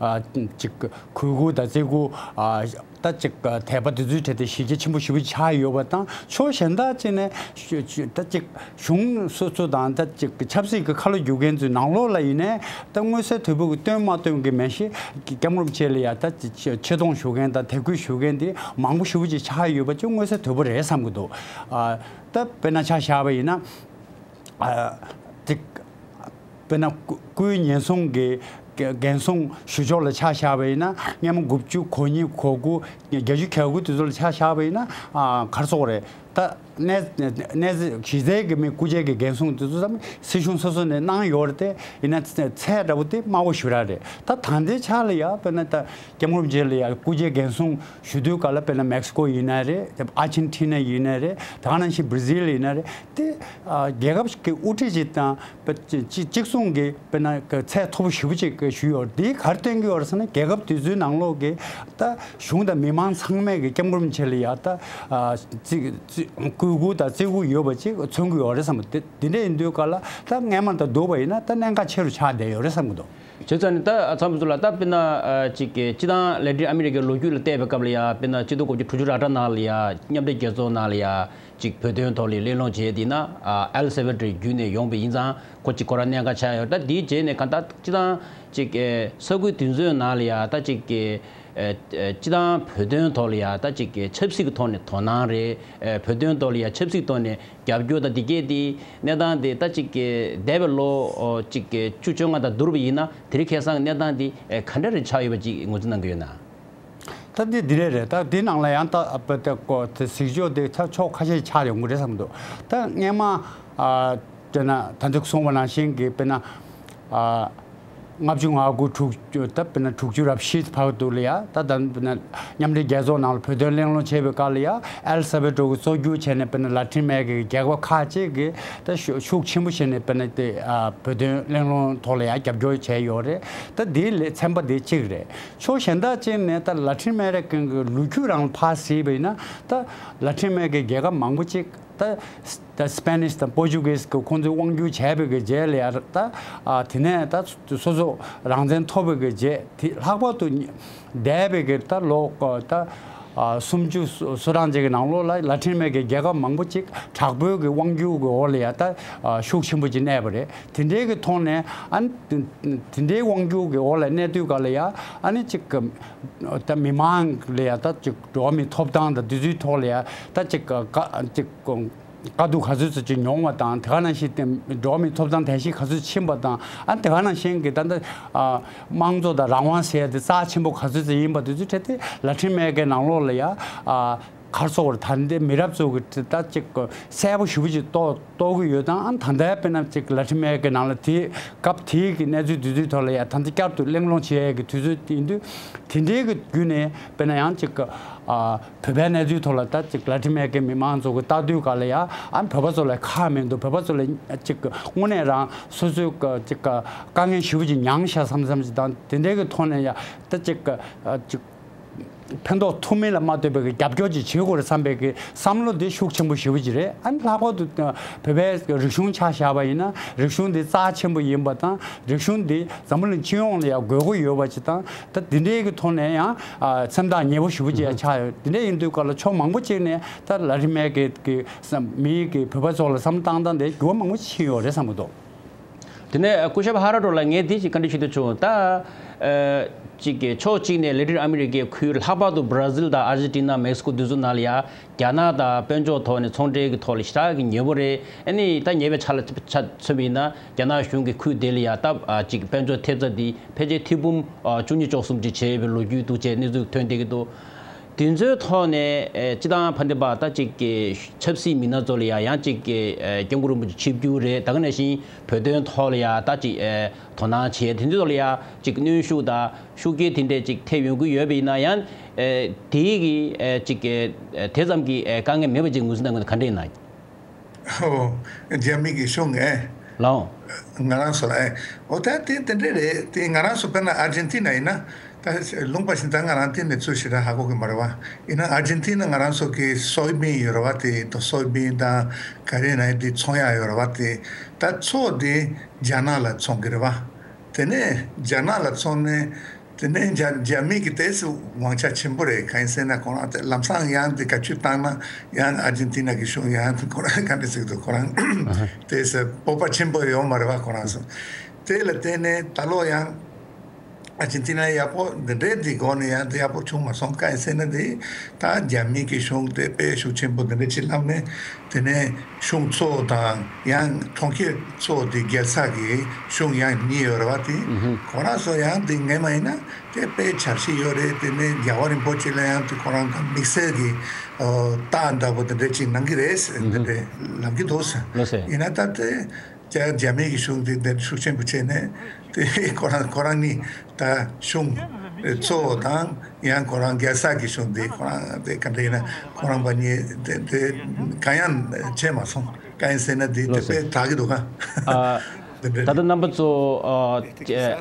ཨ་ཅིག་གུས་བཀུར་དང་བརྩི་བཀུར་ཨ་ ད་ཅིག་དད་པ་དེ་ཚོའི་གྲས་དེ་གཞི་རྒྱ་ཆེན་པོ་ཞེ་པོ་ཆགས་ཡོད་པ་དང་། ཕྱོགས་གཞན་དག་ཅིག་ནས་ཞུ་ཞུ་ད་ཅིག་གཞུང་སོ་སོ་དང་ད་ཅིག་ཆབ་སྲིད་ཀྱི་ཁ་ལོ་སྒྱུར་མཁན་ཚོའི་ནང་ལོགས་ལ་ཡིན་ནའི་ད་མངོན་གསལ་དོད་པོ་གི་སྟོན་མ་སྟོན་གི་མེད་ཤེས་ཀྱི་སྐྱབས་མགོན་རིན་པོ་ཆེ་ལ་ཡ་ད་ཅིག་ཆེ་ཆེ་མཐོང་ཞུ་མཁན་དང་དད་གུས་ཞུ་མཁན་དེ་མང་པོ་ཞེ་པོ་ཅིག་ཆགས་ཡོད་པ་ཅིག་མངོན་གསལ་དོད་པོ་རེད་བསམ་གི་འདུག་ཨ། ད་དཔེར་ན་ཆ་བཞག་པ་ཡིན་ན། ཨ། ཅིག་དཔེར་ན་སྐུ་སྐུའི་ཉེན་སྲུང་གི་འགན་སྲུང་ཞུ་ཕྱོགས་ལ་ཆ་བཞག་པ་ཡིན་ན། སྔོན་མ་དགུ་བཅུ་གོ་གཉིས་གོ་དགུ་བརྒྱད་ཅུ་གྱ་དགུ་དེ་ཚོ་ལ་ཆ་བཞག་པ་ཡིན་ན། ཨ། ག་རེ་ཟེར་དགོས་རེད། ད་གནས་གནས་གཞི་རྩའི་གི་མི་སྐུ་ཕྱྭའི་གི་འགན་སྲུང་དེ་ཚོ་ཙམ་སྲིད་གཞུང་སོ་སོ་ནས་གནང་ཡོད་རེད་དེ། ཡིན་ན་ཚད་འདྲ་པོ་དེ་དམའ་བོ་ཞེ་དྲག་རེད། ད་ད་ལྟའི་ཆ་ལ་ཡ་དཔེར་ན་ད་སྐྱབས་མགོན་རིན་པོ་ཆེ་ལ་ཡ་སྐུ་ཕྱྭའི་འགན་སྲུང་ཞུ་དུས་སྐབས་ལ་དཔེར་ན་མེག་སི་ཀོ་ཡིན་ན་རེད། ཨར་ཇེན་ཊི་ན་ཡིན་ན་རེད། དེ་ག་ནང་བཞིན་བྷར་ཛིལ་ཡིན་ན་རེད། དེ་ཨ་རྒྱལ་ཁབ་ཀྱི་དབུ་ཁྲིད་ཅིག་དང་དཔེ་གཅིག་གཅིག་མཚུངས་ཀྱི་དཔེར་ན་ཚད་མཐོ་པོ་ཞེ་པོ་ཅིག་ཞུས་ཡོད་རེད། དེས་ག་རེ་སྟོན་གྱི་ཡོད་རེད་ཟེར་ན། རྒྱལ་ཁབ་དེ་ཚོའི་ནང་ལོགས་ཀྱི་ད་གཞུང་དང་མི་མང་ཚང་མས་ཀྱི་སྐྱབས་མགོན་རིན་པོ་ཆེ་ལ་ཡ་ད་ཨ་བརྩི་བརྩི་བཀུར་འོས་དང་བརྩི་བཀུར་ཡོད་པ་ཅིག་མཚོན་གྱི་ཡོད་རེད་བསམ་པ། དེ་དེ་འདྲ་ཡིན་དུས་སྐབས་ལ་ད་སྔོན་མ་དང་བསྡུར་བ་ཡིན་ན་ད་གནད་འགག་ཆེ་རུ་ཆགས་བསྡད་ཡོད་རེད་བསམ་གྱི་འདུག་བྱས་ཙང་ནི་ད་ཚང་མ་ཚོ་ལ་ད་དཔེར་ན་ཨ་ཅིག་གི་སྤྱི་བཏང་ལེ་ཏིན་ཨ་མི་རི་ཀའི་ལོ་རྒྱུས་ལ་བལྟས་པའི་སྐབས་ལ་ཡ། དཔེར་ན་ཆིག་སྟོང་དགུ་བརྒྱ་དྲུག་ཅུ་རེ་གྲངས་ནང་ལ་ཡ་མཉམ་འབྲེལ་རྒྱལ་ཚོགས་ནང་ལ་ཡ་ཅིག་བོད་དོན་ཐོག་ལ་གླེང་སློང་བྱས་དེ་ན། ཨ་ཨེལ་སེལ་ཝ་ཌོར་བརྒྱུད་ནས་ཡོང་བ་ཡིན་ཙང་ཁོ་ཅིག་ཁོ་རང་གནད་འགག་ཆགས་ཡོད། ད་དེའི་རྗེས་ནས་གང་ལྟར་སྤྱི་བཏང་ཅིག་གི་ས་ཁུལ་དེ་ཚོའི་ནང་ལ་ཡ་ད་ཅིག་གི་ཨ་ཨ་སྤྱི་བཏང་བོད་དོན་ཐོག་ལ་ཡ་ད་ཅིག་གི་ཆབ་སྲིད་ཀྱི་ཐོག་ནས་དོ་སྣང་རེད། ཨ་བོད་དོན་ཐོག་ལ་ཡ་ཆབ་སྲིད་ཐོག་ནས་རྒྱབ་སྐྱོར་དང་དེ་གས་དེ་གནས་སྟངས་དེ་ད་ཅིག་གི་འདས་པའི་ལོ་ཨོ་ཅིག་གི་བཅུ་བཅོ་ལྔ་དང་བསྡུར་བ་ཡིན་ན་དེ་རིང་ཁ་སང་གི་གནས་སྟངས་དེ་ཨེ་ག་འདྲ་རེ་ཆགས་ཡོད་པ་ཅིག་ངོས་འཛིན་གནང་གི་ཡོད་ན། ད་འདི་འདི་རེད་རེད། ད་འདི་ནང་ལ་ཡང་ད་ཨ་པ་ད་ཀོ་དེ་གཟིགས་ཕྱོགས་དེ་ཆ་ཕྱོགས་ཁ་ཤས་ཆགས་ཡོང་གི་རེད་བསམ་འདུག་ད་སྔན་མ་ཨ་དེ་ན་ད་འདི་གསུངས་པ་ནང་བཞིན་གྱི་དཔེར་ན་ཨ་ལྔ་བཅུ་ང་དགུ་དྲུག་ཅུ། ད་དཔེར་ན་དྲུག་ཅུ་རབ་བཞི་བར་དུ་ལ་ཡ། ད་ད་དཔེར་ན་མཉམ་འབྲེལ་རྒྱལ་ཚོགས་ནང་ལ་བོད་དོན་གླེང་སློང་བྱེད་པའི་སྐབས་ལ་ཡ། ཨེལ་སེལ་ཝ་ཌོར་གྱིས་གཙོ་གྱུར་བྱས་ནས་དཔེར་ན་ལ་ཏིན་ཨ་མེ་རི་ཀའི་རྒྱལ་ཁབ་ཁག་ཅིག་གིས་ད་ཤུགས་ཤུགས་ཆེན་པོ་བྱས་ནས་དཔེར་ན་དེ་ཨ་བོད་དོན་གླེང་སློང་ཐོག་ལ་ཡ་རྒྱབ་སྐྱོར་བྱས་ཡོད་རེད། ད་དེའི་ལས་ཚན་པ་དེ་གཅིག་རེད། ཕྱོགས་གཞན་དག་ཅིག་ནས་ད་ལ་ཏིན་ཨ་མེ་རི་ཀའི་ལོ་རྒྱུས་རང་ཕར་གཟིགས་པ་ཡིན་ན། ད་ལ་ཏིན་ཨ་མེ་རི་ཀའི་རྒྱལ་ཁབ་མང་པོ་ཅིག་ད་ད་སི་པེ་ནིཤ་དང་པོར་ཅུ་གིས་ཀྱིས་ཁོང་ཚོས་དབང་བསྒྱུར་བྱས་པའི་གི་རྗེས་ལ་ཡ། ད་ཨ་དེ་ནས་ད་སོ་སོ་རང་བཙན་ཐོབ་པའི་གི་རྗེས་དེ་ལྷག་པར་དུ་འདས་པའི་གི་ད་ལོ་ད་ཨ་སུམ་ཅུ་སོ་སོ་གྲངས་ཅིག་གི་ནང་ལོགས་ལ་ལ་ཏིན་ཨ་མེ་རི་ཀའི་རྒྱལ་ཁབ་མང་པོ་ཅིག་དྲག་པོའི་གི་དབང་བསྒྱུར་གི་འོག་ལ་ཡ་ད་ཨ་ཤུགས་ཆེན་པོ་ཅིག་གནས་པ་རེད། དེ་འདྲའི་གི་ཐོག་ནས་ཨ་ནི་དེ་དེ་འདྲའི་དབང་བསྒྱུར་གི་འོག་ལ་གནས་དུས་སྐབས་ལ་ཡ། ཨ་ནི་ཅིག་གི་ད་མི་མང་ལ་ཡ་ད་ཅིག་འགྲོ་བ་མིའི་ཐོབ་ཐང་དང་དེ་ཚོའི་ཐོག་ལ་ཡ་ད་ཅིག་ག་ཅིག་དཀའ་སྡུག་ག་ཚོད་ཚོད་ཅིག་མྱོང་བ་དང་། དེ་ག་ནང་བཞིན་དེ་འགྲོ་བ་མིའི་ཐོབ་ཐང་དལ་གཤིས་ག་ཚོད་ཕྱིན་པ་དང་། ཨ་དེ་ག་ནང་བཞིན་གྱི་ད་ལྟ་ཨ་དམངས་གཙོ་དང་རང་དབང་ཟེར་ཡ་དེ་རྩ་ཆེན་པོ་ག་ཚོད་ཚོད་ཡིན་པ་དེ་ཚོའི་གྲས་དེ་ལ་ཏིན་ཨ་མེ་རི་ཀའི་ནང་ལོགས་ལ་ཡ་ཨ་ག་རེ་ཟེར་དགོས་རེད། ད་ལྟའི་མི་རབས་ཚོ་གི་ད་ཅིག་གསལ་པོ་ཞེ་པོ་ཅིག་རྟོགས་རྟོགས་ཀྱི་ཡོད་དང་། ཨ་ད་ལྟའི་དཔེར་ན་ཅིག་ལ་ཏིན་ཨ་མེ་རི་ཀའི་ནང་ལ་དེའི་སྐབས་དེའི་གི་གནས་ཚུལ་དེ་ཚོའི་ཐོག་ལ་ཡ་ད་ལྟ་བསྐྱར་དུ་གླེང་སློང་བྱེད་ཡ་གི་དུས་ཚོད་ཡིན་དུས། དེ་འདྲའི་གི་བརྒྱུད་ནས་དཔེར་ན་ཡང་ཅིག་ཨ་བོད་པའི་གནས་ཚུལ་ཐོག་ལ་ད་ཅིག་ལ་ཏིན་ཨ་མེ་རི་ཀའི་མི་མང་ཚོ་གི་ལྟ་དུས་སྐབས་ལ་ཡ། ཨ་བོད་པ་ཚོ་ལ་ཁག་མི་འདུག་བོད་པ་ཚོ་ལ་ཅིག་དངོས་གནས་རང་སོ་སོའི་ཅིག་དཀའ་ངལ་ཞེ་པོ་ཅིག་མྱངས་ཤག་བསམ་བསམ་ཅིག་དང་། དེ་འདྲའི་གི་ཐོག་ནས་ཡ་ད་ཅིག་ཨ་ཅིག་ཕན་ཐོགས་ཐུབ་མིན་ལ་མ་ལྟོས་པའི་གི་རྒྱབ་སྐྱོར་ཅིག་བྱེད་དགོས་རེད་བསམ་པའི་གི་བསམ་བློ་དེ་ཤུགས་ཆེན་པོ་ཞེ་པོ་ཅིག་རེད། ཨ་ནི་ལྷག་པར་དུ་བོད་པའི་རིག་གཞུང་ཆ་བཞག་པ་ཡིན་ན། རིག་གཞུང་དེ་རྩ་ཆེན་པོ་ཡིན་པ་དང་། རིག་གཞུང་དེ་འཛམ་བུ་གླིང་སྤྱི་ཡོངས་ལ་ཡང་དགོས་མཁོ་ཡོད་པ་ཅིག་དང་། ད་དེ་འདྲའི་གི་ཐོག་ནས་ཡང་ཨ་སེམས་ཐག་ཉེ་པོ་ཞེ་པོ་ཅིག་ཡང་ཆགས་ཡོད། དེ་འདྲ་ཡིན་དུས་སྐབས་ལ་ཕྱོགས་མང་པོ་ཅིག་ནས་ད་ལ་ཏིན་ཨ་མེ་རི་ཀའི་གི་མིའི་གི་བོད་པ་ཚོ་ལ་བསམ་བློ་བཏང་སྟངས་དེ་འགྱུར་བ་མང་པོ་ཕྱིན་ཡོད་རེད་བསམ་གྱི་འདུག་དེ་ནས་སྐུ་ཞབས་ཧ་ར་ཏོ་ལགས། ངས་འདི་ཞིག་བཀའ་འདྲི་ཞུ་འདོད་བྱུང་། ད་ཨ་ཅིག་གི་ཕྱོགས་གཅིག་ནས་ལེ་ཏིན་ཨ་མི་རི་ཀའི་ཁུལ། ལྷག་པར་དུ་བྷ་ར་ཟིལ་དང་ཨར་ཇེན་ཊི་ན། མེག་སི་ཀོ་དེ་ཚོ་ནང་ལ་ཡ་རྒྱ་ནག་དང་དཔལ་འབྱོར་ཐོག་ནས་ཚོང་འབྲེལ་གྱི་ཐོག་ལ་ཞེ་དྲག་གི་ཉེ་པོ་རེད། ཨ་ནི་ད་ཉེ་བའི་ཆར་ལ་ཆ་མཚོན་པ་ཡིན་ན། རྒྱ་ནག་གཞུང་གི་ཁུལ་དེ་ལ་ཡ་ད་ཨ་ཅིག་དཔལ་འབྱོར་ཐེབས་རྩ་འདི་ཕལ་ཆེར་ཐེར་འབུམ་ཨ་བཅུ་གཉིས་བཅུ་གསུམ་ཅིག་བྱས་པའི་ལོ་རྒྱུས་འདུག་ཅེས་གནས་ཚུལ་ཐོན་བསྡད་ཀྱི་འདུག་དེ་ཚོའི་ཐོག་ནས་ཨེ་སྤྱི་བཏང་ཕ་འདི་པ་ད་ཅིག་གི་ཆབ་སྲིད་མི་སྣ་ཚོ་ལ་ཡ་ཡང་ཅིག་གི་ཨེ་སྐྱབས་མགོན་རིན་པོ་ཆེ་ཆིབས་བསྒྱུར་རེད། ད་ག་ནང་བཞིན་བོད་དོན་ཐོག་ལ་ཡ་ད་ཅིག་ཨེ་དོ་སྣང་བྱས། དེ་ཚོ་ལ་ཡ་ཅིག་གནོན་ཤུགས་དང་ཤུགས་རྐྱེན་དེ་འདྲས་ཅིག་ཐེབས་ཡོང་གི་ཡོད་པ་ཡིན་ན། ཡང་ཨེ་དེའི་གི་ཨེ་ཅིག་ཨེ་དེ་ཙམ་གྱི་ཨེ་དཀའ་ངལ་མེད་པ་ཅིག་ངོས་འཛིན་གནང་དགོས་ན་ག་འདྲས་ཡིན་ན། ཨོ། རྒྱ་མི་གི་ཤོག་ངས། ལའོ། ང་རང་ཚོ་ལ་ཨེ། ཨོ་ད་དེ་དེ་འདྲས་རེད། དེ་ང་རང་ཚོ་དཔེར་ན་ཨར་ཇེན་ཊི་ན་ཡིན་ན། ད་ལུང་པ་བཞིན་ད་ང་རང་དེ་ནས་ཚུར་ཞེ་དྲག་ཧ་གོ་གི་མ་རེད་བ། ཡིན་ན་ཨར་ཇེན་ཊི་ན་ང་རང་ཚོ་གི་སོའི་བིན་ཡོད་རེད་བ། དེ་ད་སོའི་བིན་དང་ག་རེ་ན་དེ་ཚོང་ཡག་ཡོད་རེད་བ། དེ་ད་ཚོ་དེ་རྒྱ་ནག་ལ་ཚོང་གི་རེད་བ། དེ་ནས་རྒྱ་ནག་ལ་ཚོང་ནས་ དེ་ནས་རྒྱ་རྒྱ་མི་གི་དེ་སུ་དབང་ཆ་ཆེན་པོ་རེད། གང་ཡིན་ཟེར་ན་ཁོ་རང་དེ་ལམ་སང་ཡང་དེ་བཀའ་ཆོས་བཏང་ན་ཡང་ཨར་ཇེན་ཏི་ན་གི་གཞུང་ཡང་ཁོ་རང་ག་འདྲ་ཟེར་འདུག་ཁོ་རང་དེ་སུ་སྤོབས་པ་ཆེན་པོ་ཡོད་མ་རེད་བ། ཁོ་རང་སུ་དེ་ལ་བརྟེན་ནས་ད་ལོ་ཡང་ཨར་ཇེན་ཏི་ན་ཡག་པོ་འདི་འདྲའི་འདི་སྒོ་ནས་ཡང་དེ་ཡག་པོ་བྱུང་མ་སོང་། གང་ཡིན་ཟེར་ན་དེ་ད་རྒྱ་མི་གི་གཞུང་དེ་དཔེ་ཤུགས་ཆེན་པོ་འདི་འདྲ་ཅིག་ལངས་ནས། དེ་ནས་གཞུང་གཙོ་བོ་དང་ཡང་གྲོང་ཁྱེར་གཙོ་བོ་དེ་རྒྱལ་ས་གི་གཞུང་ཡང་གཉིས་ཡོད་རེད་བ། དེ་ཁོ་རང་ཚོ་ཡང་དེ་ངས་མ་ཡིན་ན་དེ་དཔེ་འཆར་གཞི་ཡོད་རེད། དེ་ནས་རྒྱལ་བ་རིན་པོ་ཆེ་ལ་ཡང་དེ་ཁོ་རང་དང་དམིགས་བསལ་གྱི་རྟགས་འདྲ་པོ་དེ་འདྲ་ཅིག་གནང་གི་རེད་ཟེར་འདི་འདྲ་ལབ་ཀྱི་འདུག་ཟེར། ཡིན་ན་ད་དེ་རྒྱ་རྒྱ་མི་གི་གཞུང་དེ་འདི་ཤུགས་ཆེན་པོ་བྱས་ནས་དེ་ཁོ་རང་ཁོ་རང་གཉིས། ད་གཞུང་གཙོ་བོ་དང་ཡང་ཁོ་རང་རྒྱལ་ས་གི་གཞུང་དེ་ཁོ་རང་དེ་ག་འདྲ་ཡིན་ན་ཁོ་རང་པ་གཉིས་དེ་དེ་གང་ཡང་བྱས་མ་སོང་། གང་ཡིན་ཟེར་ན་དེ་དེ་དཔེ་དྲག་གི་འདུག་ག་ཨ། དེ་འདྲ་ད་ལྟ་རྣམ་པ་ཚོ་ཨ་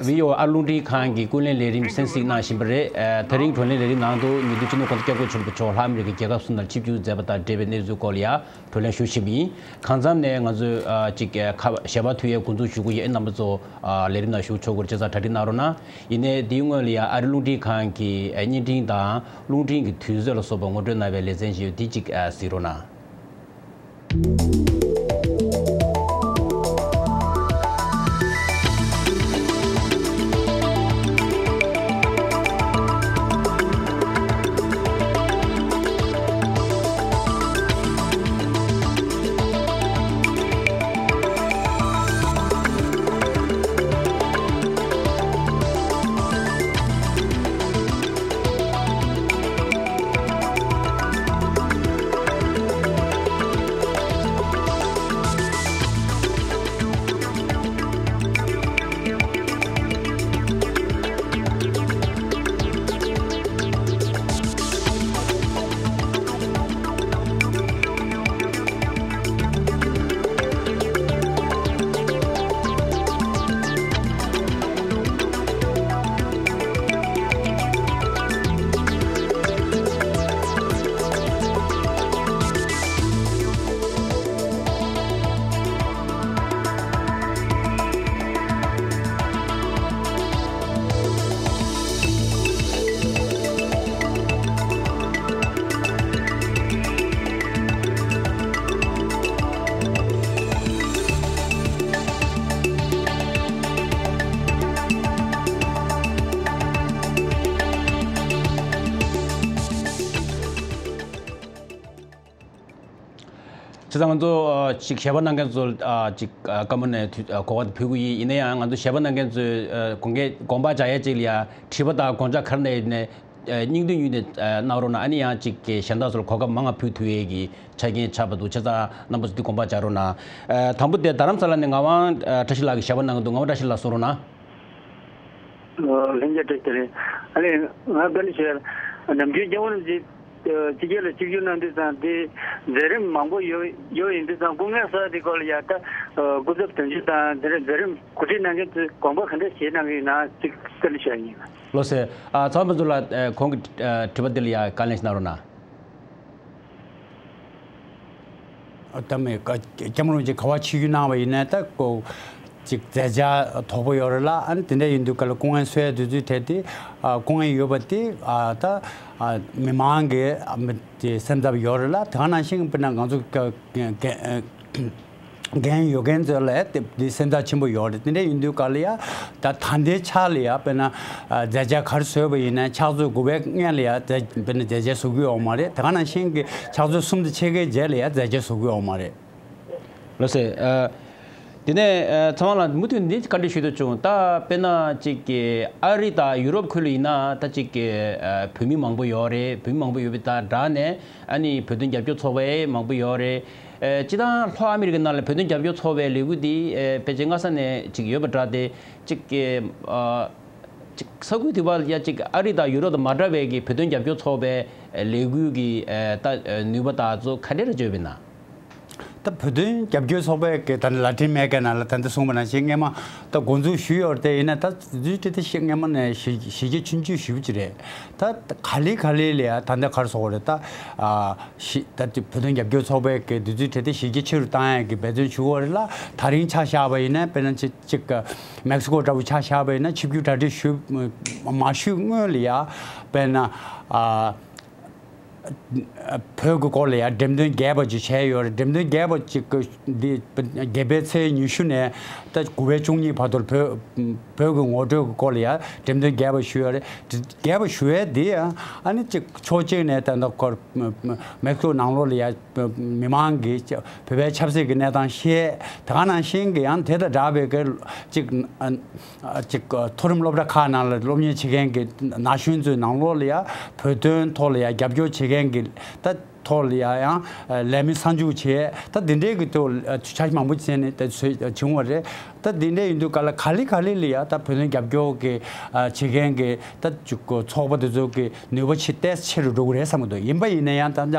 བི་ཨོ་ཨེ་རླུང་འཕྲིན་ཁང་གི་ཀུན་གླེང་ལས་རིམ་གསན་གཟིགས་གནང་བཞིན་པ་རེད། ཨ་དེ་རིང་བགྲོ་གླེང་ལས་རིམ་ནང་དུ་ཉེ་དུ་སྤྱི་ནོར་༸གོང་ས་༸སྐྱབས་མགོན་ཆེན་པོ་མཆོག་ལྷག་ཨ་མི་རི་ཀའི་རྒྱལ་ཁབ་གསུམ་ནང་ཆིབས་བསྒྱུར་མཛད་པ་དང་འབྲེལ་བའི་གནས་ཚུལ་སྐོར་ལ་ཡང་བགྲོ་གླེང་ཞུ་བཞིན་པ་ཡིན། གང་འཚམ་ནས་ང་ཚོས་ཨ་ཅིག་ཨ་ཁ་ཞལ་པར་མཐུད་ཡས་འགོ་འཛུགས་ཞུ་གི་ཡོད། རྣམ་པ་ཚོ་ཨ་ལས་རིམ་ནང་ཞུགས་ཆོག་གི་རེད། ཆ་ཚང་གྲ་སྒྲིག་གནང་རོགས་གནང་། ཡིན་ནའི་དེའི་སྔོན་ལ་ཡང་ཨ་རི་རླུང་འཕྲིན་ཁང་གི་ཨ་བརྙན་འཕྲིན་དང་རླུང་འཕྲིན་གྱི་དུས་ཚོད་ལ་སོགས་པ་ངོ་སྤྲོད་གནང་བའི་ལེ་ཚན་ཞིག་ཡོད། དེ་གཅིག་ཨ་གཟིགས་རོགས་གནང་། བྱས་ཙང་ང་ཚོ་ཨ་ཅིག་ཞལ་པར་གནང་མཁན་ཚོ་ཨ་ཅིག་ཨ་བཀའ་མོལ་ནས་དུས་ཨ་གོ་བ་དེ་ཕུལ་གི་ཡིན། ཡིན་ན་ཡང་ང་ཚོ་ཞལ་པར་གནང་མཁན་ཚོས་ཨ་དགོངས་འགལ་དགོངས་པ་འཇགས་ཡས་ཅིག་ལ་ཡ་དྲི་བ་དང་དགོངས་འཆར་ག་རེ་གནང་ཡོད་ནས་ཨ་སྙིང་བསྡུས་ཡུལ་ནས་ཨ་གནང་རོགས་གནང་། ཨ་ནི་ཡང་ཅིག་གི་གཞན་དག་ཚོར་གོ་སྐབས་མང་ང་ཕུལ་ཐུབ་ཡས་ཀྱི་ཆ་རྐྱེན་ཆགས་པ་འདུག་བྱས་ཙང་རྣམ་པ་ཚོ་འདི་དགོངས་པ་འཇགས་རོགས་གནང་། ཨ་དང་པོ་དེ་རྡ་རམ་ས་ལ་ནས་ངག་དབང་ཨ་བཀྲ་ཤིས་ལགས་ཀྱིས་ཞལ་པར་གནང་གི་འདུག་ངག་དབང་བཀྲ་ཤིས་ལགས་གསུང་རོགས་གནང་། ལྷན་རྒྱས་བཀྲ་ཤིས་བདེ་ལེགས། ཨ་ནི་ང་བཀའ་འདྲི་ཞུ་ཡ། ནམ་རྒྱུན་རྒྱལ་བ་རིན་པོ་ཆེ་ཕྱི་རྒྱལ་ལ་ཆིབས་བསྒྱུར་གནང་དུས་ཙང་དེ་མཛད་རིམ་མང་པོ་ཡོད་ཡོད་ཡིན་དུས་ཙང་སྐུ་ངལ་གསོ་དེ་སྐོར་ལ་ཡ་ད་སྐུ་ཚབ་དོན་གཅོད་དང་དེ་འདྲ་མཛད་རིམ་གོ་སྒྲིག་གནང་མཁན་ཚོས་དགོངས་པ་ག་འདྲ་བཞེས་གནང་གི་ཡོད་ན་ཅིག་བཀའ་འདྲི་ཞུ་ཡ་ཡིན། ལགས་སོ། ཨ་ཚང་མ་ཚོ་ལ་ཨ་ཁོང་གི་ཨ་དྲི་བ་འདི་ལ་ཡ་བཀའ་ལན་ཞིག་གནང་རོགས་གནང་། ད་མེད་ཀ་སྐྱབས་མགོན་རིན་པོ་ཆེ་ག་པར་ཆིབས་བསྒྱུར་གནང་བ་ཡིན་ན་ད་ཀོ་ཅིག་མཛད་འཆར་དོག་པོ་ཡོད་རེད་ལ། ཨ་ནི་དེ་འདྲ་ཡིན་དུས་ག་ལ་སྐུ་ངལ་གསོ་ཡ་དུས་ཚོད་དེ་དེ་ཨ་སྐུ་ངལ་ཡོད་པ་དེ་ཨ་ད་ཨ་མི་མང་གི་ཨ་མི་དེ་སེམས་འཚབ་ཡོད་རེད་ལ། དེ་ག་ནང་བཞིན་དཔེར་ན་ང་ཚོ་ཀ་ཀ་ཀ་འགན་ཡོད་མཁན་ཚོ་ལ་དེ་དེ་སེམས་འཚབ་ཆེན་པོ་ཡོད་རེད། དེ་འདྲ་ཡིན་དུས་ག་ལ་ཡ་ད་ད་ལྟའི་ཆ་ལ་ཡ་དཔེར་ན་ཨ་མཛད་འཆར་ག་རེ་བཟོས་པ་ཡིན་ན་ཕྱག་ཚོད་དགུ་པའི་སྔོན་ལ་ཡ་མཛད་དཔེར་ན་མཛད་འཆར་བཟོ་གི་ཡོད་མ་རེད། དེ་ག་ནང་བཞིན་གྱི་ཕྱག་ཚོད་གསུམ་དང་ཕྱེད་ཀའི་རྗེས་ལ་ཡ་མཛད་འཆར་བཟོ་གི་ཡོད་མ་རེད། ལགས་སོ། ཨ་དེ་ནས་ཨ་ཚང་མ་ལ་མུ་མཐུད་འདི་བཀའ་འདྲི་ཞུ་འདོད་བྱུང་། ད་དཔེར་ན་ཅིག་གི་ཨ་རི་དང་ཡུ་རོབ་ཁུལ་ལ་ཡིན་ན་ད་ཅིག་གི་ཨ་བོད་མི་མང་པོ་ཡོད་རེད། བོད་མི་མང་པོ་ཡོད་པའི་དང་སྦྲགས་ནས་ཨ་ནི་བོད་དོན་རྒྱབ་སྐྱོར་ཚོགས་པ་མང་པོ་ཡོད་རེད། ཨེ་སྤྱིར་བཏང་ལྷོ་ཨ་མི་རི་ཀའི་ནང་ལ་བོད་དོན་རྒྱབ་སྐྱོར་ཚོགས་པའི་ལས་འགུལ་འདི་ཨེ་ཕལ་ཆེར་སྔ་ས་ནས་ཅིག་ཡོད་པ་འདྲ། དེ་ཅིག་གི་ཨ་ཅིག་ས་ཁུལ་དེ་བར་ཡ་ཅིག་ཨ་རི་དང་ཡུ་རོབ་དང་མ་འདྲ་བའི་གི་བོད་དོན་རྒྱབ་སྐྱོར་ཚོགས་པའི་ཨེ་ལས་འགུལ་གི་ཨེ་ད་ཨེ་ནུས་པ་དང་ཚོ་ག་འདྲ་རེ་བརྗོད་པ་ཡིན་ན། ད་བོད་དོན་རྒྱབ་སྐྱོར་ཚོགས་པས་ཀྱི་ད་ལ་ཏིན་ཨ་མེ་རི་ཀ་ནང་ལ་ད་ལྟ་གསུངས་པ་ནང་བཞིན་སྔས་མ་ད་འགོ་འཛུགས་ཞུས་ཡོད་རེད། དེ་ཡིན་ན་ད་དུས་ཚོད་དེ་ཤི་སྔས་མ་ནས་གཞི་གཞི་རྒྱ་ཆུང་ཆུང་ཞུ་གི་རེད། ད་ག་ལེ་ག་ལེ་ལ་ཡ་ད་ལྟ་ག་རེ་ཟེར་དགོས་རེད། ད་ཨ་ཤི་ད་དེ་བོད་དོན་རྒྱབ་སྐྱོར་ཚོགས་པས་ཀྱི་དུས་ཚོད་དེ་གཞི་རྒྱ་ཆེ་རུ་བཏང་ཡ་གི་འབད་བརྩོན་ཞུ་གི་ཡོད་རེད་ལ། ད་རིང་ཆ་བཞག་པ་ཡིན་ན་དཔེར་ན་ཅིག་ཅིག་མེག་སི་ཀོ་འདྲ་བོ་ཆ་བཞག་པ་ཡིན་ན་ཆིབས་བསྒྱུར་གྲ་སྒྲིག་ཞུ་མ་ཞུས་སྔོན་ལ་ཡ་དཔེར་ན་ཨ། བོད་ཀྱི་སྐོར་ལ་ཡང་འགྲེམས་སྟོན་རྒྱས་པ་ཅིག་བྱས་ཡོད་རེད། འགྲེམས་སྟོན་རྒྱས་པ་ཅིག་གི་འདི་རྒྱལ་པོའི་ཚེས་ཉི་ཤུ་ནས་ད་དགུ་པའི་བཅུ་གཉིས་བར་དུ་བོད་བོད་ཀྱི་ངོ་སྤྲོད་ཀྱི་སྐོར་ལ་ཡང་འགྲེམས་སྟོན་རྒྱས་པ་ཞུས་ཡོད་རེད། རྒྱས་པ་ཞུ་ཡས་འདི་ཡང་ཨ་ནི་ཅིག་ཕྱོགས་གཅིག་ནས་ད་ལྟ་ཁོར་མེག་སི་ཀོ་ནང་ལོགས་ལ་ཡང་མི་མང་གིས་བོད་པའི་ཆབ་སྲིད་ཀྱི་གནས་སྟངས་བཤད། དེ་ག་ནང་བཞིན་གྱི་ཡང་དེ་དང་འདྲ་བའི་གི་ཅིག་ཅིག་མཐོ་རིམ་སློབ་གྲྭ་ཁག་ནང་ལ་སློབ་གཉེར་བྱེད་མཁན་གྱི་ན་གཞོན་ཚོའི་ནང་ལོགས་ལ་ཡང་བོད་དོན་ཐོག་ལ་ཡང་རྒྱབ་སྐྱོར་བྱེད་མཁན་གྱི་ད་ཐོག་ལ་ཡང་ཡང་ལས་མི་གསར་འཇུག་བྱས། ད་འདི་འདྲའི་གི་ཐོག་འཆར་གཞི་མང་པོ་བྱས་ནས་ད་བྱུང་བ་རེད། ད་འདི་འདྲའི་ཡིན་དུས་ག་ལ་ག་ལེ་ག་ལེ་ལ་ཡང་ད་བོད་དོན་རྒྱབ་སྐྱོར་གྱི་བྱེད་མཁན་གྱི་ད་ཚོགས་པ་དེ་ཚོ་གི་ནུས་པ་ཆེ་ཏོག་ཙམ་ཆེ་རུ་འགྲོ་གི་རེད་བསམ་གྱི་འདུག་ཡིན་པ་ཡིན་ན་ཡང་ད་ལྟ་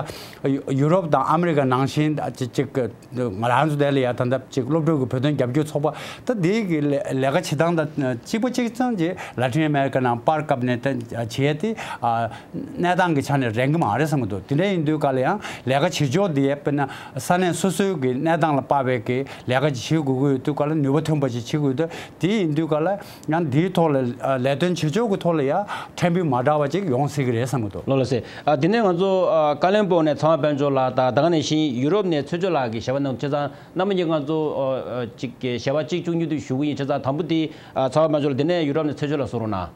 ཡུ་རོབ་དང་ཨ་མི་རི་ཀ་ནང་བཞིན་ཅིག་ཅིག་ང་རང་ཚོ་དེ་ལ་ཡ་ད་ལྟ་ཅིག་སློབ་ཕྲུག་གི་བོད་དོན་རྒྱབ་སྐྱོར་ཚོགས་པ་ད་དེའི་གི་ལས་ལས་ཀ་བྱེད་སྟངས་དང་གཅིག་པ་གཅིག་མཚུངས་ཀྱི་ལ་ཏིན་ཨ་མེ་རི་ཀ་ནང་པར་བཀབ་ནས་ད་བྱེད་ཡ་དེ་ཨ་གནས་སྟངས་ཀྱི་ཆ་ནས་རན་གི་མ་རེད་བསམ་གི་འདུག་དེ་འདྲ་ཡིན་དུས་ག་ལ་ཡང་ལས་ཀ་བྱེད་ཕྱོགས་དེ་དཔེར་ན་ས་གནས་སོ་སོའི་གི་གནས་སྟངས་ལ་དཔག་པའི་གི་ལས་ཀ་ཅིག་བྱེད་དགོས་ཀྱི་ཡོད་དུས་ག་ལ་ནུས་པ་ཐོན་པ་ཅིག་བྱེད་དགོས་འདུག་དེ་ཡིན་དུས་ག་ལ་ཡང་འདིའི་ཐོག་ལ་ཨ་ལས་དོན་བྱེད་ཕྱོགས་ཀྱི་ཐོག་ལ་ཡང་ཕྲན་བུ་མ་འདྲ་བ་ཅིག་ཡོང་སྲིད་ཀྱི་རེད་བསམ་གི་འདུག་ལགས་ལགས་སེ། ཨ་དེ་ནས་ང་ཚོ་ཨ་ཀ་ལན་སྦུག་ནས་ཚངས་པ་དཔལ་འབྱོར་ལགས་དང་ད་ག་ནང་བཞིན་ཡུ་རོབ་ནས་ཚེ་མཆོག་ལགས་ཀྱི་ཞལ་པར་གནང་། བྱས་ཙང་རྣམ་པ་གཉིས་ང་ཚོ་ཨ་ཨ་ཅིག་གི་ཞལ་པར་གཅིག་བཅུག་མྱོང་དུ་ཞུ་གི་ཡིན། བྱས་ཙང་དང་པོ་དེ་ཨ་ཚངས་པ་དཔལ་འབྱོར་ལགས། དེ་ནས་ཡུ་རོབ་ནས་ཚེ་མཆོག་ལགས་གསུང་རོགས་གནང་།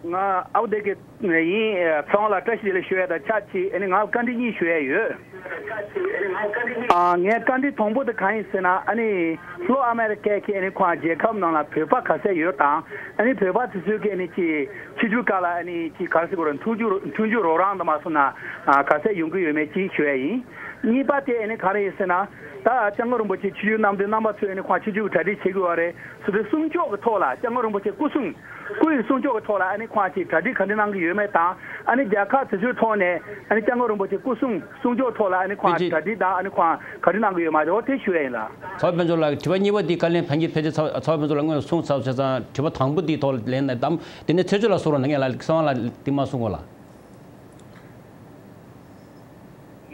ང་ཨའུ་དེ་གི་ཡིན། ཚང་ལ་བཀྲ་ཤིས་བདེ་ལེགས་ཞུ་ཡ་དང་ཆབས་ཅིག་ཨ་ནི་ང་བཀའ་འདྲི་གཉིས་ཞུ་ཡ་ཡོད། ཨ་ངའི་བཀའ་འདྲི་དང་པོ་དེ་གང་ཡིན་ཟེར་ན། ཨ་ནི་ལྷོ་ཨ་མེ་རི་ཀའི་གི་ཨ་ནི་ཁོང་རྒྱལ་ཁབ་ནང་ལ་བོད་པ་ག་ཚད་ཡོད་དང་། ཨ་ནི་བོད་པ་དེ་ཚོའི་གི་ཨ་ནི་ཅིག་ཕྱི་རྒྱལ་ཁག་ལ་ཨ་ནི་ཅིག་ག་རེ་ཟེར་དགོས་རེད། མཐུན་འགྱུར་མཐུན་འགྱུར་རོགས་རམ་དང་མ་སོང་ན་ཨ་ག་ཚད་ཡོང་གི་ཡོད་མེད་ཅིག་ཞུ་ཡ་ཡིན། གཉིས་པ་དེ་ཨ་ནི་ག་རེ་ཡིན་ཟེར་ན། ད་སྐྱབས་མགོན་རིན་པོ་ཆེ་ཆིབས་བསྒྱུར་གནང་དུས་རྣམ་པ་ཚོས་ཨ་ནི་ཁོང་ཆིབས་བསྒྱུར་གྲ་སྒྲིག་བྱེད་དགོས་པ་རེད། སོ་སོའི་གསུང་ཆོས་ཀྱི་ཐོག་ལ་སྐྱབས་མགོན་རིན་པོ་ཆེ་སྐུ་གསུང་སྐུ་ཡི་གསུང་ཆོས་ཀྱི་ཐོག་ལ་ཨ་ནི་ཁོང་ཅིག་གྲ་སྒྲིག་ག་འདྲ་གནང་གི་ཡོད་མེད་དང་། ཨ་ནི་རྒྱལ་ཁབ་དེ་ཚོའི་ཐོག་ནས་ཨ་ནི་སྐྱབས་མགོན་རིན་པོ་ཆེ་སྐུ་གསུང་གསུང་ཆོས་ཐོག་ལ་ཨ་ནི་ཁོང་ཕལ་ཆེར་གྲ་སྒྲིག་དང་ཨ་ནི་ཁོང་ག་འདྲ་གནང་གི་ཡོད་མ་རེད། འོ་དེ་ཞུ་ཡ་ཡིན་ལགས། ཚངས་པ་དཔལ་འབྱོར་ལགས། དྲི་བ་གཉིས་པ་འདི་བཀའ་ལན་ཕན་ཆད་ཕལ་ཆེར་ཚངས་ཚངས་པ་དཔལ་འབྱོར་ལགས་སྔོན་ལ་གསུངས་ཚར་བྱས་ཙང་དྲི་བ་དང་པོ་འདིའི་ཐོག་ལ་ལན་གནང་དང་། དེ་ནས་ཚེ་མཆོག་ལགས་གསུང་རོགས་གནང་། ངས་ལགས་གསང་བ་ལགས་འདི་མ་གསུང་གོ་ལགས།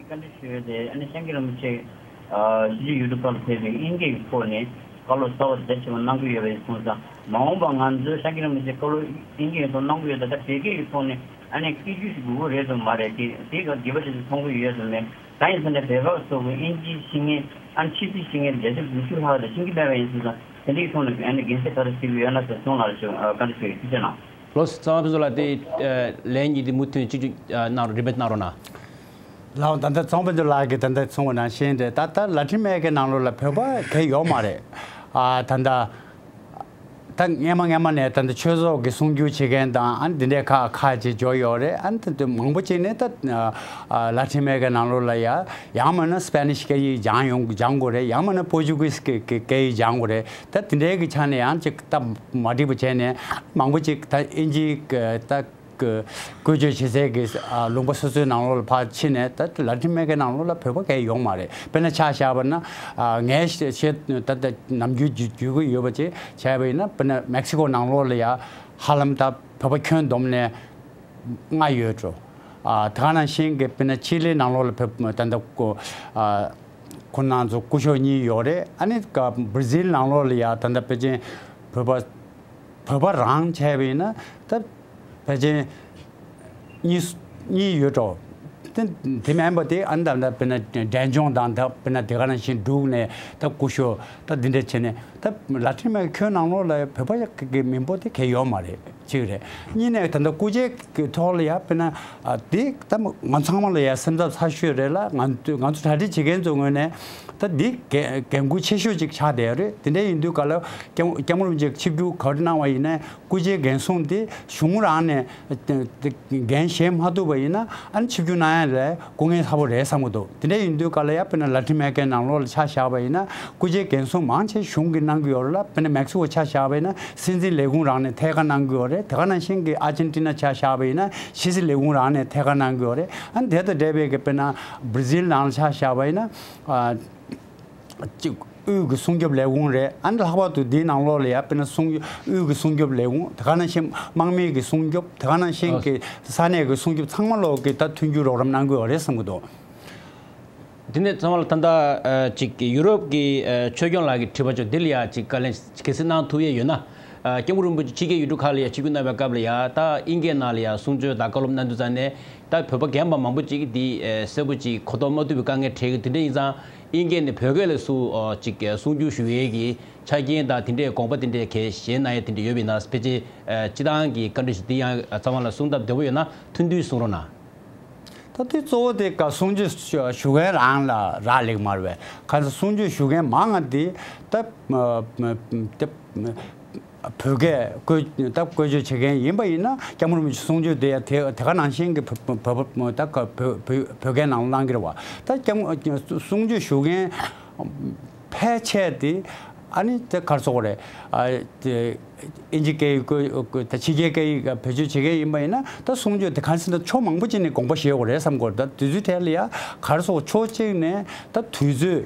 བཀའ་འདྲི་ཞུ་ཡོད་དེ། ཨ་ནི་སྐྱབས་མགོན་རིན་པོ་ཆེ་ཨ་ཕྱི་རྒྱལ་ཡུལ་གྲུ་ཁག་ལ་ཕེབས་པའི་དབྱིན་སྐད་ཀྱི་ཐོག་ནས་བཀའ་སློབ་གསར་པ་རྒྱ་ཆེ་བ་གནང་གི་ཡོད་པ་ཡིན་སོང་ཙང་། མ་འོངས་པ་ང་ཚོས་སྐྱབས་མགོན་རིན་པོ་ཆེ་བཀའ་སློབ་དབྱིན་སྐད་ཀྱི་ཐོག་གནང་གི་ཡོད་དེ། ད་བོད་སྐད་ཀྱི་ཐོག་ནས་ཨ་ནི་སྐད་ཅིག་ཞིག་དགོས་ཀྱི་རེད་དམ་མ་རེད། དེ་དེ་ག་དགོས་པ་ཞིག་མཐོང་གི་ཡོད་དམ་མེད། ད་ཡིན་ཟེར་ན་བོད་པ་ཚོ་གི་དབྱིན་ཇིའི་ཤེས་མཁན་ཨ་ནི་ཕྱི་རྩིས་ཤེས་མཁན་བརྒྱ་ཆ་དགུ་བཅུ་ལྷག་ལ་ཤེས་ཀྱི་མེད་པ་ཡིན་སོང་ཙང་། དེ་འདྲའི་ཐོག་ནས་ཨ་ནི་དགོངས་གཞི་ག་རེ་བཞེས་ཀྱི་ཡོད་ན་ཟེར་གསུངས་ལ་ཞུ། ཨ་བཀའ་འདྲི་ཞུ་ཡི། ཐུགས་རྗེ་གནང་། ལགས་སོ། ཚངས་པ་དཔལ་འབྱོར་ལགས་དེ་ཨ་ལན་གཉིས་དེ་མུ་མཐུད་གཅིག་གཅིག་ཨ་གནང་རོགས། རིམ་པས་གནང་རོགས་གནང་། ལགས། ད་ལྟ་ཚངས་པ་དཔལ་འབྱོར་ལགས་ཀྱིས་ད་ལྟ་གསུངས་པ་ནང་བཞིན་རེད། ད་ལྟ་ལ་ཏིན་ཨ་མེ་རི་ཀའི་ནང་ལོགས་ལ་བོད་པ་གང་ཡང་ཡོད་མ་རེད། ཨ་ད་ལྟ་ད་སྔས་མ་སྔས་མ་ནས་ད་ལྟ་ཆོས་ཚོགས་ཀྱི་གསུང་སྒྱུར་བྱེད་མཁན་དང་ཨ་ནི་འདི་འདྲའི་ཁག་ཁག་ཅིག་འབྱོར་ཡོད་རེད། ཨ་ནི་ད་ལྟ་མང་པོ་ཅིག་ནས་ད་ཨ་ལ་ཏིན་ཨ་མེ་རི་ཀའི་ནང་ལོགས་ལ་ཡ་ཡང་མིན་ན་སི་པེ་ནིཤ་སྐད་ཡིག་སྦྱང་ཡོང་སྦྱང་དགོས་རེད། ཡང་མིན་ན་པོར་ཅུ་གི་སི་གི་སྐད་ཡིག་སྦྱང་དགོས་རེད། ད་དེ་འདྲའི་གི་ཆ་ནས་ཡང་ཅིག་སྟབས་མ་འགྲིག་པ་བྱས་ནས་མང་པོ་ཅིག་ད་དབྱིན་ཇིའི་གི་ད་གི་བཀོལ་སྤྱོད་བྱེད་སའི་གི་ཨ་ལུང་པ་སོ་སོའི་ནང་ལོགས་ལ་ཕར་ཕྱིན་ནས། ད་ལ་ཏིན་ཨ་མེ་རི་ཀའི་ནང་ལོགས་ལ་བོད་པ་གང་ཡང་ཡོད་མ་རེད། དཔེར་ན་ཆ་བཞག་པ་ན་ཨ་ངས་ཤེས་ཤེས་ད་ད་ནམ་རྒྱུན་བརྒྱུད་བརྒྱུད་ཀྱི་ཡོད་པ་ཅིག་བྱས་པ་ཡིན་ན། དཔེར་ན་མེག་སི་ཀོ་ནང་ལོགས་ལ་ཡ་ཧ་ལམ་ད་བོད་པ་ཁྱོན་བསྡོམས་ནས་ལྔ་ཡོད་འགྲོ། ཨ་དེ་ག་ནང་བཞིན་གི་དཔེར་ན་ཆི་ལི་ནང་ལོགས་ལ་བོད་ད་ལྟ་ཀོ་ཨ་ཁོང་རྣམ་ཚོ་སྐུ་ཞབས་གཉིས་ཡོད་རེད། ཨ་ནི་ཀ་བར་ཛིལ་ནང་ལོགས་ལ་ཡ་ད་ལྟ་ཕལ་ཆེར་བོད་པ་བོད་པ་རང་བྱས་པ་ཡིན་ན་ད་ཕལ་ཆེར་གཉིས་གཉིས་ཡོད་འགྲོ། དེ་དེ་མིན་པ་དེ་ཨ་ནི་ད་ལྟ་དཔེར་ན་འབྲས་ལྗོངས་དང་། ད་དཔེར་ན་དེ་ག་ནང་བཞིན་འབྲུག་ནས་ད་སྐུ་ཞབས་ད་འདི་འདྲ་བྱས་ནས། ད་ལ་ཏིན་ཨ་མེ་རི་ཀ་ཁྱོན་ནང་ལོགས་ལ་བོད་པ་གི་མི་འབོར་དེ་གང་ཡང་ཡོད་མ་རེད། གཅིག་རེད། གཉིས་ནས་ད་ལྟ་སྐུ་ཕྱྭའི་གི་ཐོག་ལ་ཡ་དཔེར་ན་ཨ་དེ་ད་ང་ཚང་མ་ལ་ཡ་སེམས་འཚབ་ཚ་ཤོས་རེད་ལ། ང་ང་ཚོ་གྲ་སྒྲིག་བྱེད་མཁན་ཚོའི་ངོས་ནས་ད་འདི་འགན་འགན་ཁུར་ཆེ་ཤོས་ཅིག་ཆགས་བསྡད་ཡོད་རེད། དེ་འདྲ་ཡིན་དུས་ག་ལ་སྐྱབས་སྐྱབས་མགོན་རིན་པོ་ཆེ་ཆིབས་བསྒྱུར་ག་རེ་གནང་བ་ཡིན་ན། སྐུ་ཕྱྭའི་འགན་སྲུང་དེ་གཞུང་རང་ནས་འགན་བཞེས་མ་ཐུབ་པ་ཡིན་ན། ཨ་ནི་ཆིབས་བསྒྱུར་གནང་ཡ་ ལས་སྐུ་ངལ་ཚ་པོ་རེད་བསམ་གྱི་འདུག་དེ་འདྲ་ཡིན་དུས་ག་ལ་ཡ་དཔེར་ན་ལ་ཏིན་ཨ་མེ་རི་ཀའི་ནང་ལོགས་ལ་ཆ་བཞག་པ་ཡིན་ན་སྐུ་ཕྱྭའི་འགན་སྲུང་མང་ཆེ་གཞུང་གིས་གནང་གི་ཡོད་རེད་ལ། དཔེར་ན་མེག་སི་ཀོ་ཆ་བཞག་པ་ཡིན་ན་སྲིད་འཛིན་ལས་ཁུངས་རང་ནས་ཐད་ཀར་གནང་གི་ཡོད་རེད། དེ་ག་ནང་བཞིན་གྱི་ཨར་ཇན་ཏི་ན་ཆ་བཞག་པ་ཡིན་ན་ཕྱི་སྲིད་ལས་ཁུངས་རང་ནས་ཐད་ཀར་གནང་གི་ཡོད་རེད། ཨ་ནི་དེ་དང་འབྲེལ་བའི་གི་དཔེར་ན་བྷར་ཛིལ་ནང་ལ་ཆ་བཞག་པ་ཡིན་ན། ཨ། གཅིག་དབུས་ཀྱི་སྲུང་སྐྱོབ་ལས་ཁུངས་རེད། ཨ་ནི་ལྷག་པར་དུ་འདིའི་ནང་ལོགས་ལ་ཡ་དཔེར་ན་སྲུང་དབུས་ཀྱི་སྲུང་སྐྱོབ་ལས་ཁུངས་དེ་ག་ནང་བཞིན་དམག་མིའི་གི་སྲུང་སྐྱོབ་དེ་ག་ནང་བཞིན་ཨ་གྱི་ས་གནས་ཀྱི་སྲུང་སྐྱོབ་ཚང་མ་ལོག་གི་ད་མཐུན་འགྱུར་རོགས་རམ་གནང་གི་ཡོད་རེད་བསམ་གྱི་འདུག་དེ་ནས་ཚང་མ་ལ་ད་ལྟ་ཨ་ཅིག་ཡུ་རོབ་ཀྱི་ཨ་ཆོས་སྐྱོང་ལགས་ཀྱི་དྲི་བ་ཅིག་འདི་ལ་ཡ་ཅིག་བཀའ་ལན་གལ་སྲིད་གནང་ཐུབ་ཡས་ཡོད་ན། ཨ་སྐྱབས་མགོན་རིན་པོ་ཆེ་ཕྱི་རྒྱལ་ཡུལ་གྲུ་ཁག་ལ་ཡ་ཆིབས་བསྒྱུར་གནང་བའི་སྐབས་ལ་ཡ་ད་དབྱིན་སྐད་ནང་ལ་ཡ་གསུང་ཆོས་དང་བཀའ་སློབ་གནང་དུས་ཙང་ནས་ད་བོད་པ་རྒན་པ་མང་པོ་ཅིག་འདི་ཨ་གསལ་པོ་ཅིག་གོ་རྟོགས་མ་ཐུབ་པའི་དཀའ་ངལ་འཕྲད་ཀྱི་དེ་འདྲ་ཡིན་ཙང་། དབྱིན་སྐད་ནས་བོད་སྐད་ལ་སུ་ཨ་ཅིག་གསུང་བསྒྱུར་ཞུ་ཡས་ཀྱི་ཆ་རྐྱེན་དང་དེ་འདྲའི་དགོངས་པ་དེ་འདྲའི་གལ་བཞེས་གནང་ཡས་དེ་འདྲ་ཡོད་པ་ཡིན་ན། ཕལ་ཆེར་ཨ་སྤྱི་བཏང་གི་བཀའ་འདྲི་ཞིག་འདི་ཡང་ཨ་ཚང་མ་ལ་གསུང་སྟབས་བདེ་པོ་ཡོད་ན་ཐུང་ཐུང་གསུང་རོགས་གནང་། ད་དེ་གཙོ་བོ་དེ་ག་གསུང་ཆོས་ཞུ་མཁན་རང་ལ་རག་ལས་ཀྱི་མ་རེད་པས། གང་ཟེར་གསུང་ཆོས་ཞུ་མཁན་མང་ང་དེ་ད་ཨ་ཨ་ཨ་ཨ་བོད་སྐད་བཀོལ་ད་བཀོལ་སྤྱོད་བྱེད་མཁན་ཡིན་པ་ཡིན་ན་སྐྱབས་མགོན་རིན་པོ་ཆེ་གསུང་ཆོས་དེ་ཡང་དེ་དེ་ག་ནང་བཞིན་གྱི་བོད་བོད་བོད་ད་ག་བོད་བོད་བོད་སྐད་ནང་གནང་གི་རེད་པ། ད་སྐྱབས་གསུང་ཆོས་ཞུ་མཁན་ཕལ་ཆེར་དེ་ཨ་ནི་དེ་ག་རེ་ཟེར་དགོས་རེད། ཨ་དེ་དབྱིན་ཇི་སྐད་ཡིག་བཀོལ་ད་ཕྱི་རྒྱལ་སྐད་ཡིག་བེད་སྤྱོད་བྱེད་མཁན་ཡིན་པ་ཡིན་ན་ད་གསུང་ཆོས་དེ་གང་ཟེར་ན་ཕྱོགས་མང་པོ་ཅིག་ནས་དགོངས་པ་བཞེས་དགོས་རེད་བསམ་གྱི་འདུག་ད་དུས་ཚོད་ཐད་ལ་ཡ་ག་རེ་ཟེར་དགོས། ཕྱོགས་གཅིག་ནས་ད་དུས་ཚོད་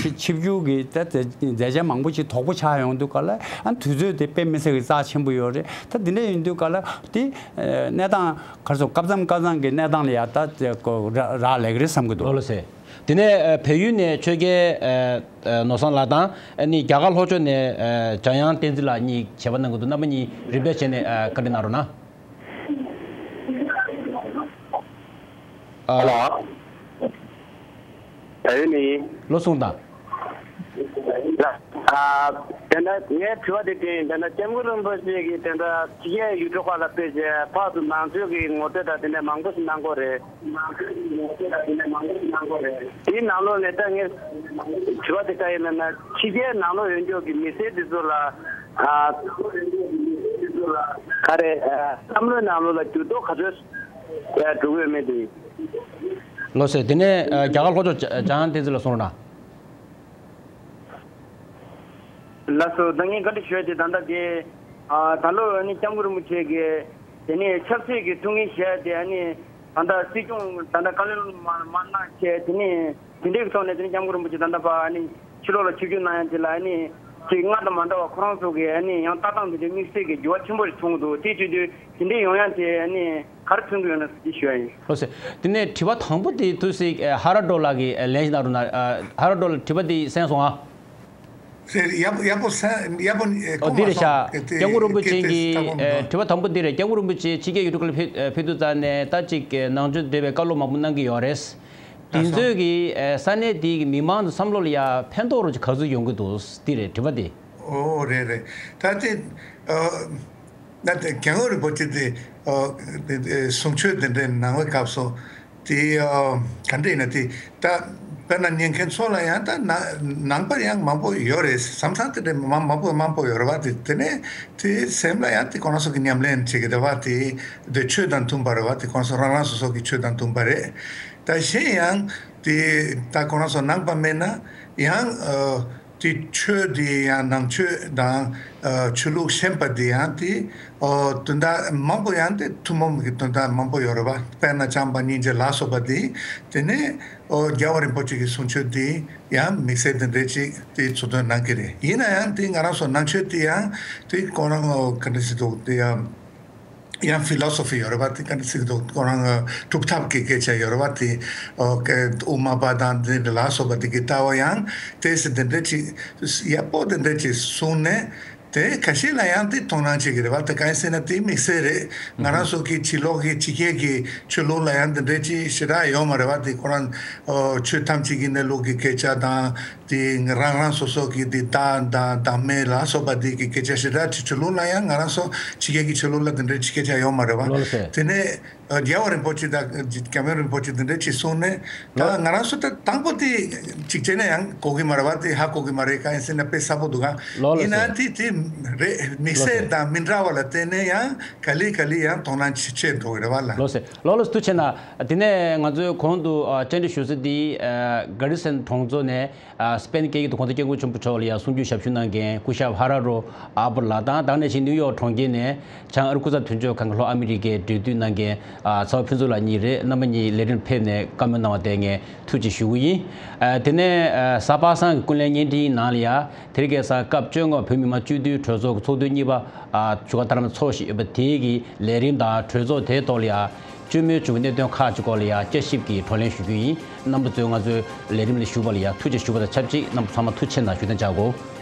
ད་ཆིབས་བསྒྱུར་གྱི་ད་མཛད་འཆར་མང་པོ་ཅིག་དོག་པོ་ཆགས་ཡོང་དུས་ག་ལ་ཨ་དུས་ཚོད་དེ་དཔེ་མི་སྲིད་ཀྱི་རྩ་ཆེན་པོ་ཡོད་རེད། ད་འདི་འདྲ་ཡིན་དུས་ག་ལ་དེ་གནས་སྟངས་ག་རེ་ཟེར་དགོས། སྐབས་མཚམས་སྐབས་མཚམས་ཀྱི་གནས་སྟངས་ལ་ཡ་ད་རག་ལས་ཀྱི་རེད་བསམ་གྱི་འདུག་ལགས་སོ། དེ་ནས་ཨ་བལ་ཡུལ་ནས་ཆོས་རྒྱལ་ཨ་ཨ་ནོར་བཟང་ལགས་དང་ཨ་ནི་རྒྱ་གར་ལྷོ་ཕྱོགས་ནས་ཨ་འཇམ་དབྱངས་བསྟན་འཛིན་ལགས་གཉིས་ཞལ་པར་གནང་གི་འདུག་རྣམ་པ་གཉིས་རིམ་པས་བྱས་ནས་ཨ་བཀའ་འདྲི་གནང་རོགས་གནང་། ཨ། ཧེ་ལོ། བལ་ཡུལ་ནས་ཡིན། ལོ་གསུངས་དང་། ལགས། ཨ་དེ་འདྲ་ངའི་དྲི་བ་དེ་དེ་ཡིན། དེ་འདྲ་སྐྱབས་མགོན་རིན་པོ་ཆེ་གིས་དེ་འདྲ་ཕྱི་རྒྱལ་ཡུལ་གྲུ་ཁག་ལ་ཕེབས་རྗེས་ཕར་ཚུར་ནང་ཆོས་ཀྱི་ངོ་སྤྲོད་དང་དེ་འདྲ་མང་པོ་ཞིག་གནང་གི་ཡོད་རེད། དེའི་ནང་ལོགས་ནས་ད་ངས་དྲི་བ་དེ་ག་ཡིན་ལབ་ན། ཕྱི་རྒྱལ་ནང་ལོགས་ཡོད་མཁན་གྱི་མི་སེར་དེ་ཚོ་ལ་ཨ་ག་རེ་ཨ་བསམ་བློའི་ནང་ལོགས་ལ་འགྱུར་ལྡོག་ག་ཚོད་འགྲོ་གི་ཡོད་མེད་དེ་ཡིན། ལགས་སོ། དེ་ནས་ཨ་རྒྱ་གར་ལྷོ་ཕྱོགས་འཇམ་དབྱངས་བསྟན་འཛིན་ལགས་གསུང་རོགས་གནང་། ལགས་སོ། ད་ངས་བཀའ་འདྲི་ཞུ་ཡ་དེ་ད་ལྟ་དེ་ཨ་ད་ལོ་ཨ་ནི་སྐྱབས་མགོན་རིན་པོ་ཆེ་གིས་དེ་ནས་ཆབ་སྲིད་ཀྱི་ཐུགས་འགན་བཞེས་ཏེ་ཨ་ནི་ད་ལྟ་སྲིད་སྐྱོང་ད་ལྟ་བཀའ་བློན་མར་མར་གནང་བྱས། དེ་ནས་དེ་འདྲའི་ཐོག་ནས་དེ་ནས་སྐྱབས་མགོན་རིན་པོ་ཆེ་ད་ལྟ་ཕར་ཨ་ནི་ཕྱི་ལོགས་ལ་ཆིབས་བསྒྱུར་གནང་ཡ་དེ་ལ་ཨ་ནི་ཅིག་སྔར་དང་མ་འདྲ་བ་ཁོ་རང་ཚོ་གི་ཨ་ནི་ཡང་ལྟ་སྟངས་དེ་འདྲའི་དམིགས་བསལ་གྱི་འགྱུར་བ་ཆེན་པོ་རེ་བྱུང་འདུག་དེ་བྱེད་དུས་དེ་འདྲའི་ཡོང་ཡ་དེ་ཨ་ནི་ག་རེ་མཚོན་གྱི་ཡོད་ན་ཞུ་ཡ་ཡིན། ལགས་སོ། དེ་ནས་དྲི་བ་དང་པོ་དེ་ཐུགས་སྲས་ཧ་ར་ཀྲོ་ལགས་ཀྱིས་ལན་ཞིག་གནང་རོགས་གནང་། ཧ་ར་ཀྲོ་ལགས་དྲི་བ་དེ་གསན་སོང་ཨ། ཡག་པོ་ཡག་པོ་གསན་ཡག་པོ་ཨོ་གོ་འདི་མ་རེད་ཤག་སོང་། སྐྱབས་མགོན་རིན་པོ་ཆེ་གིས་དྲི་བ་དང་པོ་འདི་རེད། སྐྱབས་མགོན་རིན་པོ་ཆེ་ཕྱི་རྒྱལ་ཡུལ་གྲུ་ཁག་ལ་ཕེབས་ཕེབས་དུས་ཙང་ནས་ད་ཅིག་ནང་ཆོས་འབྲེལ་བའི་བཀའ་སློབ་མང་པོ་གནང་གི་ཡོད་རེད། དེ་ཚོས་ཀྱིས་ས་གནས་དེའི་མི་མང་ཚོ་བསམ་བློ་ལ་ཡ་ཕན་ཐོགས་རོགས་ཅིག་ག་ཚོད་ཡོང་གི་འདུག་འདི་རེད་དྲི་བ་དེ། ཨོ་རེད་རེད། ད་དེ་ཨ། ད་དེ་སྐྱབས་མགོན་རིན་པོ་ཆེ་དེ་ཨོ་དེ་དེ་གསུང་ཆོས་དེ་འདྲའི་གནང་བའི་སྐབས་སུ་དེ་ཨོ་ག་འདྲ་ཡིན་ན་དེ་ད་དཔེར་ན་ཉན་མཁན་ཚོ་ལ་ཡང་ད་ན་ནང་པ་ཡང་མང་པོ་ཡོད་རེད། བསམ་ཚང་དེ་འདྲའི་མང་མང་པོ་མང་པོ་ཡོད་རེད་བ། དེ་དེ་ནས་དེ་སེམས་ལ་ཡང་དེ་ཁོ་རང་ཚོ་གི་ཉམས་ལེན་བྱེད་ཀྱི་རེད་བ། དེ་དེ་ཆོས་དང་མཐུན་པ་རེད་བ། དེ་ཁོ་རང་ཚོ་རང་རང་སོ་སོ་གི་ཆོས་དང་མཐུན་པ་རེད། ད་གཞན་ཡང་དེ་ད་ཁོ་རང་ཚོ་ནང་པ་མེད་ན་ཡང་ཨོ། དེ་ཆོས་དེ་ཡང་ནང་ཆོས་དང་ཨ་ཆོས་ལུགས་གཞན་པ་དེ་ཡང་དེ་ཨོ་དོན་དག་མང་པོ་ཡང་དེ་ཐུན་མོང་གི་དོན་དག་མང་པོ་ཡོད་རེད་བ། དཔེར་ན་བྱམས་པ་སྙིང་རྗེ་ལ་སོགས་པ་དེ། དེ་ནས་ཨོ་རྒྱལ་བ་རིན་པོ་ཆེ་གི་གསུང་ཆོས་དེ་ཡང་དམིགས་བསལ་དེ་འདྲས་ཅིག་དེ་ཚུར་འདོན་གནང་གི་རེད། ཡིན་ན་ཡང་དེ་ང་རང་ཚོ་ནང་ཆོས་དེ་ཡང་དེ་ཁོ་རང་ཨོ་ག་འདྲ་ཞིག་འདུག་དེ་ཡང་། ཡང་ཕི་ལོ་སོ་ཕི་ཡོད་རེད་བ། དེ་ག་འདྲ་ཟེར་གྱི་འདུག་ཁོ་རང་གྲུབ་མཐའ་གི་སྐད་ཆ་ཡོད་རེད་བ། དེ་ཨོ་ཀེ་དབུ་མ་པ་དང་དེ་ལ་སོགས་པ་དེ་གི་ལྟ་བ་ཡང་དེ་སྲིད་དེ་འདྲ་ཅིག་ཡག་པོ་དེ་འདྲ་ཅིག་གསུངས་ནས། དེ་ཁ་ཤས་ལ་ཡང་དེ་དོ་སྣང་བྱེད་ཀྱི་རེད་བ། དེ་གང་ཡིན་ཟེར་ན་དེ་དམིགས་བསལ་རེད། ང་རང་ཚོ་གི་ཕྱི་ལོགས་ཀྱི་ཕྱི་རྒྱལ་གྱི་ཆོས་ལུགས་ལ་ཡང་དེ་འདྲ་ཅིག་ཞེ་དྲག་ཡོད་མ་རེད་བ། དེ་ཁོ་རང་ཨོ་ཆོས་ཐམས་ཅད་ཀྱི་གནས་ལུགས་ཀྱི་སྐད་ཆ་དང་། དེ་རང་རང་སོ་སོ་གི་དེ་བདག་དང་བདག་མེད་ལ་སོགས་པ་དེ་གི་སྐད་ཆ་ཞེ་དྲག་ཅིག་ཆོས་ལུགས་ལ་ཡང་ང་རང་ཚོ་ཕྱི་རྒྱལ་གྱི་ཆོས་ལུགས་ལ་དེ་འདྲའི་ཅིག་སྐད་ཆ་ཡོད་མ་རེད་བ། ལགས་སོ། དེ་ནས་ རྒྱལ་བ་རིན་པོ་ཆེ་དང་༸སྐྱབས་མགོན་རིན་པོ་ཆེ་འདི་འདྲ་ཅིག་གསུངས་ནས། ད་ང་རང་ཚོ་ད་དང་པོ་དེ་གཅིག་བྱས་ན་ཡང་གོ་གི་མ་རེད་བ། དེ་ཧ་གོ་གི་མ་རེད། གང་ཡིན་ཟེར་ན་དཔེ་གསལ་པོ་འདུག་ག་ཡིན་ན་དེ་དེ་རེད། དམིགས་བསལ་དང་མི་འདྲ་བ་ལ་བརྟེན་ནས་ཡང་ག་ལེ་ག་ལེ་ཡང་དོ་སྣང་ཆེ་ཆེ་འགྲོ་གི་རེད་བ་ལ། ལགས་སོ། ལགས་ལགས་སོ། ཐུགས་རྗེ་ཆེ་གནང་། དེ་ནས་ང་ཚོས་གོང་དུ་ཨ་བཅར་འདྲི་ཞུ་ས་དེ་ཨ་གྷ་རི་སན་གྲོང་ཚོ་ནས་ཨ་སྤེན་སྐད་ཡིག་ཏུ་གོང་ས་སྐྱབས་མགོན་ཆེན་པོ་མཆོག་ལ་ཡང་གསུང་ཆོས་ཞབས་ཞུ་གནང་མཁན་སྐུ་ཞབས་ཧ་ར་རོ་ཨ་པོ་ལགས་དང་། ད་ནས་ཕྱིན་ནིའུ་ཡོག་གྲོང་ཁྱེར་ནས་བྱང་ཨ་རི་སྐུ་ཚབ་དོན་གཅོད་ཁང་གི་ལྷོ་ཨ་མི་རི་ཀའི་འབྲེལ་མཐུད་གནང་མཁན་ཨ་ཚེ་དབང་ཕུན་ཚོགས་ལགས་གཉིས་རེད། རྣམ་པ་གཉིས་ལས་རིམ་ཕེབས་ནས་བཀའ་མོལ་གནང་བ་དེ་ངས་ཐུགས་རྗེ་ཞུ་གི་ཡིན། ཨ་དེ་ནས་ཨ་གཟའ་པ་སངས་ཀྱི་ཀུན་གླེང་བརྙན་འཕྲིན་ནང་ལ་ཡང་དེ་རིང་ཁ་སང་སྐབས་བཅོ་ལྔ་བོད་མི་མང་སྤྱི་འཐུས་གྲོས་ཚོགས་ཀྱི་ཚོགས་དུས་གཉིས་པ་ཨ་བཞུགས་སྒར་རྟ་ར་མ་ཚོགས་བཞིན་ཡོད་པ་དེའི་གི་ལས་རིམ་དང་གྲོས་ཚོགས་དེའི་ཐོག་ལ་ཡང་བཅོས་མིན་བྱུང་བའི་གནད་དོན་ཁག་ཅིག་སྐོར་ལ་ཡང་བསྐྱར་ཞིབ་ཀྱི་བགྲོ་གླེང་ཞུ་རྒྱུ་ཡིན། རྣམ་པ་ཚོས་ང་ཚོའི་ལས་རིམ་ལ་ཞུགས་པ་ལ་ཡང་ཐུགས་རྗེ་ཞུ་བ་དང་ཆབས་ཅིག་རྣམ་པ་ཚང་མ་ཐུགས་རྗེ་ཆེ་གནང་ཞུ་དོན་བྱ་དགོས།